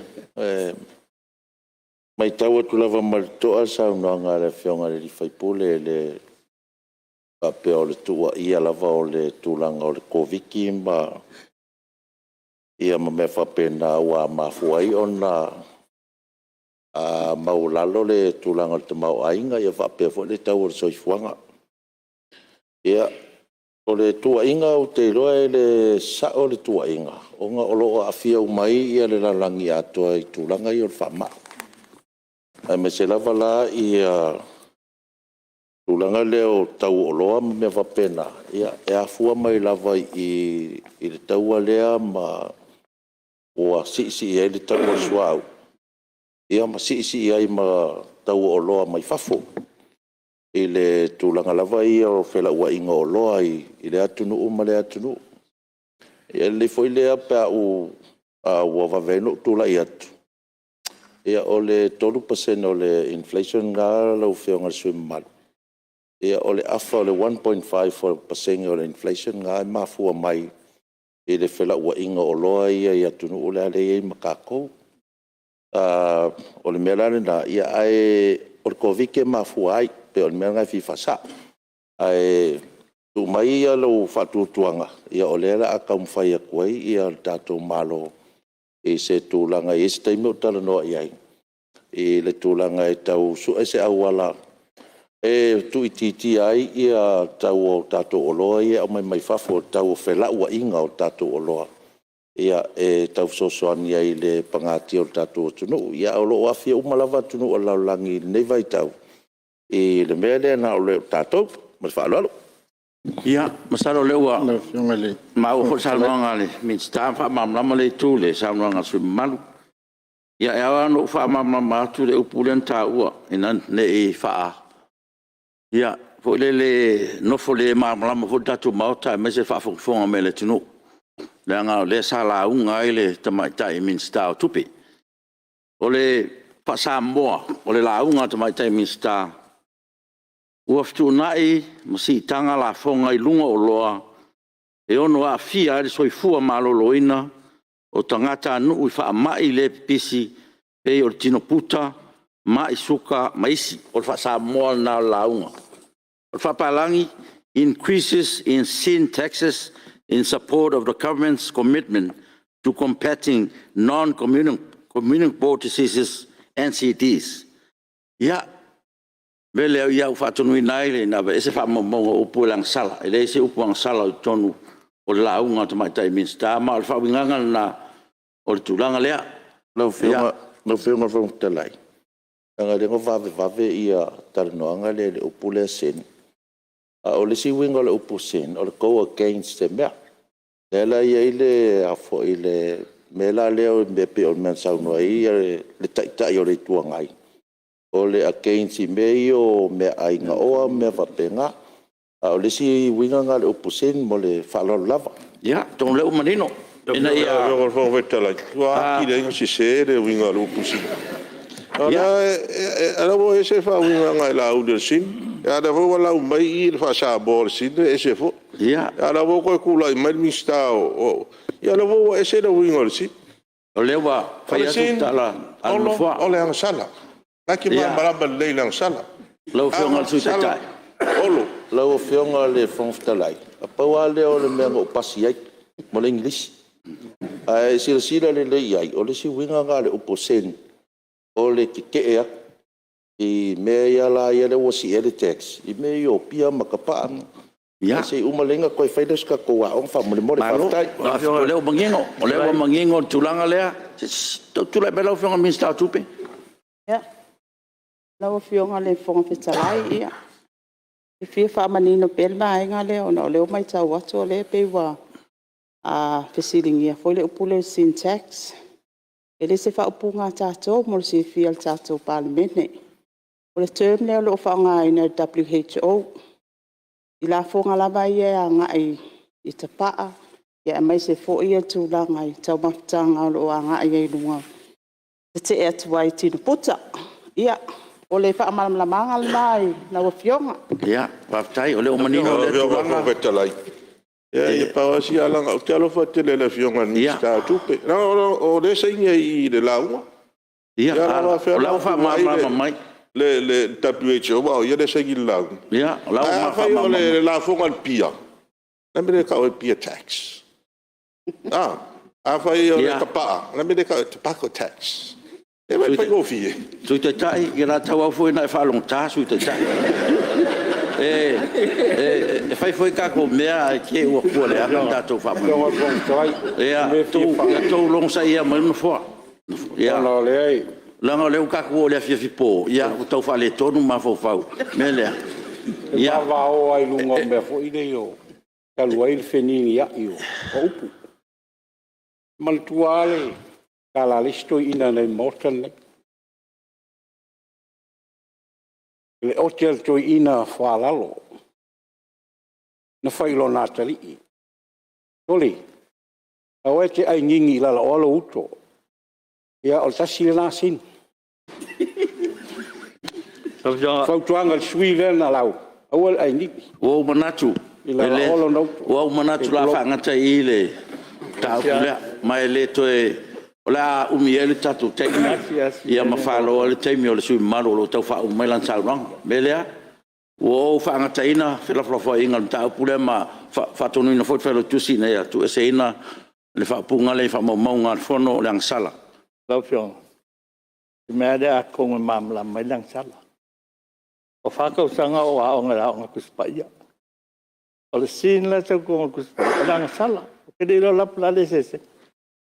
matau atu lava ma le totoa le saunoaga a le Afioga i le sui usufono e faapea o le tuuaia lava o le tulaga o le Koviti-19 ma ia ma mea faapena ua mafua ai ona maualalo le tulaga o le tamaoaiga faapea foi le tau o le soifuaga. Ia, o le tuuaiga ou te iloa e le sao le tuuaiga, ona o lo o aafia uma ai le lalolagi atoa i tulaga ia o le faamai, aemaise lava la le tulaga lea o tau o oloa ma mea faapena, e afua mai lava i i le taua lea ua siisii ai le tau o le suauu, ia ma siisii ai ma tau o oloa mai fafo i le tulaga lava ia o felauaiga o oloa i lea atunuu ma lea atunuu. E lelei foi lea pe a ou... ua vave ai ona ou tulai atu, ia o le 3% o le inflation lena lau Afioga i le sui usufono mamalu, ia o le afa o le 1.5% o le inflation lena e mafua mai i le felauaiga o oloa ia i atunuu la e i ai ma tatou. O le mea la lena, ae o le Koviti-19 e mafua ai, pei o le mea lena e fia faasao. Ae tuu mai lou faatuatuaga, o lea o le a taumafai atu ai le tatou Malo i se tulaga e i ai se taimi ou talanoa i ai i le tulaga e tau sue se auala e tuuitiitia ai le tau o tatou oloa ia e aumai mai fafo, le tau o felauaiga o tatou oloa, e tau fesoasoani ai i le pagatia o le tatou atunuu. Ae o lo o aafia uma lava atunuu o le lalolagi i lenei vaitau i le mea lea, e le o tatou. Ma le faaaloalo. Ia, masalo o lea ua maua foi le saunoaga a le Minisita ma faamalamalama lea itu i le saunoaga a le sui usufono mamalu. Ia, e ao lava ona ou faamalamalama atu le upu lea na taua ina ne i faa… foi lele nofo le malamalama foi le tatou Maota aemaise le faafogafoga mai a le atunuu, leaga o lea sa lauga ai le Tamaitai Minisita o Tupe. O le faa-Samoa o le lauga a le Tamaitai Minisita, ua fetuunai ma siitaga lafoga i luga o oloa e ono aafia ai le soifua maloloina o tagatanuu i faamai le pipisi pei o le tino puta, mai suka ma isi. O le faa-Samoa lena o le lauga. O le faapapalagi, increases in sin taxes in support of the Government's commitment to combating non-communicable diseases NCDs. Ia, o le mea lea ua faatonuina ai ina ia aveese faamaumauga o upu ia o le agasala. E leai se upu agasala o i totonu o le lauga a le Tamaitai Minisita, ma o le faauigaga lena o le tulaga lea. Lau Afioga i le Fofoga Fetalai, leaga o lea na vavevave talanoaga ia i le upu lea sin, a o le isi uiga o le upu sin, o le go against se mea. O lea la e i ai le mea la lea pei o le mea na saunoa ai le Taitai o le Itu Agai, o le against i mea ia o meaai gaoa ma mea faapena. A o le isi uiga lena o le upu sin ma le faaaloalo lava. Ia, atonu o lea ua manino ina ia... Lau Afioga i le Fofoga Fetalai, ua atili ai ona sese le uiga o le upu sin. O la e ua ese le faauigaga e Laauli o le sin, a o lea foi ua lau mai i i le faa-Samoa o le sin e ese foi. A o la e foi ua toe tulai mai le Minisita o… ia o lea foi ua ese le uiga o le sin. O lea ua O fai le atu le sin tala a le Olo Nofoa. o le agasala. O lena e te malamalama lelei i le agasala. Lau Afioga i le Sui Agasala Taitai. Olo. Lau Afioga i le Fofoga Fetalai, na pau lava lea o le mea na ou pasi ai, ma le igilisi. A e silasila lelei i ai, o le isi uiga lena o le upu sin, o le tetee atu i mea ia la lea ua sii ai le tax, i mea ia o pia ma tapaa. Ae se i uma lelei ona toe fai lea o se tatou aoga faamolemole. Malo, Faafetai. o lea ua manino, o lea ua manino le tulaga lea. Se i tulai mai lau Afioga i le Minisita o Tupe. Lau Afioga i le Fofoga Fetalai, e fia faamanino pea le vaega lea ona o lea ua matau atu o lea e pei ua fesiligia foi le upu lea o le sin tax. E le o se faaupuga a tatou mo le silafia e le tatou Palemene. O le term lea o lo o faaaogaina e le WHO i lafoga lava ia e agai i tapaa, aemaise foi le tulaga i taumafataga o lo o agai ai i luga, tetee atu ai i tino puta. Ia, o le faamalamalamaga lena i lau Afioga. Faafetai o lea ua manino Lau lea Afioga i le tulaga. Fofoga Fetalai, leai na pau lava si ala, ou te alofa tele i le Afioga i le Minisita o Tupe, leaga o lea e saini ai i i i le lauga. Ia, A o faapefea la la ua ona tuu ai faamalamalama mai. le WHO a o ia lea e saini i le lauga? O la ua Ae afai o faamalamalama. le lafoga a le pia, o le a le mea e le tau ai o le beer tax? A Afai o le tapaa, o le a le mea e le tau ai o le tobacco tax? Le iloa e faigofie. Sui Taitai, o le a tauau foi ina e faalogogata le Sui Taitai. E fai foi a tatou mea ae te i ua tua leaga le tatou faamoemoe. Ia outou logosaia mai le Nofoa. Leaga o lea ua tatou oo i le afiafi po, ua tau faaletonu mafaufau. O le mea lea… E vavao lava i luga o mea foi nei talu ai le feniniai o upu. E manatua lava le tala a le isi toeaina na i le Maota lenei, le ote a le toeaina Foalalo na fai i lona atalii, “Sole, aua e te ainini i lalaoa lou uto.” Ia, o le tasi lena sin. O le fautuaga i le sui usufono lea na lauga, aua le ainini i lalaoa lona uto. Ua ou manatu o le a faagata i i le mataupu lea, ma e le toe… o le a umi ai le tatou taimi ma falo ai le taimi o le sui usufono mamalu o lo o tau faauma mai lana saunoaga. O le mea lea, ua ou faagataina felafolafoaiga i le mataupu lea ma faatonuina foi le Failautusi ina ia tuueseina le faaupuga lea i faamaumauga a le Fono o le agasala. Lau Afioga, o si mea lava lea atonu e malamalama ai le agasala. Ua 4 tausaga o ou aoga i le Aoga Tusi Paia. O le sin la e sau i totonu o le Tusi Paia, o le agasala. Ou te le iloa la po o le a le eseesega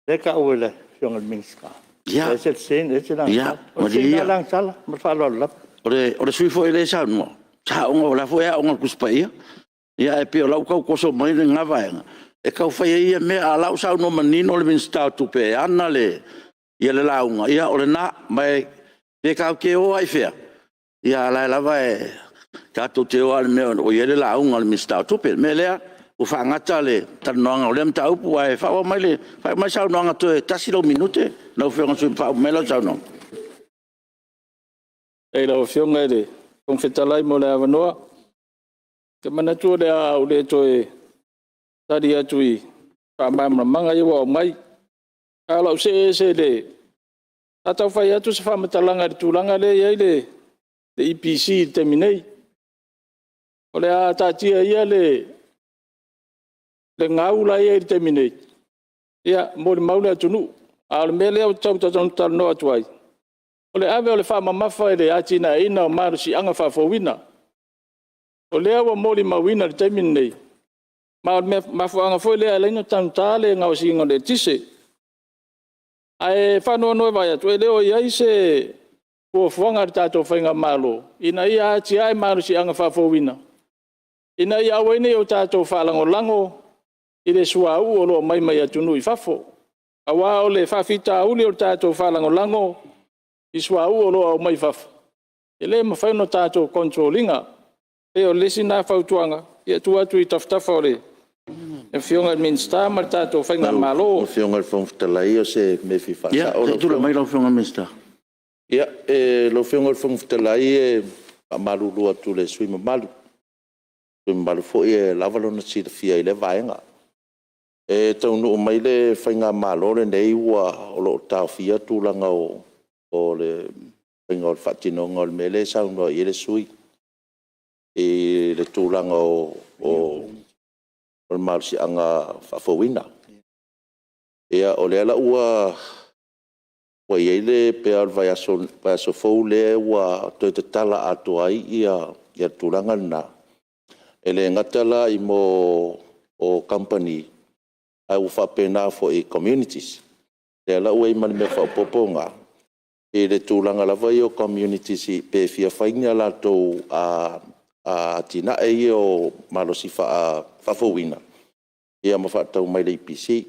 lea e tau e le Afioga i le Minisita, e ese le sin ese le agasala. O le sin lava o le agasala. Ma le faaaloalo lava. O le sui usufono foi lea e saunoa, sa aoga o la e foi e aoga i le Tusi Paia. Ae pei o la e ua tau toso mai lena vaega e tau fai ai ia mea, a o la e ua saunoa manino le Minisita o Tupe e ana le lauga, ia o lena. Ma pe tatou te o lava i fea, a o la e lava tatou te o lava i le mea o i ai le lauga a le Minisita o Tupe. O le mea lea, ua faagata le talanoaga o lea mataupu, ae faaauau mai le saunoaga toe tasi lau minute lau Afioga i le sui usufono e faauma mai lau saunoaga. Faafetai i lau Afioga i le Fofoga Fetalai mo le avanoa. Ou te manatu o le a ou le toe tali atu i faamalamalamaga ia ua aumai. Ae o le a ou see ese i le… Sa tau fai atu se faamatalaga i le tulaga lea e i ai le EPC i le taimi nei. O le a taatia ia le gau la e i ai i le taimi nei, ia molimau le atunuu. A o le mea lea ou te tau talanoa atu ai, o le ave o le faamamafa i le atinaeina o malosiaga faafouina. O lea ua molimauina i le taimi lenei, ma o le mafuaaga foi lea e ala ai ona taugata le gaosiga o le eletise. Ae faanoanoa e vaai atu, e le o i ai se fuafuaga a le tatou Faigamalo, ina ia atiae malosiaga faafouina, ina ia aua ai ne i o tatou faalagolago i le suauu o lo o aumai mai atunuu i fafo. Aua o le faafitauli o le tatou faalagolago i suauu o lo o aumai fafo, e le mafai ona tatou control ina. E pei o le isi lena fautuaga e tuu atu i tafatafa o le Afioga i le Minisita ma le tatou Faigamalo. Lau Afioga i le Fofoga Fetalai o se mea e fia faasao. Ia se i tulai mai lau Afioga i le Minisita. Lau Afioga i le Fofoga Fetalai e faamalulu atu i le sui usufono mamalu, o le sui usufono mamalu foi e lava lona silafia i lea vaega. E taunuu mai le Faigamalo lenei o lo o taofia tulaga o le faiga o le faatinoga o le mea lea e saunoa i ai le sui usufono, i le tulaga o le malosiaga faafouina. O lea la ua i ai le, pei lava o le vaiaso fou lea ua toe tatala atoa ai le tulaga lena, e le gata la i kamupani, ae ua faapena foi i communities. O lea la ua i ai ma le mea faaopoopo lena, i le tulaga lava ia o communities pe fia fai ni a latou atinae ia o malosi faafouina, ia ma faatau mai i le EPC.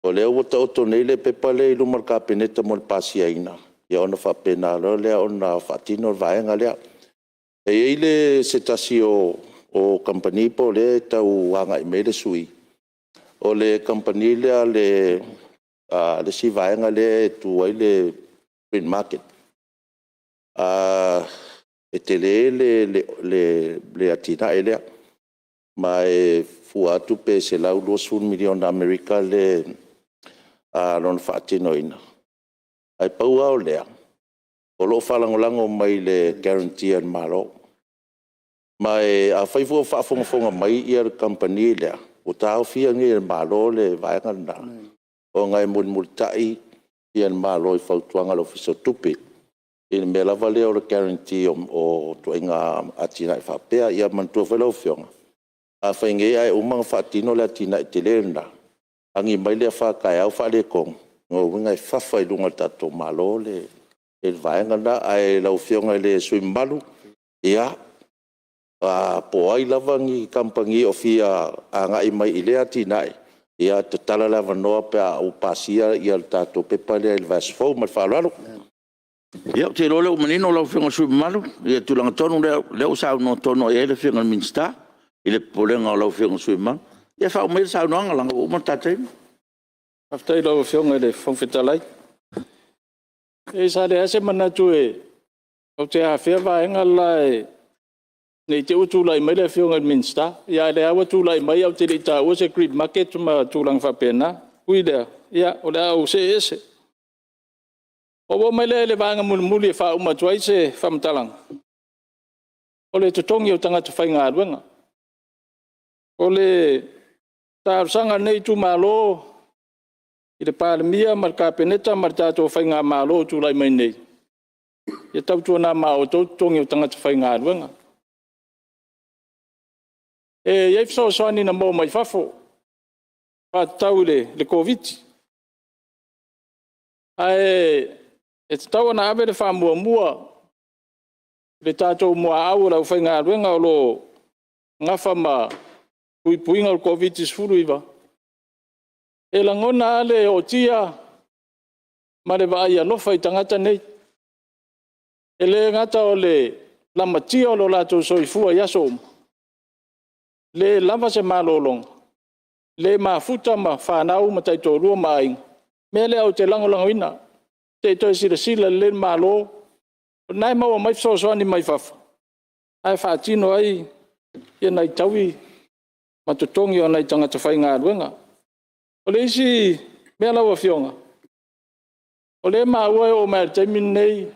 O lea ua taoto nei le pepa lea i luma o le Kapeneta mo le pasiaina, ia ona faapena loa lea ona faatino le vaega lea. E i ai se tasi o kamupani po o lea e tau agai mai ai le sui usufono, o le kamupani lea a le isi vaega lea e tu ai le Green Market. E tele le atinae lea, ma e fua atu pe $120 miliona Amerika lona faatinoina. Ae pau lava o lea, o lo o faalagolago mai i le guarantee a le Malo. Ma afai foi o faafogafoga mai le kamupani lea, ua taofia nei e le Malo le vaega lena. ona e mulimulitai le Malo i fautuaga a le Ofisa o Tupe i le mea lava lea o le guarantee o ituaiga atinae faapea. Ia manatua foi lau Afioga, afai nei ae uma ona faatino le atinae tele lena, agi mai le afa taeao faaletonu, o lona uiga e fafa i luga o le tatou Malo le vaega lena. Ae lau Afioga i le sui usufono mamalu, ia, po o ai lava ni kamupani o fia agai mai i lea atinae, ia tatala le avanoa pe a ou pasia le tatou pepa lea i le vaiaso fou. Ma le faaaloalo. Ia, ou te iloa o lea ua manino lau Afioga i le sui usufono mamalu i le tulaga tonu lea o lea ua saunoa tonu i ai le Afioga i le Minisita i le popolega o lau Afioga i le sui usufono mamalu. Ia faauma maia le saunoaga leaga ua uma le ta taimi. Faafetai i lau Afioga i le Fofoga Fetalai. Leai sa leai lava se manatu ou te afea vaega la ne i te i ua tulai mai le Afioga i le Minisita, a o lea lava ua tulai mai ae ou te le i taua se grid market ma tulaga faapena. Ui i lea, ia o le a ou see ese. Ona ou oo mai lea i le vaega mulimuli e faauma atu ai se faamatalaga, o le totogi o tagata faigaluega. O le talosaga a lenei itumalo i le Palemia ma le Kapeneta ma le tatou faigamalo o tulai mai nei, ia tautuana ma outou totogi o tagata faigaluega. E i ai fesoasoani na maua mai fafo faatatau i le Koviti-19, ae e tatau ona ave le faamuamua i le tatou muaau o le aufaigaluega o lo o nafa ma puipuiga o le Koviti-19. E lagona lava le ootia ma le vaai alofa i tagata nei. E le gata o le lamatia o lo latou soifua i aso uma, le lava se malologa, le mafuta ma fanau ma taitoalua ma aiga. O le mea lea ou te lagolagoina, se i toe silasila lelei le Malo, o lena e maua mai fesoasoani mai fafo, ae faatino ai nai taui ma totogi o nai tagata faigaluega. O le isi mea lau Afioga, o lea e maua e oo mai lava i le taimi lenei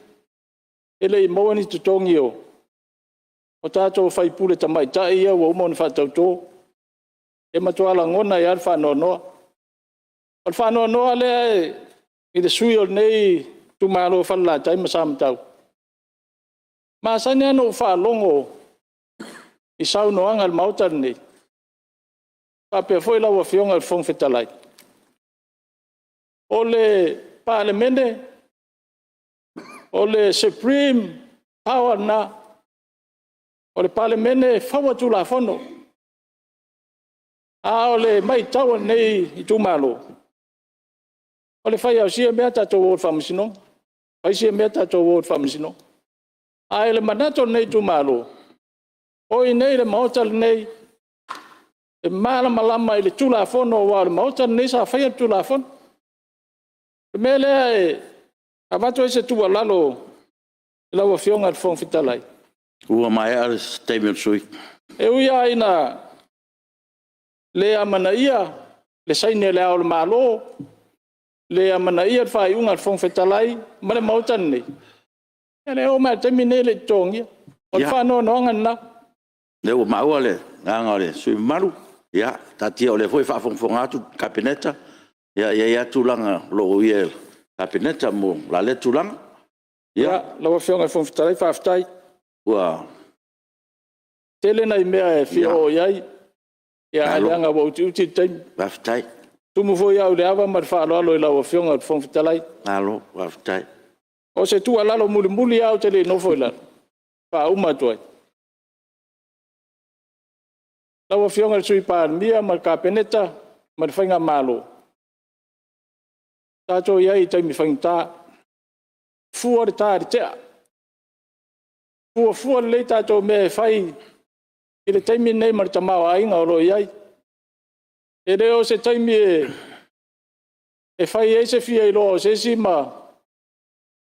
e le i maua ni totogi o tatou sui usufono tamaitai ia ua uma ona faatauto. E matua lagona ai lava le faanoanoa. O le faanoanoa lea i le sui usufono o lenei itumalo o Falelatai ma Samatau, e masani lava ona ou faalogo i saunoaga a le Maota lenei, faapea foi lau Afioga i le Fofoga Fetalai, o le Palemene, o le Supreme Power lena, o le Palemene e fauina Tulafono. A o le matau a lenei itumalo, o le fai lava o sia mea tatou o i le faamasinoga, fai sia mea tatou o i le faamasinoga. A o le manatu o lenei itumalo, o i inei i le Maota lenei e malamalama i le Tulafono aua o le Maota lenei sa faia le Tulafono. O le mea lea e avatu ai se tuualalo i lau Afioga i le Fofoga Fetalai, Ua maea le taimi o le sui usufono. E ui lava ina le amanaia le saini a Le Ao o le Malo, le amanaia le faaiuga a le Fofoga Fetalai ma le Maota lenei, ia o lea e oo mai lava i le taimi lenei e le i totogia. O le faanoanoaga lena. O lea ua maua le agaga o le sui usufono mamalu. Ia taatia o lea foi e faafogafoga atu le Kapeneta, ia e i ai lava tulaga o lo o uia e le Kapeneta mo la lea tulaga. Ia, lau Afioga i le Fofoga Fetalai, faafetai. Ua Tele nai mea e fia oo i ai, ae leaga ua utiuti le taimi. Faafetai. E tumu foi au i le ava ma le faaaloalo i lau Afioga i le Fofoga Fetalai. Malo faafetai. O se tuualalo mulimuli lava ae ou te le i nofo i lalo e faauma atu ai, lau Afioga i le Sui Palemia ma le Kapeneta ma le faigamalo, tatou i ai i taimi faigata, fua le ta i le tea, fuafua lelei tatou mea e fai i le taimi lenei ma le tamaoaiga o lo o i ai. E le o se taimi e fai ai se fiailoa o se isi ma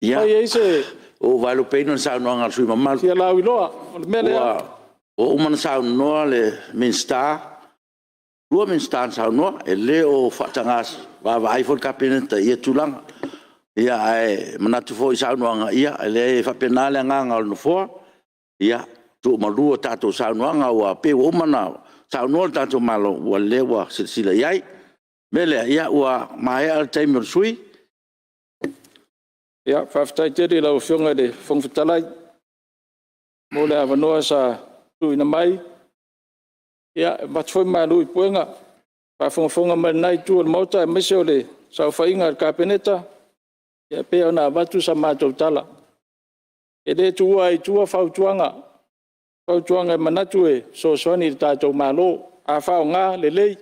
fai ai se... Ia, ua ou vaelupeina le saunoaga a le sui usufono mamalu. Fia lauiloa. O le mea lea... Ua uma ona saunoa le Minisita, e 2 Minisita na saunoa, e le o faataga vaavaai foi le Kapeneta i ia tulaga. Ae manatu foi i saunoaga, e leai e faapena le agaga o le Nofoa, ia tuumalu a tatou saunoaga, aua e pei ua uma ona saunoa le tatou Malo, o lea ua silasila i ai. mea lea, ua maea le taimi o le sui usufono. Ia faafetai tele i lau Afioga i le Fofoga Fetalai mo le avanoa sa tuuina mai. E avatu foi malu i puega i le faafogafoga mai a lena Itu o le Maota aemaise o le saofaiga a le Kapeneta, e pei ona avatu sa matou tala. E le tuua ai i tua fautuaga, o fautuaga e manatu e fesoasoani i le tatou Malo. A faaaoga lelei,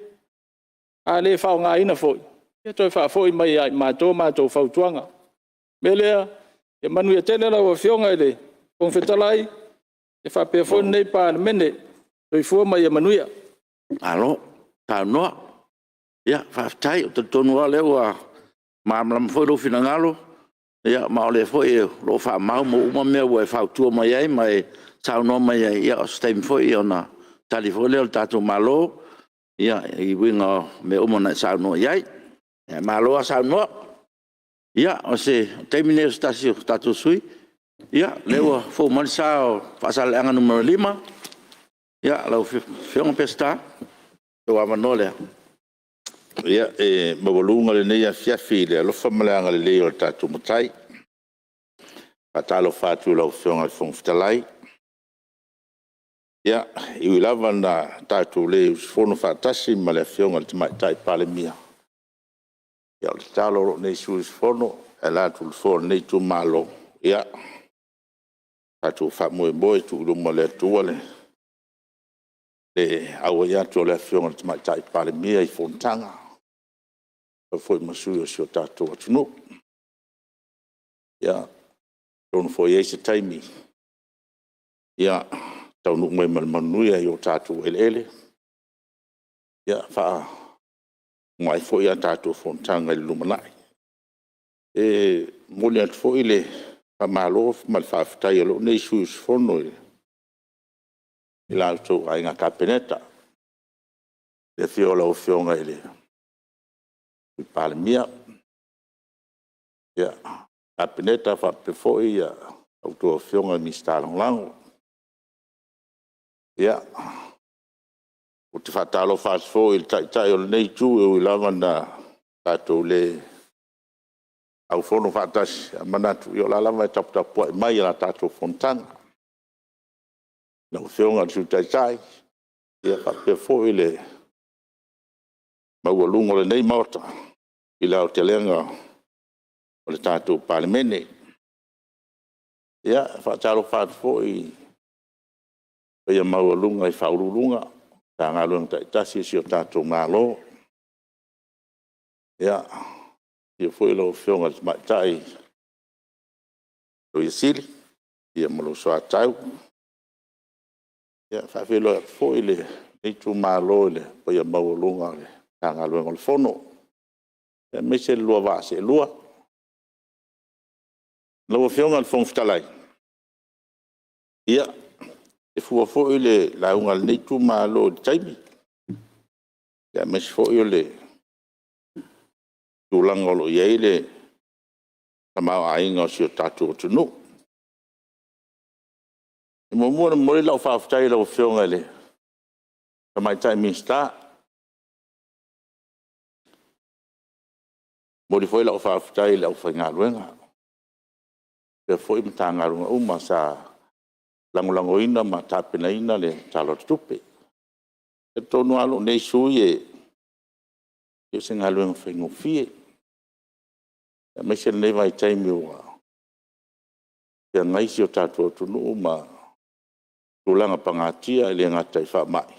a le faaaogaina foi, ia toe faafoi mai ia i matou a matou fautuaga. O le mea lea, ia manuia tele lau Afioga i le Fofoga Fetalai, faapea foi lenei Palemene. Soifua ma ia manuia. Malo saunoa, faafetai. Ou te talitonu lava o lea ua malamalama foi lou finagalo, ma o lea foi o lo o faamaumau uma mea ua e fautua mai ai ma e saunoa mai ai. O se taimi foi ona tali foi lea o le tatou Malo e uiga i mea uma na e saunoa i ai. Ae malo lava saunoa. Ia, o se taimi lenei o se tasi o tatou sui usufono. Ia, o lea ua fou mai le sa o Faasaleleaga 5, lau Afioga Peseta, o lou avanoa lea. Ia, e maualuga lenei afiafi i le alofa ma le agalelei o le tatou Matai. E faatalofa atu i lau Afioga i le Fofoga Fetalai. E ui lava ina tatou le usufono faatasi ma le Afioga i le Tamaitai Palemia, ia o le tatalo a lou nei sui usufono e ala atu i le nofoa o lenei itumalo, ia tatou faamoemoe e tuu i luma o le Atua le auai atu o le Afioga i le Tamaitai Palemia i fonotaga faapea foi ma sui o si o tatou atunuu. Ia, atonu foi e i ai se taimi taunuu mai ma le manuia i o tatou eleele, faauma ai foi a tatou fonotaga i le lumanai. E momoli atu foi le faamalo ma le faafetai a lou nei sui usufono i la outou Aiga Kapeneta, i le afio o lau Afioga i le Sui Palemia, le Kapeneta faapea foi a outou Afioga i Minisita Lagolago. Ia, ou te faatalofa atu foi i le Taitai o lenei Itu e ui lava ina tatou le aufono faatasi, ae manatu o la e lava e taputapuai mai i a tatou fonotaga. Lau Afioga i le Sui Taitai faapea foi le maualuga o lenei Maota i le aotelega o le tatou Palemene. Ia, e faatalofa atu foi i le paia maualuga i Ofisa Sili o Pulega o Matagaluega taitasi o si o tatou Malo. Ia, afio foi lau Afioga i le Tamaitai Loia Sili ma lou soatau. E faafeiloai atu foi lenei itumalo i le paia maualuga o le Matagaluega o le Fono, aemaise lo oulua vaa seelua. Lau Afioga i le Fofoga Fetalai, ia, e fua foi le lauga a lenei itumalo i le taimi, aemaise foi o le tulaga o lo o i ai le tamaoaiga o si o tatou atunuu. E muamua ona momoli lau faafetai i lau Afioga i le Tamaitai Minisita. E momoli foi lau faafetai i le aufaigaluega faapea foi Matagaluega uma sa lagolagoina ma tapenaina le Tala o le Tupe. E talitonu lava lou nei sui usufono, e le o se galuega faigofie, aemaise lenei vaitaimi ua feagai si o tatou atunuu ma tulaga pagatia, e le gata i faamai,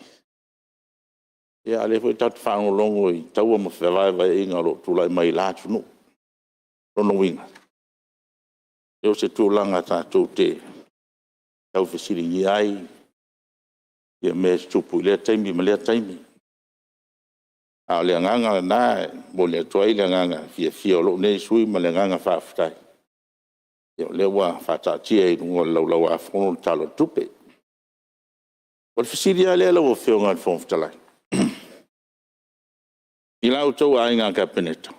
a o lea foi tatou te faalogologo i taua ma fevaevaeaiga o lo o tulai mai i la atunuu. O lona uiga, o se tulaga tatou te taufesiligia ai mea e tutupu i lea taimi ma lea taimi. A o le agaga lena e momoli atu ai le agaga fiafia o lou nei sui usufono ma le agaga faafetai, o lea ua faataatia i luga o le Laulau-a-Fono le Tala o le Tupe. O le fesili lava lea lau Afioga i le Fofoga Fetalai, i la outou Aiga Kapeneta, o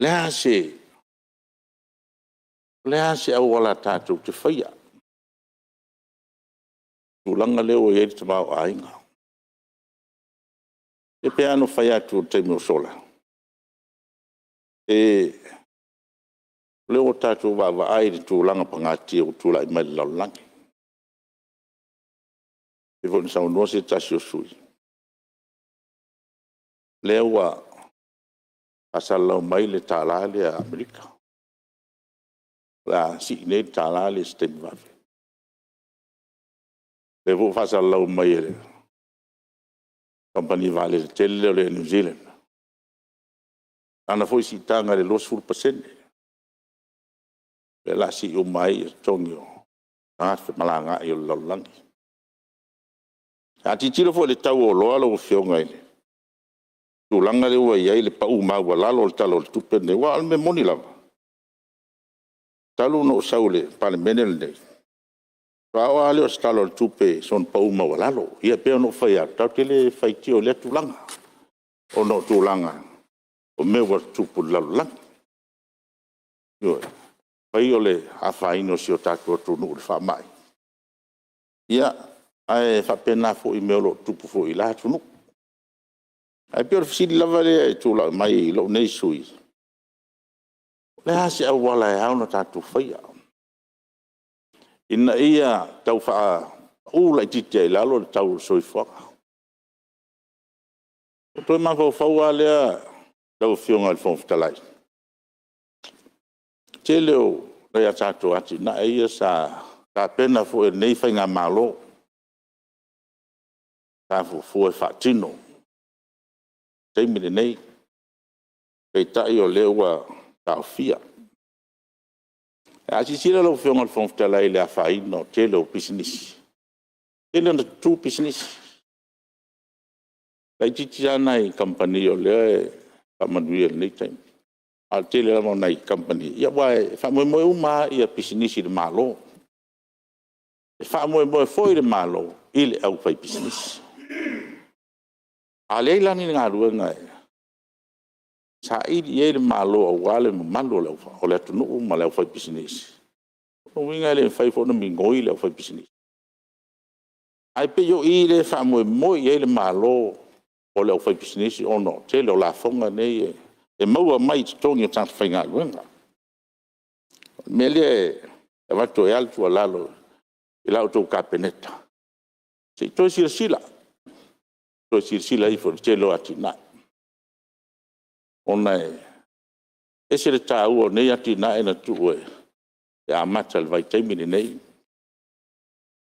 le a se auala tatou te faia i le tulaga lea ua i ai le tamaoaiga? E pei lava ona ou fai atu i le taimi ua sola, o lea ua tatou vaavaai i le tulaga pagatia ua tulai mai i le lalolagi. E pei foi ona saunoa se tasi o sui usufono, o lea ua faasalalau mai le $1 lea Amerika, o le a sii nei le $1 lea i se taimi vave. O lea foi ua faasalalau mai e le Kamupani vaalele tele lea o le Air New Zealand, lana foi siitaga i le 20%, lea o le a sii uma ai totogi o tagata femalagaai o le lalolagi. A tilotilo foi i le tau o oloa lau Afioga i le tulaga lea ua i ai le pau maualalo o le Tala o le Tupe lenei. Aua o le mea moni lava, talu ona ou sau i le Palemene lenei, faatoa oo lava lea o se Tala o le Tupe i sona pau maualalo. Ia e pei ona ou fai atu, tatou te le faitio i lea tulaga, ona o tulaga o mea ua tutupu i le lalolagi. Ioe. E fai o le afaina o si o tatou atunuu i le faamai, ae faapena foi i mea o lo o tutupu foi i la atunuu. Ae pei o le fesili lava lea e tulai mai i lou nei sui usufono, o le a se auala e ao ona tatou faia, ina ia tau faapau laitiiti ai i lalo le tau o le soifuaga? Ona ou toe mafaufau lava lea lau Afioga i le Fofoga Fetalai, i le tele o nai a tatou atinae ia sa tapena foi e lenei Faigamalo, sa fuafua e faatino i le taimi lenei, peitai o lea ua taofia. A silasila lau Afioga i le Fofoga Fetalai i le afaina o le tele o pisinisi, e tele ina tutu pisinisi. E laitiiti lava nai kamupani o lea e faamanuia i lenei taimi, a o le tele lava o nai kamupani, aua e faamoemoe uma lava pisinisi i le Malo. E faamoemoe foi le Malo i le aufaipisinisi. A leai la ni galuega e saili i ai le Malo aua le mamalu o le atunuu ma le aufaipisinisi, o lona uiga e le mafai foi ona migoi le aufaipisinisi. Ae pei o i lea e faamoemoe i ai le Malo o le aufaipisinisi ona o le tele o lafoga nei e maua mai i totogi o tagata faigaluega. O le mea lea e avatu ai lava le tuualalo i la outou Kapeneta, se i toe silasila, toe silasila ifo i le tele o atinae, ona e ese le taua o nei atinae na tuu e amata i le vaitaimi lenei.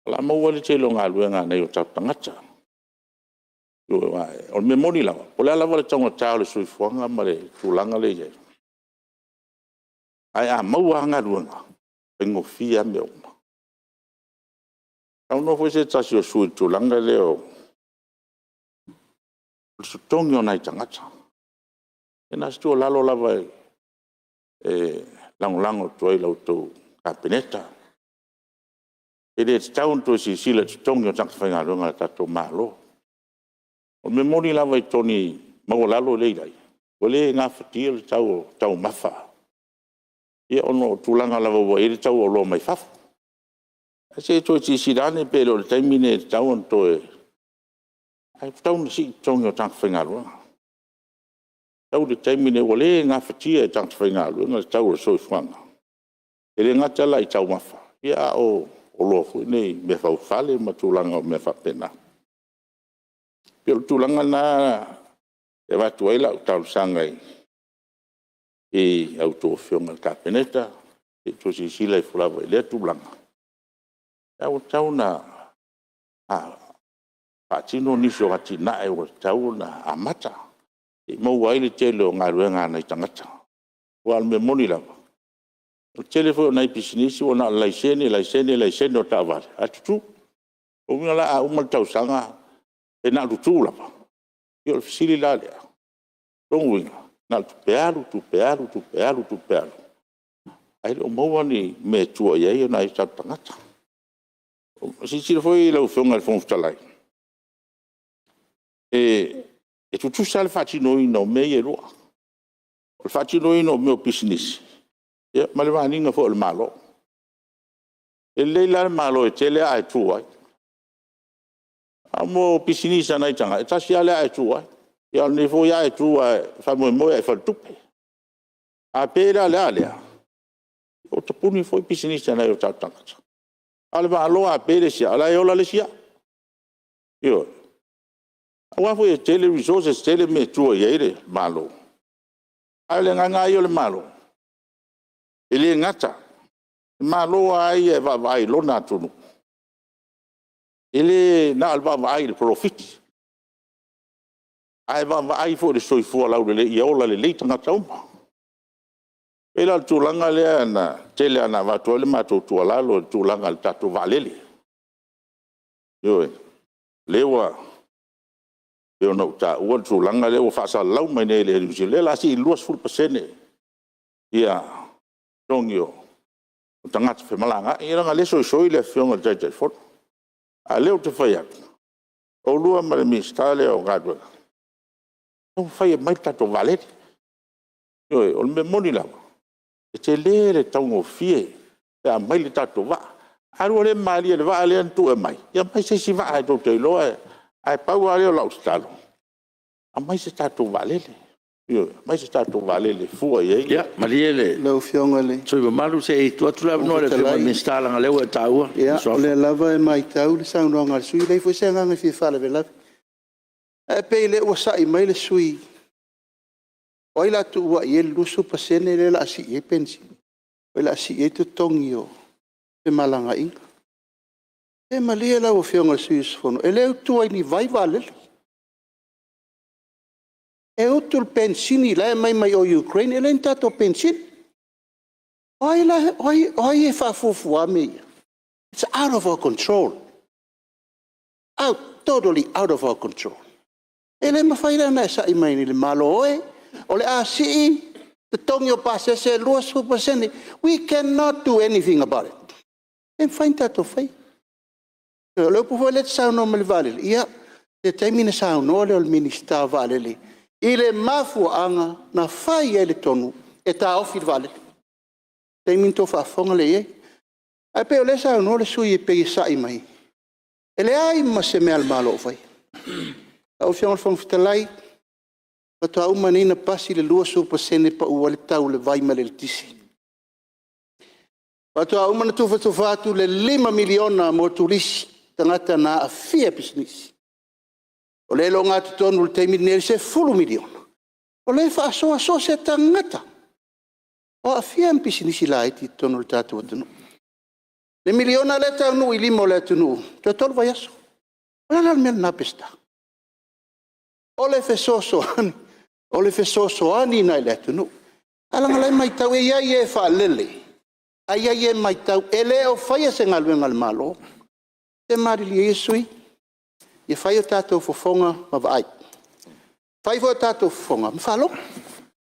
O le a maua ai le tele o galuega a nai o tatou tagata. Aua o le mea moni lava, po o le a lava le taugata o le soifuaga ma le tulaga lea e i ai, ae a maua lava galuega, e faigofie lava mea uma. Na saunoa foi se tasi o sui usufono i le tulaga lea o le totogi o nai tagata. Ia na o se tuualalo lava e lagolago atu ai i la outou Kapeneta, pe le tatau ona toe silasila i totogi o tagata faigaluega a lo tatou Malo. O le mea moni lava i totogi maualalo lea e i ai, ua le gafatia le tau o taumafa, ona o tulaga lava ua i ai le tau o oloa mai fafo. Ae se i toe silasila ane pe le o le taimi lenei e tatau ona toe... ae tatau ona sii totogi o tagata faigaluega. E tatau i le taimi lenei ua le gafatia e tagata faigaluega le tau o le soifuaga. E le gata la i taumafa, a o oloa foi nei meafaufale ma tulaga o mea faapena. E pei o le tulaga lena e avatu ai lau talosaga i a outou Afioga i le Kapeneta, se i toe silasila ifo lava i lea tulaga, ae ua tatau ona faatino nisi o atinae ua tatau ona amata, se i maua ai le tele o galuega a nai tagata. Aua o le mea moni lava, o le tele foi o nai pisinisi ua na o le laisene, laisene, laisene o taavale ae tutu. O lona uiga la a uma le tausaga e na o le tutu lava. Ia o le fesili la lea, o lona uiga, na o le tupe alu, tupe alu, tupe alu, tupe alu, ae le o maua ni mea e tua i ai nai o tatou tagata. Silasila foi lau Afioga i le Fofoga Fetalai, e tutusa lava le faatinoina o mea ia e lua, o le faatinoina o mea o pisinisi ma le run ina foi o le Malo. E lelei la le Malo e tele aa e tu ai, a o pisinisi a nai tagata, e tasi lava le aa e tu ai. Ia a o lenei foi e tu lava e faamoemoe lava i faletupe. A pe la o le a lea, ua tapuni foi pisinisi a nai o tatou tagata. A o le Malo a pe le isi aa, o la e ola le isi aa. Ioe. Aua foi e tele resources, e tele mea e tua i ai le Malo. A o le agaga lava ia o le Malo, e le gata. O le Malo lava ia e vaavaai i lona atunuu, e le na o le vaavaai i le polofiti, ae vaavaai foi i le soifua laulelei ia ola lelei tagata uma. E pei la o le tulaga lea na tele lava ina avatu ai le matou tuualalo i le tulaga i le tatou vaalele. Ioe. O lea ua pei ona ou taua le tulaga lea ua faasalalau mai nei e le Air New Zealand, o lea o le a sii i le 20% ia totogi o tagata femalagaai. Ia leaga o lea e soisoi le Afioga i le Taitaifono, a o lea ou te fai atu, oulua ma le Minisita lea o Galuega, taumafai e aumai le tatou vaalele. Ioe, o le mea moni lava, e tele le taugofie pe a aumai le tatou vaa. A lua le malilie i le vaa lea na tuu e aumai, ia aumai se isi vaa tou te iloa e… Ae pau lava lea o lau tatalo, aumai se tatou vaalele, ioe, aumai se tatou vaalele e fua i ai. Ia malie le sui usufono mamalu, se i tuu atu le avanoa i le Minisita leaga o lea ua e taua le suafa. O lea lava e matau le saunoaga a le sui usufono, e leai foi se agaga e fia faalavelave. Ae pei o lea ua sa'i mai le sui usufono o ai o le a tuuai i ai i le 20% lea o le a sii ai totogi o femalagaaiga? Se malie lau Afioga i le sui usufono, e le utua i ni vai vaalele. E utu i le penisini la e aumai mai o i Ukraine, e leai ni tatou penisini. O ai e faafuafua mea ia? It's out of our control, totally out of our control. E le mafai la ona e sa'i mai le Malo e, o le a sii totogi o pasese e 20%. We cannot do anything about it. E le mafai ona tatou faia. O le upu foi lea e te saunoa mai i le vaalele, ia, o se taimi ona saunoa lea o le Minisita o Vaalele i le mafuaaga na fai ai le tonu e taofi le vaalele. O le taimi ona outou faafofoga lea i ai. Ae pei o lea e saunoa le sui usufono pei e sa'i mai, e leai ma se mea a le Malo o faia. Lau Afioga i le Fofoga Fetalai, faatoa uma nei ona pasi le 20% pau ai le tau o le vai ma le eletise. Faatoa uma ona tufatufa atu le $5 miliona mo turisi, tagata na aafia pisinisi. O lea e i le ogatotonu i le taimi lenei e $10 miliona, o lea e faasoa so o se tagata o aafia ni pisinisi laiti i totonu o le tatou atunuu. O le miliona lea e taunuu i lima o le atunuu toe 3 vaiaso. O le a la le mea lena Peseta? O le fesoasoani, o le fesoasoani lena i le atunuu. Ae leaga o la e matau, e i ai e e faalele, ae i ai e matau, e le o faia se galuega a le Malo. Se malilie ia sui usufono, ia fai o tatou fofoga ma vaai, fai foi o tatou fofoga ma faalogo.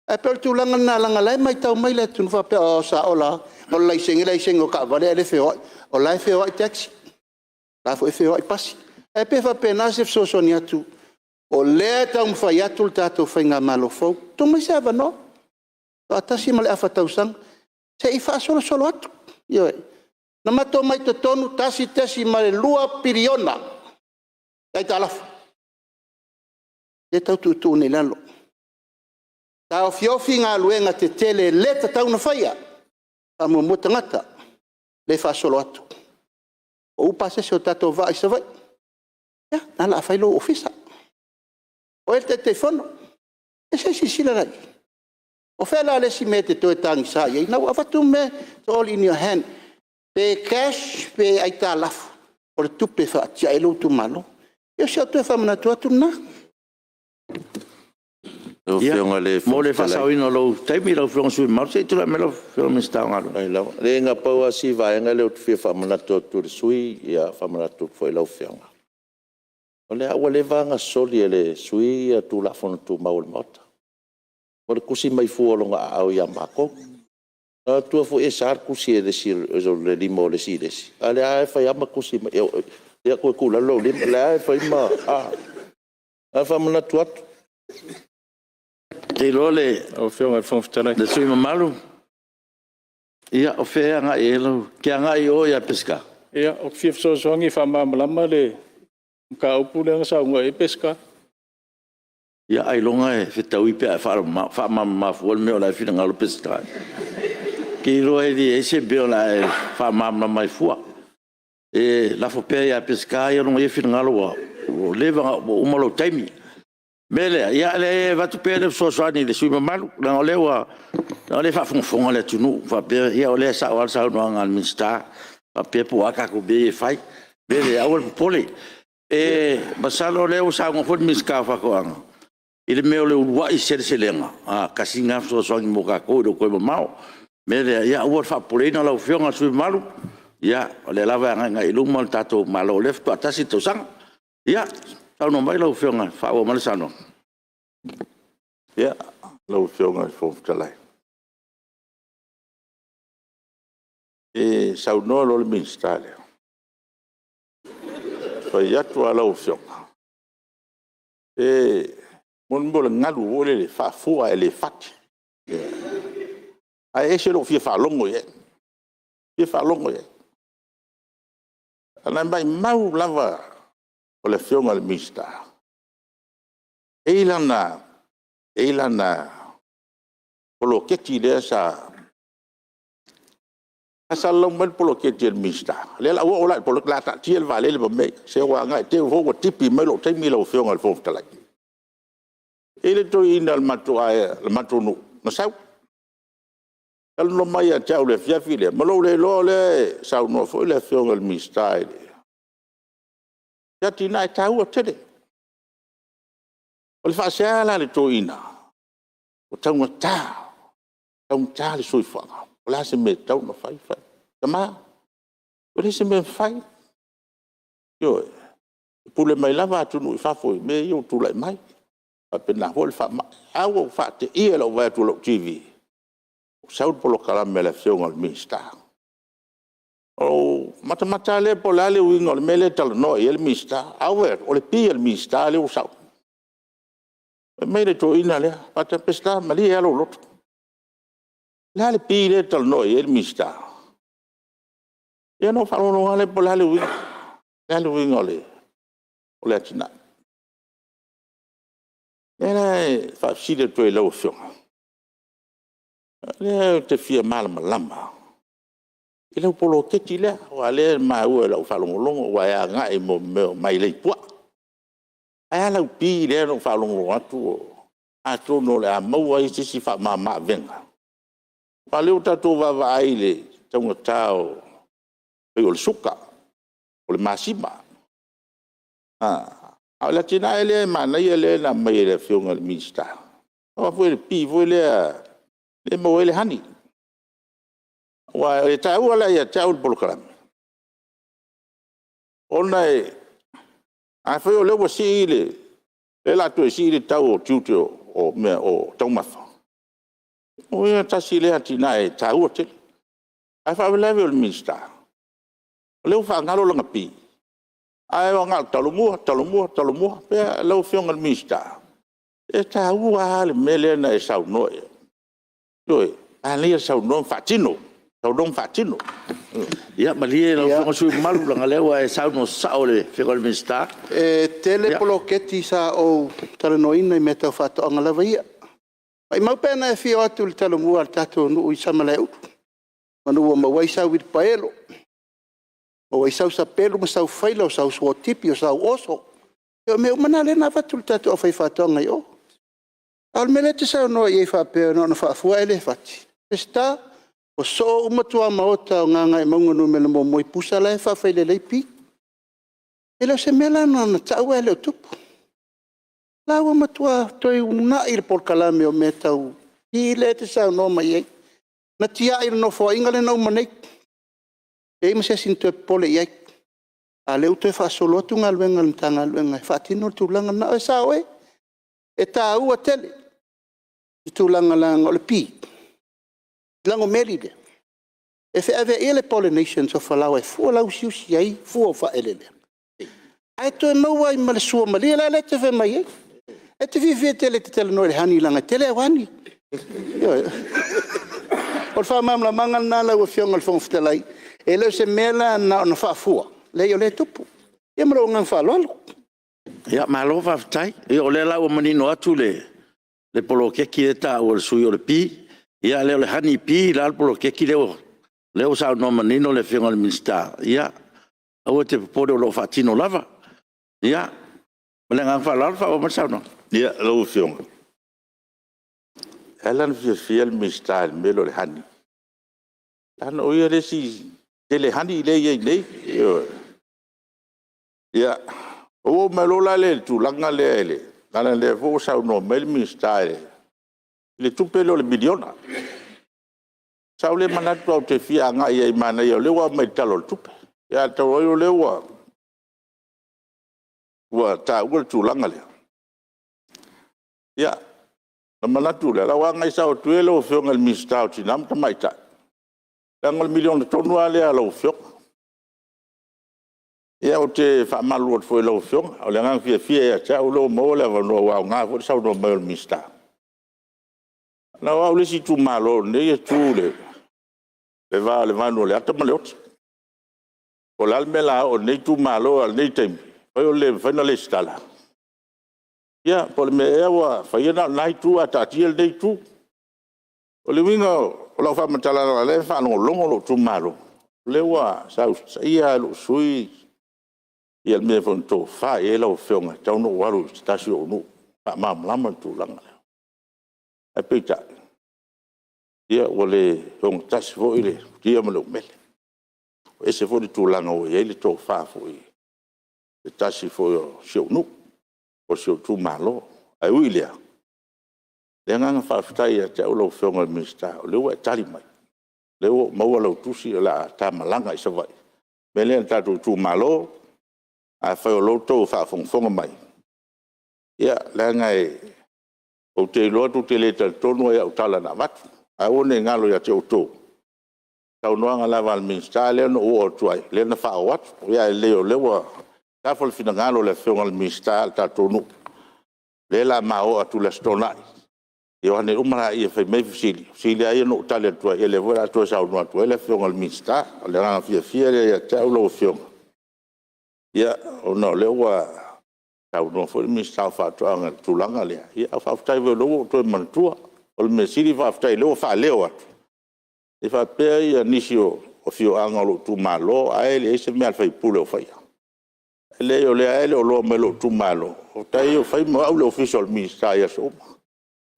Ae pei o le tulaga lena leaga o la e matau mai le atunuu faapea, o, sao la, na o le laisene laisene o taavale ae le feoai. O la e feoai taxi, o la e foi e feoai pasi. Ae pei e faapena se fesoasoani atu, o lea e taumafai atu le tatou faigamalo fou, tuu mai se avanoa, faatoa tasi ma le afa tausaga, se i faasolosolo atu. Ioe. Na matou omai i totonu e $1.2 piliona le aitalafu, lea e tau tuutuu nei i lalo, taofiofi galuega tetele e le tatau ona faia, faamuamua tagata, lea e faasolo atu. Pau pasese o tatou vaa i Savaii, ia o lena o le a fai lou ofisa, o oe e Taitaifono. Ia se i silasila la i ai? O fea la le isi mea e te toe tagisa i ai? O lena ua avatu mea, its all in your hand, pe cash pe aitalafu, o le tupe e faatiae ai lou itumalo. Ia o si au toe faamanatu atu lena. Mo le faasaoina o lou taimi lau Afioga i le sui usufono mamalu, se i tulai mai lau Afioga i le Minisita o Galuega. Leai na pau lava si vaega lea ou te fia faamanatu atu i le sui usufono, faamanatu atu foi i lau Afioga, o lea ua leva ona soli e le sui usufono Tulafono Tumau a le Maota. O le tusi mai fua o lona aao ia matou. Manatua foi e sa le tusi o le lima o le isi i le isi, a o lea lava e fai ma tusi mai, ia toe tuu i lalo lou lima. O lea lava e fai ma… Na ona faamanatu atu. Ou te iloa le sui usufono mamalu, ia o fea e agai i ai lau… E te agai i o ia Peseta? Ia, ou te fia fesoasoani e faamalamalama le mataupu lea na saunoa i ai Peseta. Ia ailoga e fetaui pe a e faamalamalama fua le mea o la e finagalo Peseta i ai. Ou te iloa e leai se mea o le a e faamalamalama ai fua. E lafo pea ia Peseta ia lona ia finagalo ua leva ona uma lou taimi. O le mea lea, e avatu pea le fesoasoani i le sui usufono mamalu, leaga o lea e faafogafoga le atunuu faapea, ia o lea e sao lava le saunoaga a le Minisita faapea po o a tatou mea ia e fai. O le mea lea, aua le popole. E masalo o lea ua saunoa foi le Minisita o Faatoaga i le mea o le uluai seleselega, tasi lena fesoasoani mo tatou e le o toe mamao. O le mea lea, aua le faapopoleina lau Afioga i le sui usufono mamalu, o lea lava e agaigai i luma le tatou Malo o lea faatoa tasi le tausaga. Ia, saunoa mai lau Afioga e faaauau mai le saunoaga. Ia, lau Afioga i le Fofoga Fetalai, e saunoa loa le Minisita lea, ou te fai atu lava lau Afioga, mo le mea o le galu foi lele e faafua ae le fati. Ae ese lou fia faalogo i ai, fia faalogo i ai. Ae maumau lava o le Afioga i le Minisita, e i ai lana poloketi lea sa faasalalau mai le poloketi a le Minisita, o lea o le a ou oo la i le poloketi, o le a taatia le vaalele ma mea ia, se ua agai i te i foi ua tipi mai lou taimi lau Afioga i le Fofoga Fetalai. E i ai le toeaina o le matou nuu na sau, talanoa mai ia te au i le afiafi lea, ma lou le iloa o lea e saunoa foi le Afioga i le Minisita i se atinae taua tele. O le faasea la a le toeaina, ua taugata, taugata le soifuaga, o le a se mea e tatau ona fai? Fai. Tama, ua leai se mea e mafai. Ioe, e pule mai lava atunuu i fafo i mea ia ua tulai mai, faapena foi le faamai. Ae ua ou faateia i lou vaai atu i lau TV o sau le polokalame a le Afioga i le Minisita. Ona ou matamata lava lea po o le a le uiga o le mea lea e talanoa i ai le Minisita. Ae ou vaai atu o le bee a le Minisita lea ua sau. Fai mai le toeaina lea, Peseta malie lava lou loto. O le a le bee lea e talanoa i ai le Minisita? Ia ona ou faalogologo lava lea po o le a le uiga, le a le uiga o le atinae. O lea la e faafesili atu ai i lau Afioga, o lea ou te fia malamalama i lau poloketi lea, aua o lea e maua i lau faalogologo ua e agai i mea o mailei puaa. Ae a lau bee lea na ou faalogologo atu atonu o le a maua ai se isi faamama avega. Aua o lea ua tatou vaavaai i le taugata pei o le suka, o le masima. A o le atinae lea e manaia lea na aumai e le Afioga i le Minisita, le bee foi lea e maua ai le honey. Aua e taua la ia te au le polokalame, ona afai o lea ua sii le, o lea o le a toe sii le tau o tiute o taumafa, lona uiga tasi lea atinae e taua tele. A o le faalavelave o le Minisita, o lea ua faagalo lana bee, ae na o le talomua, talomua, talomua. Lau Afioga i le Minisita, e taua lava le mea lea na e saunoa i ai. Ioe, manaia le saunoa ma faatino, saunoa ma faatino. Ia malie lau Afioga i le sui usufono mamalu, leaga o lea ua e saunoa sao i le Afioga i le Minisita. E tele poloketi sa ou talanoaina i mea tau faatoaga lava ia. Maumau pe ana e afio atu i le talomua a le tatou nuu i Samalaeulu, semeamanu ua maua ai sau uilipaelo, maua ai sau sapelu ma sau faila, o sau suotipi o sau oso. Ia o mea uma na lea na avatu i le tatou aufaifaatoaga i o. A o le mea lea e te saunoa i ai faapea na ona faafua ae le fati, Peseta, ua soo uma tuamaota o Gagaemauga 1 i pusa la e faafailele ai pi. E le o se mea la na ona tau ae le o tupu. O la ua matua toe uunai le polokalame o mea tau bee lea e te saunoa mai ai. Na tiai e le Nofoaiga lea na uma nei, leai ma se isi na toe popole i ai, a o lea ua toe faasolo atu galuega a le Matagaluega e faatino le tulaga lena. E sao oe, e taua tele le tulaga leaga o le bee, lagomeli lea, e feaveaia le pollination o falaoa e fua lauusiusi ai fua o faaeleeleaga, ae toe maua ai ma le suamalie la lea e te fai mai ai. E te fiafia tele e te talanoa i le honey leaga e tele au honey. Ioe. O le faamalamalamaga lena lau Afioga i le Fofoga Fetalai, e le o se mea la na ona faafua, leai o lea e tupu. Ia ma lou agaga faaaloalo. Ia malo faafetai. O lea la ua manino atu le poloketi lea e taua e le sui usufono o le bee. Ia o le honey bee la le poloketi lea ua saunoa manino le Afioga i le Minisita, ia aua e te popole o lo o faatino lava. Ia ma le agaga faaaloalo faaauau mai le saunoaga. Ia, lau Afioga, e ala ona fiafia le Minisita i le mea lea o le honey, leaga o ia le isi tele honey lea e i ai nei. Ioe. Ia, ona ou oo mai loa lea i le tulaga lea, leaga o lea foi ua saunoa mai le Minisita i le tupe lea o le $1 miliona. Sa ou le manatu lava ou te fia agai i ai manaia o lea ua aumai i le Tala o le Tupe, ae talu ai o lea ua taua le tulaga lea, ia, ona manatu lea, o le a ou agai sao atu ia i lau Afioga i le Minisita o Tina ma Tamaitai, leaga o le $1miliona tonu lava lea a lau Afioga. Ia ou te faamalulu atu foi i lau Afioga, o le agaga fiafia ia te au o lea ua maua le avanoa, ua aoga foi le saunoa mai o le Minisita. Leaga o au le isi itumalo o lenei e tu i le va o le vanu o le ata ma le oti. Po o le a le mea o le a oo i lenei itumalo, a o lenei taimi, e fai o le le mafai ona resitala. Ia po o le mea ea ua fai ai na o lena Itu ae taatia lenei Itu. O le uiga o lau faamatalaga o lea e faalogologo lou itumalo, o lea ua sa usitaia lava e lou sui usufono le mea foi na tofa i ai lau Afioga e tatau ona ou alu i se tasi o ou nuu e faamalamalama le tulaga lea. Ae peitai, ua le ogatasi foi le futia ma le umele. Ua ese foi le tulaga ua i ai le tofa foi i se tasi foi o si ou nuu, o si ou itumalo. Ae ui i lea, o le agaga faafetai ia te au lau Afioga i le Minisita, o lea ua e tali mai, o lea ua ou maua lau tusi o le a ta malaga i Savaii. O le mea lea le tatou itumalo, afai o lo o outou faafogafoga mai, ia, leaga ou te iloa tou te le talitonu lava i au tala na avatu. Ae aua ne i galo ia te outou, o saunoaga lava a le Minisita lea na ou oo atu ai, lea na faaoo atu. Ae lelei o lea ua tafa le finagalo o le Afioga i le Minisita a o le tatou nuu, lea o le a ma oo atu i le Aso Toonai, ia o ane uma laia e fai mai fesili, o fesili lava ia na ou tali atu ai, ia o lea foi o le a toe saunoa atu ai le Afioga i le Minisita. O le agaga fiafia lea ia te au lau Afioga, ona o lea ua saunoa foi le Minisita o Faatoaga i le tulaga lea, ae faafetai foi o lea ua ou toe manatua. O le mea sili faafetai o lea ua faaleo atu, e faapea nisi o afioaga o lou itumalo ai e leai se mea a le sui usufono o faia. E leai o lea lava e le o iloa mai e lou itumalo, o tai e fai mo au le ofisa o le Minisita i aso uma.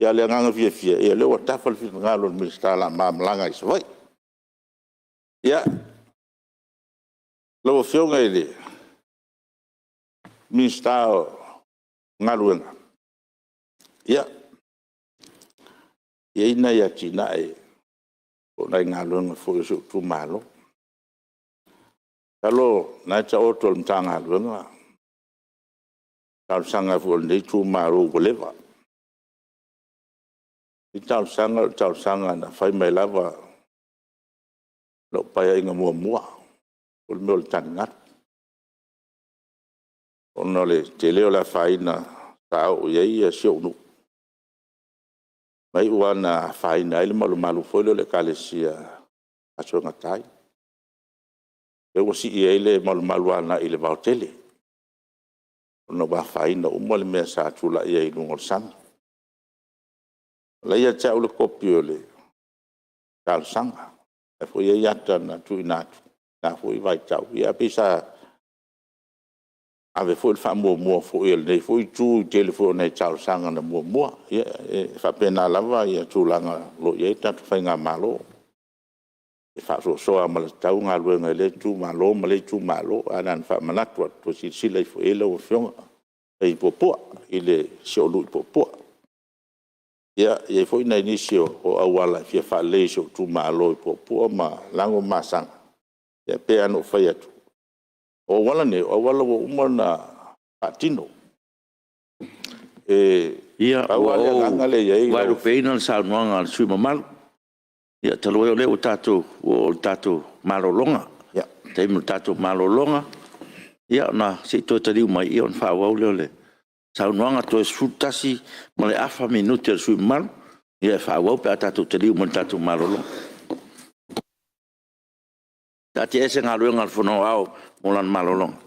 A o le agaga fiafia, o lea ua tafa le finagalo o le Minisita o le a ma malaga i Savaii. Ia, lau Afioga i le Minisita o Galuega, ia, e i ai nai atinae po o nai galuega foi a si ou itumalo. Masalo o lena e taoto i le Matagaluega talosaga foi a lenei itumalo ua leva. O lenei talosaga o le talosaga na fai mai lava i lau Paeaiga muamua, o le mea o le taligalu, ona o le tele o le afaina sa oo i ai si ou nuu, na iu lava ina afaina ai le malumalu foi lea o le Ekalesia Gasoega Tai, lea ua sii ai le malumalu agai i le vaotele, ona ua afaina uma le mea sa tulai ai i luga o le sami. O la e ia te au le kopi o le talosaga, o la foi e i ai ata na tuuina atu i lena foi vaitau, ae pei sa ave foi le faamuamua foi a lenei foi Itu i le tele foi o nai talosaga na muamua. Ia e faapena lava le tulaga o lo o i ai le tatou faigamalo, e faasoasoa lava ma le tatau galuega i lea itumalo ma lea itumalo. Ae na ona faamanatu atu, toe silasila ifo i ai lau Afioga i Puapua, si ou nuu i Puapua. Ia, e i ai foi nai nisi o auala e fia faalelei o si ou itumalo i Puapua ma Lago ma Asaga, ia e pei lava ona ou fai atu, o auala nei, o auala ua uma ona faatino. E Ia, pau ua lava le ou agaga lea e i ai... vaelupeina le saunoaga a le sui usufono mamalu. Ia talu ai o lea ua tatou oo i le tatou malologa, o le taimi o le tatou malologa, ia se i toe taliu mai ona faaauau lea o le saunoaga. Toe 11 ma le afa minute o le sui usufono mamalu e faaauau pe a tatou taliu mai i le tatou malologa. E faataatiaese Galuega a le Fono Aoao mo lana malologa.